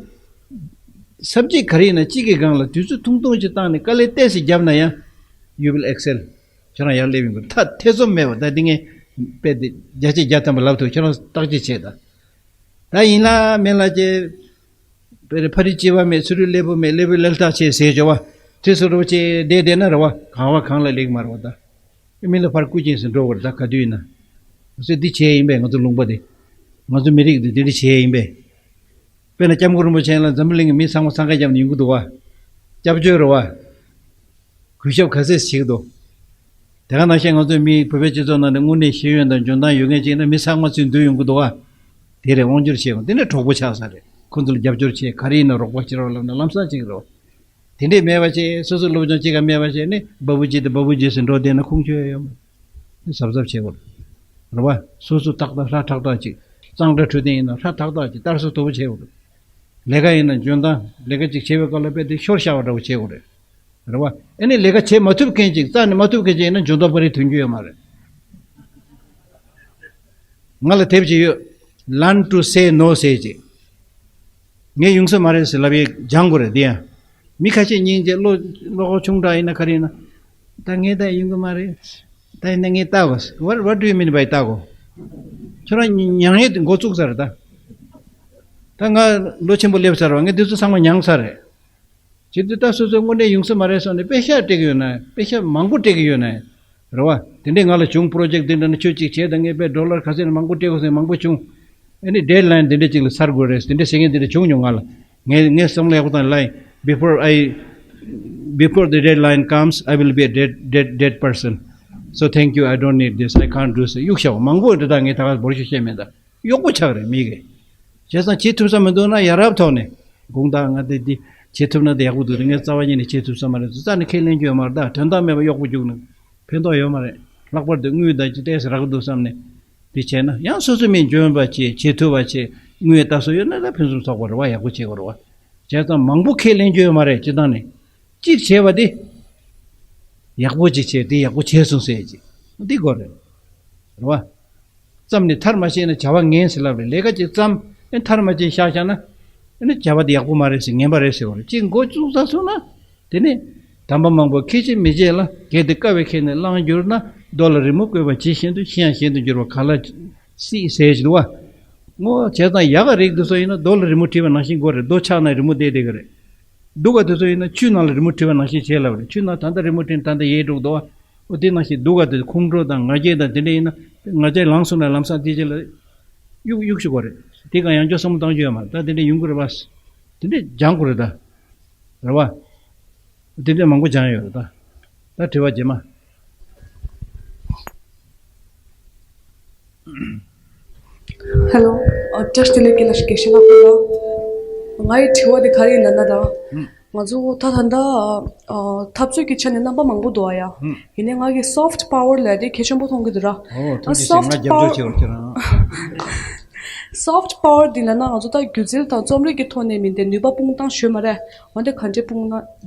སབ་ཇེག་ག་རེ་ཡིན་ན་གཅིག་གི་སྒང་ལ་དུས་ཚོད་ཐུང་ཐུང་ཅིག་བཏང་ནས་དཀའ་ལས་ཏོག་ཙམ་བརྒྱབ་ན་ཡང་། You will excel. ཁྱོད་རང་ཡར་སླེབས་ཡོང་གི་རེད། ད་ཐེ་ཚོམ་མེད་པ། ད་འདི་ངས་དཔེ་དེ་བརྒྱ་ཆ་བརྒྱ་ཐམ་པ་ལབ་ཐུབ། ཁྱོད་རང་བརྟག་དཔྱད་བྱེད་ད། ད་ཡིན་ལ་མིན་ལ་ཅེ། དཔེར་ཕ་རི་སྐྱེས་པ་མེད། ཚུ་རི་སླེ་པོ་མེད། སླེ་པོའི་སླེ་ལྟག་ཆེ་ཟེར་བྱ་བ། དེ་ཚོ་རོ་ཅེ་བསྡད་བསྡད་ན་རེད་བ། གང་བ་གང་ལ་ལེགས་མ་རེད་བ་ད། མི་ལ་ཕར་སྐུ་མཁྱེན་ཟེར་འགྲོ་བར་ད་ག་དུས་ཡིན་ན། ང་ཚོས་འདི་བྱས་ཡིན་པས། ང་ཚོ་ལུང་པ་འདི། ང་ཚོ་མི་རིགས་འདི་འདི་འདྲ་བྱས་ཡིན་པས། དཔེར་ན་སྐྱབས་མགོན་རིན་པོ་ཆེ་ལ་འཛམ་བུ་གླིང་གི་མི་ཚང་མ་འཚང་ཁ་བརྒྱབ་ནས་ཡོང་གི་འདུག་བ། སྐྱབས་བཅོལ་རེད་བ། གུས་ཞབས་ག་ཚད་བྱེད་ཀྱི་འདུག་དེ་ག་ནང་བཞིན་ང་ཚོའི་མི་བོད་པའི་སྤྱི་ཚོགས་ནང་ནས་དངོས་གནས་ཤེས་ཡོན་དང་འཇོན་ཐང་ཡོད་མཁན་ཅིག་ཡིན་ན་མི་ཚང་མ་ཚུར་འདུས་ཡོང་གི་འདུག་བ། དེ་རེད། དབང་སྒྱུར་བྱེད་ཡོང་དེ་ནས་གྲོགས་པོ་ཆགས་ས་རེད། ཁོ་ཚོ་ལ་རྒྱབ་སྐྱོར་བྱེད། ག་རེ་ཡིན་ན་རོགས་པ་བྱེད་རོགས་ལབ་ན་ལམ་སང་བྱེད་ཀྱི་རེད་བ། དེ་འདྲས་མེད་པ་བྱས། སོ་སོ་སློབ་སྦྱོང་གཅིག་ཀ་མེད་པ་བྱས་ནས་བ་བུ་ཇི་དང་བ་བུ་ཇི་ཟེར་འགྲོ་བསྡད་ན་ཁུངས་འཁྱོལ་ཡོད་མ་རེད། གཟབ་གཟབ་བྱེད་དགོས་རེད་བ། སོ་སོ་ཏག་ཏག་ཧྲ་ཐག་ཐག་ཅིག་གཙང་སྦྲ་འཕྲོད་བསྟེན་ཡིན་ན་ཧྲ་ཐག་ཐག་ཅིག་ལྟ་སྲུང་དོ་པོ་བྱེད་དགོས་རེད། ལས་ཀ་ཡིན་ན་འཇོན་ཐང་། ལས་ཀ་ཅིག་བྱེད་པའི་སྐབས་ལ་དཔེ་དེ་ཤོར་ཤག་པ་འདྲ་བོ་བྱེད་དགོས་རེད། རེད་བ། ཨ་ནི་ལས་ཀ་བྱེད་མ་ཐུབ་མཁན་ཅིག་རྩ་ནས་མ་ཐུབ་མཁན་ཅིག་ཡིན་ན་འཇོན་ཐང་པ་རེ་ཐོན་རྒྱུ་ཡོད་མ་རེད། ང་ལ་དེབ་ཅིག་ཡོད། Learn to say no ཟེར་ཅིག་ངས་ཡོང་ས་མ་རེད་ཟེར་ལབ་ཡས་སྦྱང་དགོས་རེད་དེ་ཡང་། མི་ཁ་ཤས་སྙིང་རྗེ་བློ་བློ་ཁོག་ཆུང་དྲགས་ཡིན་ན་ག་རེ་ཡིན་ན། ད་ངས་ད་ཡོང་གི་མ་རེད། ད་ཡིན་ན་ངས་ལྟ་དགོས། What, what do you mean by ལྟ་དགོས། ཁྱོད་རང་མྱ་ངན་དེ་འགོ་བཙུགས་ཚར་རེད་ད། ད་ང་ལོ་ཆེན་པོ་སླེབས་ཚར་བ། ངས་འདི་ཚོ་ཚང་མ་མྱངས་ཚར་རེད། བྱེད་དུས་ད་སོ་སོའི་དངོས་གནས་ཡོང་ས་མ་རེད་བསམ་ནས་པེ་ཤག་སྤྲད་ཀྱི་ཡོད་ན། པེ་ཤག་མང་པོ་སྤྲད་ཀྱི་ཡོད་ན། རེད་བ། དེ་འདྲས་ང་ལ་བྱུང་། པོ་རོ་ཇེག་དེ་འདྲ་ནི་ཁྱོད་ཅིག་བྱས་དང་། ངས་པེ་ཌོ་ལར་ག་ཚད་ནས་མང་པོ་སྤྲད་དགོས་ཟེར་མང་པོ་བྱུང་། ཨ་ནི་ཌེཌ་ལའིན་དེ་འདྲས་ཅིག་ལ་ཚར་དགོས་རེད་དེ་འདྲས་ཟེར་མཁན་དེ་འདྲ་བྱུང་མྱོང་ང་ལ། ངས་ངས་བསམ་བློ་ཡག་པོ་བཏང་ལ། Before I, before the deadline comes, I will be a dead, dead, dead person. So thank you, I don't need this, I can't do this. གཡུག་བཞག་མང་པོ་འདྲ་ད། ངས་ད་ག་འབོར་ཤོག་བཤད་མེད་ད། གཡོག་པོ་ཆགས་རེད་མི་གི། བྱས་ཙང་བྱེད་ཐུབ་ས་མི་འདུག་ན་ཡ་རབས་ཐོག་ནས་དགོངས་དག་ང་དེ་འདི་བྱེད་ཐུབ་ན་དེ་ཡག་པོ་འདུག་དེ་ངས་རྩ་བ་ཉིད་ནས་བྱེད་ཐུབ་ས་མ་རེད། རྩ་ནས་ཁས་ལེན་རྒྱུ་ཡོད་མ་རེད་ད། དོན་དག་མེད་པ་གཡོག་པོ་རྒྱུགས་ན་ཕན་ཐོགས་ཡོད་མ་རེད། ལྷག་པར་དུ་དངུལ་དང་ཅི་ཏོག་ཙམ་རག་གི་འདུག་བསམ་ནས་དེ་བྱས་ན། ཡང་སོ་སོ་མི་འཇོན་པ་བྱེད། བྱེད་ཐུབ་པ་བྱེད། དངུལ་ལྟ་སོ་ཡོད་ན་ད་ཕུན་སུམ་ཚོགས་པ་རེད་བ། ཡག་པོ་བྱེད་དགོས་རེད་བ། བྱས་ཙང་མང་པོ་ཁས་ལེན་རྒྱུ་ཡོད་མ་རེད། སྤྱི་བཏང་ནས་གཅིག་བྱས་པ་དེ་ཡག་པོ་ཅིག་བྱས། དེ་ཡག་པོ་བྱས་སོང་ཟེར་ཅིག་འདི་དགོས་རེད། རེད་བ། བརྩམས་ནས་མཐར་མ་ཕྱིན་ན་བྱ་བ་ངན་ཟེར་ལབ་རེད། ལས་ཀ་ཅིག་བརྩམས་ཨེ་མཐར་མ་ཕྱིན་བཞག་བཞག་ན། ཨེ་ནི་བྱ་བ་འདི་ཡག་པོ་མ་རེད་ཟེར། ངན་པ་རེད་ཟེར་བ་རེད། ཅིག་འགོ་བཙུགས་ཚར་སོང་ན། དེ་ནི་དམ་པ་མང་པོས་ཁས་འཆེ་མི་བྱེད་ལ། གལ་ཏེ་དཀའ་བས་ཁྱེར་ནས་བླངས་གྱུར་ན། རྡོ་ལ་རི་མོ་བརྐོས་པ་ཇི་བཞིན་དུ། ཤི་ཡང་གཞན་དུ་འགྱུར་བ་ག་ལ་སྲིད་ཟེར་གྱི་འདུག་བ། ངོ་བྱས་ཙང་ཡག་ག་རིགས་འདི་ཚོ་ཡིན་ན་རྡོ་ལ་རི་མོ་བྲིས་པ་ནང་བཞིན་དགོས་རེད། རྡོ་ཆག་ན་རི་མོ་བསྡད་བསྡད་གི་རེད། སྡུག་ག་དེ་ཚོ་ཡིན་ན་ཆུ་ནང་ལ་རི་མོ་བྲིས་པ་ནང་བཞིན་བྱས་ལབ་རེད། ཆུ་ནང་ད་ལྟ་རི་མོ་བྲིས་ནས་ད་ལྟ་ཡལ་འགྲོ་གི་འདུག་བ། ཨོ་དེ་ནང་བཞིན་སྡུག་ག་དེ་ཁོང་ཁྲོ་དང་ང་རྒྱལ་དང་དེ་འདྲ་ཡིན་ན་ང་རྒྱལ་ལངས་སོང་ན་ལམ་སང་དེ་རྗེས་ལ་གཡུག་གཡུག་ཞུ་དགོས་རེད། དེ་གང་ཡང་བསྐྱར་བསམ་བློ་བཏང་རྒྱུ་ཡོད་མ་རེད། ད་དེ་འདྲ་ཡོང་གི་རེད་བ། དེ་འདྲ་སྦྱང་དགོས་རེད་ད། རེད་བ། དེ་འདྲ་མང་པོ་སྦྱང་ཡོད་རེད་ད། ད་དྲི་བ་རྗེས་མ། ཧེ་ལོ། ཨ། བཀྲ་ཤིས་བདེ་ལེགས། དགེ་ལགས་དགེ་བཤེས་ལགས་ཁོ་ལ། ངའི་དྲི་བ་དེ་ག་རེ་ཡིན་ལབ་ན་ད། ཧུམ། ང་ཚོ་ད་ད་ལྟ་ཨ་འཐབ་རྩོད་ཀྱི་ཆ་ནས་རྣམ་པ་མང་པོ་འདུག་ཨ་ཡ། ཧུམ། ཡིན་ནའི་ང་གི་soft power ལབ་དེ་གལ་ཆེན་པོ་མཐོང་གི་འདུག་ར། ཨོ་ཐུགས་རྗེ་ཆེ། ང་རྒྱབ་སྐྱོར་བྱེད་རོགས་ཁྱེད་རང་། soft power འདི་ལབ་ན་ང་ཚོ་ད་སྒྱུ་རྩལ་དང་རྩོམ་རིག་གི་ཐོག་ནས་མིན་ཏེ་ནུས་པ་སྤུངས་སྟངས་ཞུས་མ་རེད། འོན་ཏེ་ག་འདྲས་སྤུངས་ན།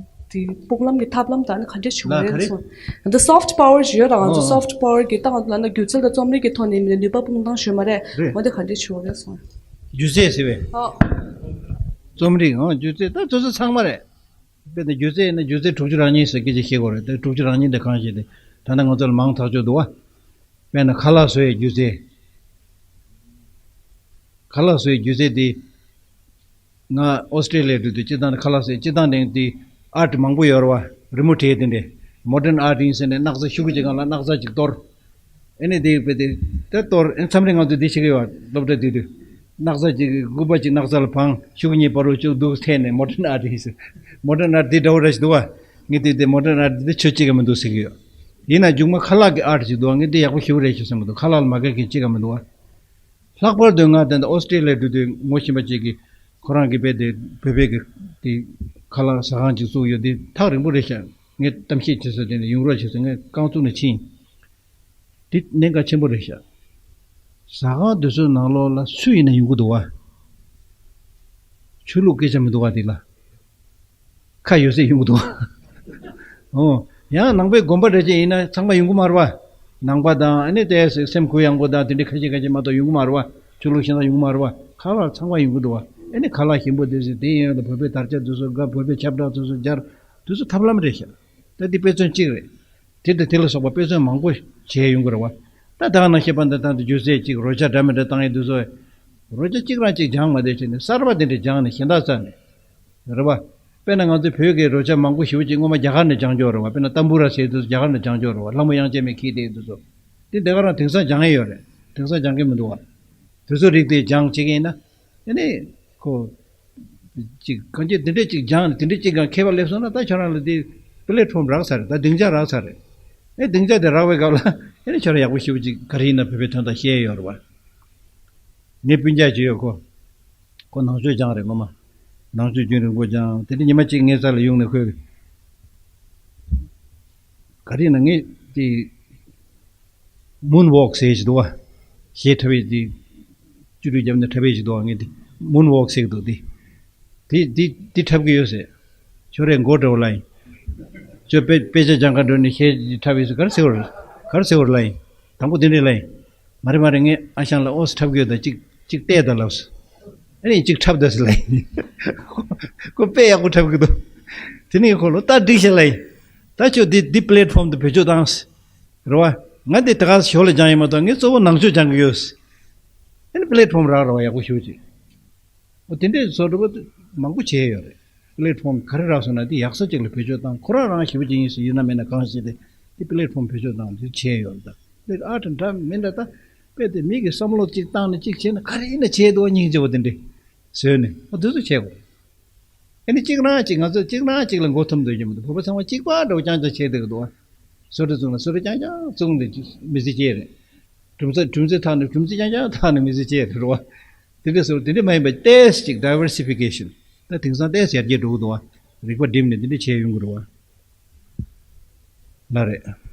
དེ་སྤུངས་ལམ་གྱི་ཐབས་ལམ་དང་ནི་ག་འདྲས་བྱུང་ལ་རེད་ག་རེ། སོང་། འདི་soft power ཞུ་ཡོད་ར། ང་ཚོ་ཨོ། soft power གྱི་ད་ང་ཚོ་ལབ་ན་སྒྱུ་རྩལ་དང་རྩོམ་རིག་གི་ཐོག་ནས་མིན་ནུས་པ་སྤུངས་སྟངས་ཞུ་མ་རེད། རེད། འོན་ཏེ་ག་འདྲས་བྱུང་རེད་སོང་། སྒྱུ་རྩལ་ཟེར་བས། ཨོ། རྩོམ་རིག་ཨང་སྒྱུ་རྩལ་ད་དེ་ཚོ་ཚང་མ་རེད། དཔེར་ན་སྒྱུ་རྩལ་ཡིན་ན་སྒྱུ་རྩལ་དྲུག་ཅུ་རང་བཞིན་ཟེར་སྐད་ཆ་བཤད་དགོས་རེད། དེ་དྲུག་ཅུ་རང་བཞིན་དེ་གང་ཞིག་དེ་ད་ལྟ་ང་ཚོ་ལ་མང་ཐག་ཆོད་འདུག་བ། དཔེར་ན་ཁ་ལག་བཟོ་ཡའི་སྒྱུ་རྩལ། ཁ་ལག་བཟོ་ཡའི་སྒྱུ་རྩལ་དེ། ང་ཨོ་སི་ཀྲི་ལི་ཡ་འགྲོ་དུས་སྤྱིར་བཏང་ཁ་ལག་ཟས་སྤྱིར་བཏང་ནས་དེ་ཨར་ཊི་མང་པོ་ཡོད་རེད་བ། རི་མོ་བྲིས་དེ་འདྲས་མོ་ཌརན་ཨར་ཊི་ཡིན་ཟེར་ནས་སྣག་ཚ་ཤུ་གུ་ཅིག་སྒང་ལ་སྣག་ཚ་ཅིག་གཏོར། ཨེ་ནས་དེ་བས་དེ་དེ་གཏོར་ཨེ་མཚམས་རེ་ང་ཚོ་དེ་བྱེད་ཀྱི་ཡོད། སློབ་གྲྭ་དེ་དུས་སྣག་ཚ་ཅིག་སྐུད་པ་ཅིག་སྣག་ཚ་ལ་བང་ཤུ་གུ་གཉིས་བར་དུ་བཅུག་འདུག་ཐད་ནས་མོ་ཌརན་ཨར་ཊི་ཡིན་ཟེར། མོ་ཌརན་ཨར་ཊི་དེ་འདྲ་བོ་ར་ཞིག་འདུག་བ། ངས་དེ་དེ་མོ་ཌརན་ཨར་ཊི་དེ་ཆོས་གཅིག་ག་མི་འདུག་ཟེར་གྱི་ཡོད། ཡིན་ན་མཇུག་མ་ཁ་ལག་གི་ཨར་ཊི་ཅིག་འདུག་བ། ངས་དེ་ཡག་པོ་ཞེ་པོ་རེད་ཞུ་བསམ་གྱི་འདུག་ཁ་ལག་ལ་མ་དགའ་མཁན་གཅིག་ག་མི་འདུག་བ། ལྷག་པར་དུ་ང་དེ་འདྲ་ཨོ་སི་ཀྲི་ལི་ཡ་འགྲོ་དུས་ངོ་ཤེས་པ་ཅིག་གིས་ཁོ་རང་གི་དཔེ་དེ་བོད་པའི་གི་དེ་ཁ་ལག་ཟ་ཁང་ཅིག་བཙུགས་ཡོད། དེ་ཐག་རིང་པོ་རེད་ཤག་ངས་གཏམ་བཤད་བྱེད་ས་དེ་ནས་ཡོང་རོགས་བྱེད་ཟེར་ངས་རྐང་བཙུགས་ནས་ཕྱིན། དེ་གནད་འགག་ཆེན་པོ་རེད་ཤག་ཟ་ཁང་དེ་ཚོའི་ནང་ལོགས་ལ་སུ་ཡིན་ན་ཡོང་གི་འདུག་བ། ཆོས་ལུགས་སྐད་ཆ་མི་འདུག་བ་དེ་ལ། ཁ་ཡོད་ཚད་ཡོང་གི་འདུག་ཨོ། ཡང་ནང་པའི་དགོན་པ་འདྲ་ཅིག་ཡིན་ན་ཚང་མ་ཡོང་གི་མ་རེད་བ། ནང་པ་དང་ཨ་ནི་དེ་སེམས་གུ་ཡངས་པོ་དང་དེ་འདྲའི་ཁ་ཤས་ཁ་ཤས་མ་གཏོགས་ཡོང་གི་མ་རེད་བ། ཆོས་ལུགས་གཞན་དག་ཡོང་གི་མ་རེད་བ། ཁ་ལག་ཚང་མ་ཡོང་གི་འདུག་བ། ཨ་ནི་ཁ་ལག་ཞིམ་པོ་དེ་ཚོ་དེ་ཡིན་ཡང་བོད་པའི་དར་ཆ་དེ་ཚོ་དགའ། བོད་པའི་ཁྱབ་བསྒྲགས་དེ་ཚོ་སྦྱར། དེ་ཚོ་ཐབས་ལམ་རེད་ཤག་ད་དེ་དཔེ་མཚོན་གཅིག་རེད། དེ་དང་དེ་ལ་སོགས་པ་དཔེ་མཚོན་མང་པོ་བྱས་ཡོང་གི་རེད་བ། ད་ད་ག་ནང་བཤད་པ་འདི་དང་དུ་སྒྱུ་རྩལ་གཅིག་རོལ་ཆ་འདྲ་མི་འདྲ་བཏང་ཡས་དེ་ཚོ། རོལ་ཆ་གཅིག་རང་གཅིག་སྦྱངས་མ་བསྡད་བྱས་ནས་གསར་པ་དེ་འདྲ་སྦྱངས་ནས་གཞན་དག་རྩ་ནས། རེད་བ། དཔེར་ན་ང་ཚོའི་བོད་ཀྱི་རོལ་ཆ་མང་པོ་ཞེ་པོ་ཅིག་སྔོན་མ་རྒྱ་གར་ནས་སྦྱངས་ཀྱི་ཡོད་རེད་བ། དཔེར་ན་ཏམ་བུ་ར་ཟེར་དུས་རྒྱ་གར་ནས་སྦྱངས་ཀྱི་ཡོད་རེད་བ། ལྷ་མོ་དབྱངས་ཅན་མས་ཁྱེར་བསྡད་དུས་ཚོ། དེ་འདི་ག་རང་དེང་སང་སྦྱང་ཡས་ཡོད་རེད། དེང་སང་སྦྱང་གི་མི་འདུག་བ། དེ་ཚོ་རིགས་དེ་སྦྱང་བྱེད་ཀྱི་ཡིན་ན། ཨ་ནི། ཁོ། ཅིག་གང་ཅི་དེ་འདྲས་ཅིག་སྦྱངས་ནས་དེ་འདྲས་ཅིག་གང་མཁས་པ་སླེབས་སོང་ན་ད་ཁྱོད་རང་ལ་དེ་པི་ལེ་ཊི་ཕོམ་རག་ཚར་རེད། ད་སྡིངས་ཆ་རག་ཚར་རེད། ཨེ་སྡིངས་ཆ་དེ་རག་པའི་སྐབས་ལ་ཨེ་ནི་ཁྱོད་རང་ཡག་པོ་ཞེ་པོ་ཅིག་ག་རེ་ཡིན་ན་བོད་པའི་དོན་དག་བཤད་ཡོད་རེད་བ། ངའི་སྤུན་ཀྱག་ཅིག་ཡོད་ཁོ། ཁོ་ནང་ཆོས་སྦྱངས་རེད་སྔོན་མ། ནང་ཆོས་རྒྱུན་རིང་པོ་སྦྱངས། དེ་ནས་ཉི་མ་གཅིག་ངའི་རྩ་ལ་ཡོང་ནས་ཁོས། ག་རེ་ཡིན་ན་ངས་དེ། མུན་ཝོག་ཟེར་ཞིག་འདུག་བ། གཞས་འཁྲབ་པའི་དེ། བཅུ་དྲུག་བརྒྱབ་ནས་འཁྲབ་པའི་ཞིག་འདུག་བ། ངས་དེ་མུན་ཝོག་ཟེར་གི་འདུག་དེ། དེ་དེ་དེ་འཁྲབ་གི་ཡོད་ཟེར། ཁྱོད་རས་མགོ་འདྲ་བོ་ལ་ཡིན། ཁྱོད་དཔེ་དཔེ་ཆ་སྦྱང་ག་འགྲོ་ནས་གཞས་འཁྲབ་ཡོད་ཟེར། ག་རེ་ཟེར་བ་རེད། ག་རེ་ཟེར་བ་རེད་ལ་ཡིན། དང་པོ་དེ་འདྲས་ལ་ཡིན། མ་རེད་མ་རེད། ངས་ཨ་ཞང་ལ་ཨོ་སི་འཁྲབ་གི་ཡོད་ད། གཅིག་གཅིག་བལྟས་ད་ལབ་སོང་། ཨ་ནི་གཅིག་འཁྲབ་ད་ཟེར་ལ་ཡིན། ཁོ་དཔེ་ཡག་པོ་འཁྲབ་གི་འདུག་དེ་ནས་ཁོ་ལོ་ད་འགྲིག་ཤག་ལ་ཡིན། ད་ཁྱོད་འདི་འདི་པི་ལེ་ཊི་ཕོམ་དུ་བེད་སྤྱོད་བཏང་། རེད་བ། ང་འདི་ད་ག་ཞོར་ལ་སྦྱང་ཡིན་མ་གཏོགས་ངས་གཙོ་བོ་ནང་ཆོས་སྦྱང་གི་ཡོད། ཨ་ནི་པི་ལེ་ཊི་ཕོམ་རག་རེད་བ། ཡག་པོ་ཞེ་པོ་ཅིག་འོ་དེ་འདྲས་བཟོ་འདྲ་པོ་མང་པོ་བྱས་ཡོད་རེད། པི་ལེ་ཊི་ཕོམ་ག་རེ་རག་སོང་ན་དེ་ཡག་ས་ཅིག་ལ་བེད་སྤྱོད་བཏང་། ཁོ་རང་རང་ཞེ་པོ་ཅིག་ཡིན་ཟེར་ཡིན་ན་མིན་ན་གང་ཞིག་དེ་དེ་པི་ལེ་ཊི་ཕོམ་བེད་སྤྱོད་བཏང་དེ་བྱས་ཡོད་རེད། ད་དེ་ཨ་ཊི་འདྲ་མི་འདྲ་ད་དཔེ་དེ་མི་གི་བསམ་བློ་ཅིག་བཏང་ནས་ཅིག་བྱས་ན་ག་རེ་ཡིན་ན་བྱས་འདུག་སྙིང་རྗེ་པོ་དེ་འདྲས་བཟོས་ནས་ཨ་དེ་ཚོ་བྱས་དགོས། ཨ་ནི་གཅིག་རང་གཅིག་ང་ཚོ་གཅིག་རང་གཅིག་ལ་མགོ་འཐོམ་སྡོད་ཀྱི་མི་འདུག་བོད་པ་ཚང་མ་གཅིག་པ་འདྲ་བོ་རྐྱང་རྐྱང་བྱས་བསྡད་ཀྱི་འདུག་བ། བཟོ་གྲྭ་བཙུགས་ན་བཟོ་གྲྭ་རྐྱང་རྐྱང་བཙུགས་ནས་མི་ཚེ་སྐྱེལ་རེད། གྲུམ་ཚ་གྲུམ་ཚ་ཐག་ནས་གྲུམ་ཚ་རྐྱང་རྐྱང་ཐག་ནས་མི་ཚེ་སྐྱེལ་རེད་རོ། དེ་འདྲ་བཟོ་དེ་འདྲ་མ་ཡིན་པ་ཏོག་ཙམ་ཅིག་ཌའི་ཝར་སི་ཕི་ཀེ་ཤན། ད་དེང་སང་ཏོག་ཙམ་ཡར་རྒྱས་འགྲོ་གི་འདུག་བ། རིག་པ་བསྒྲིམས་ནས་དེ་འདྲ་བྱས་ཡོང་གི་རེད་བ། ལ་རེད།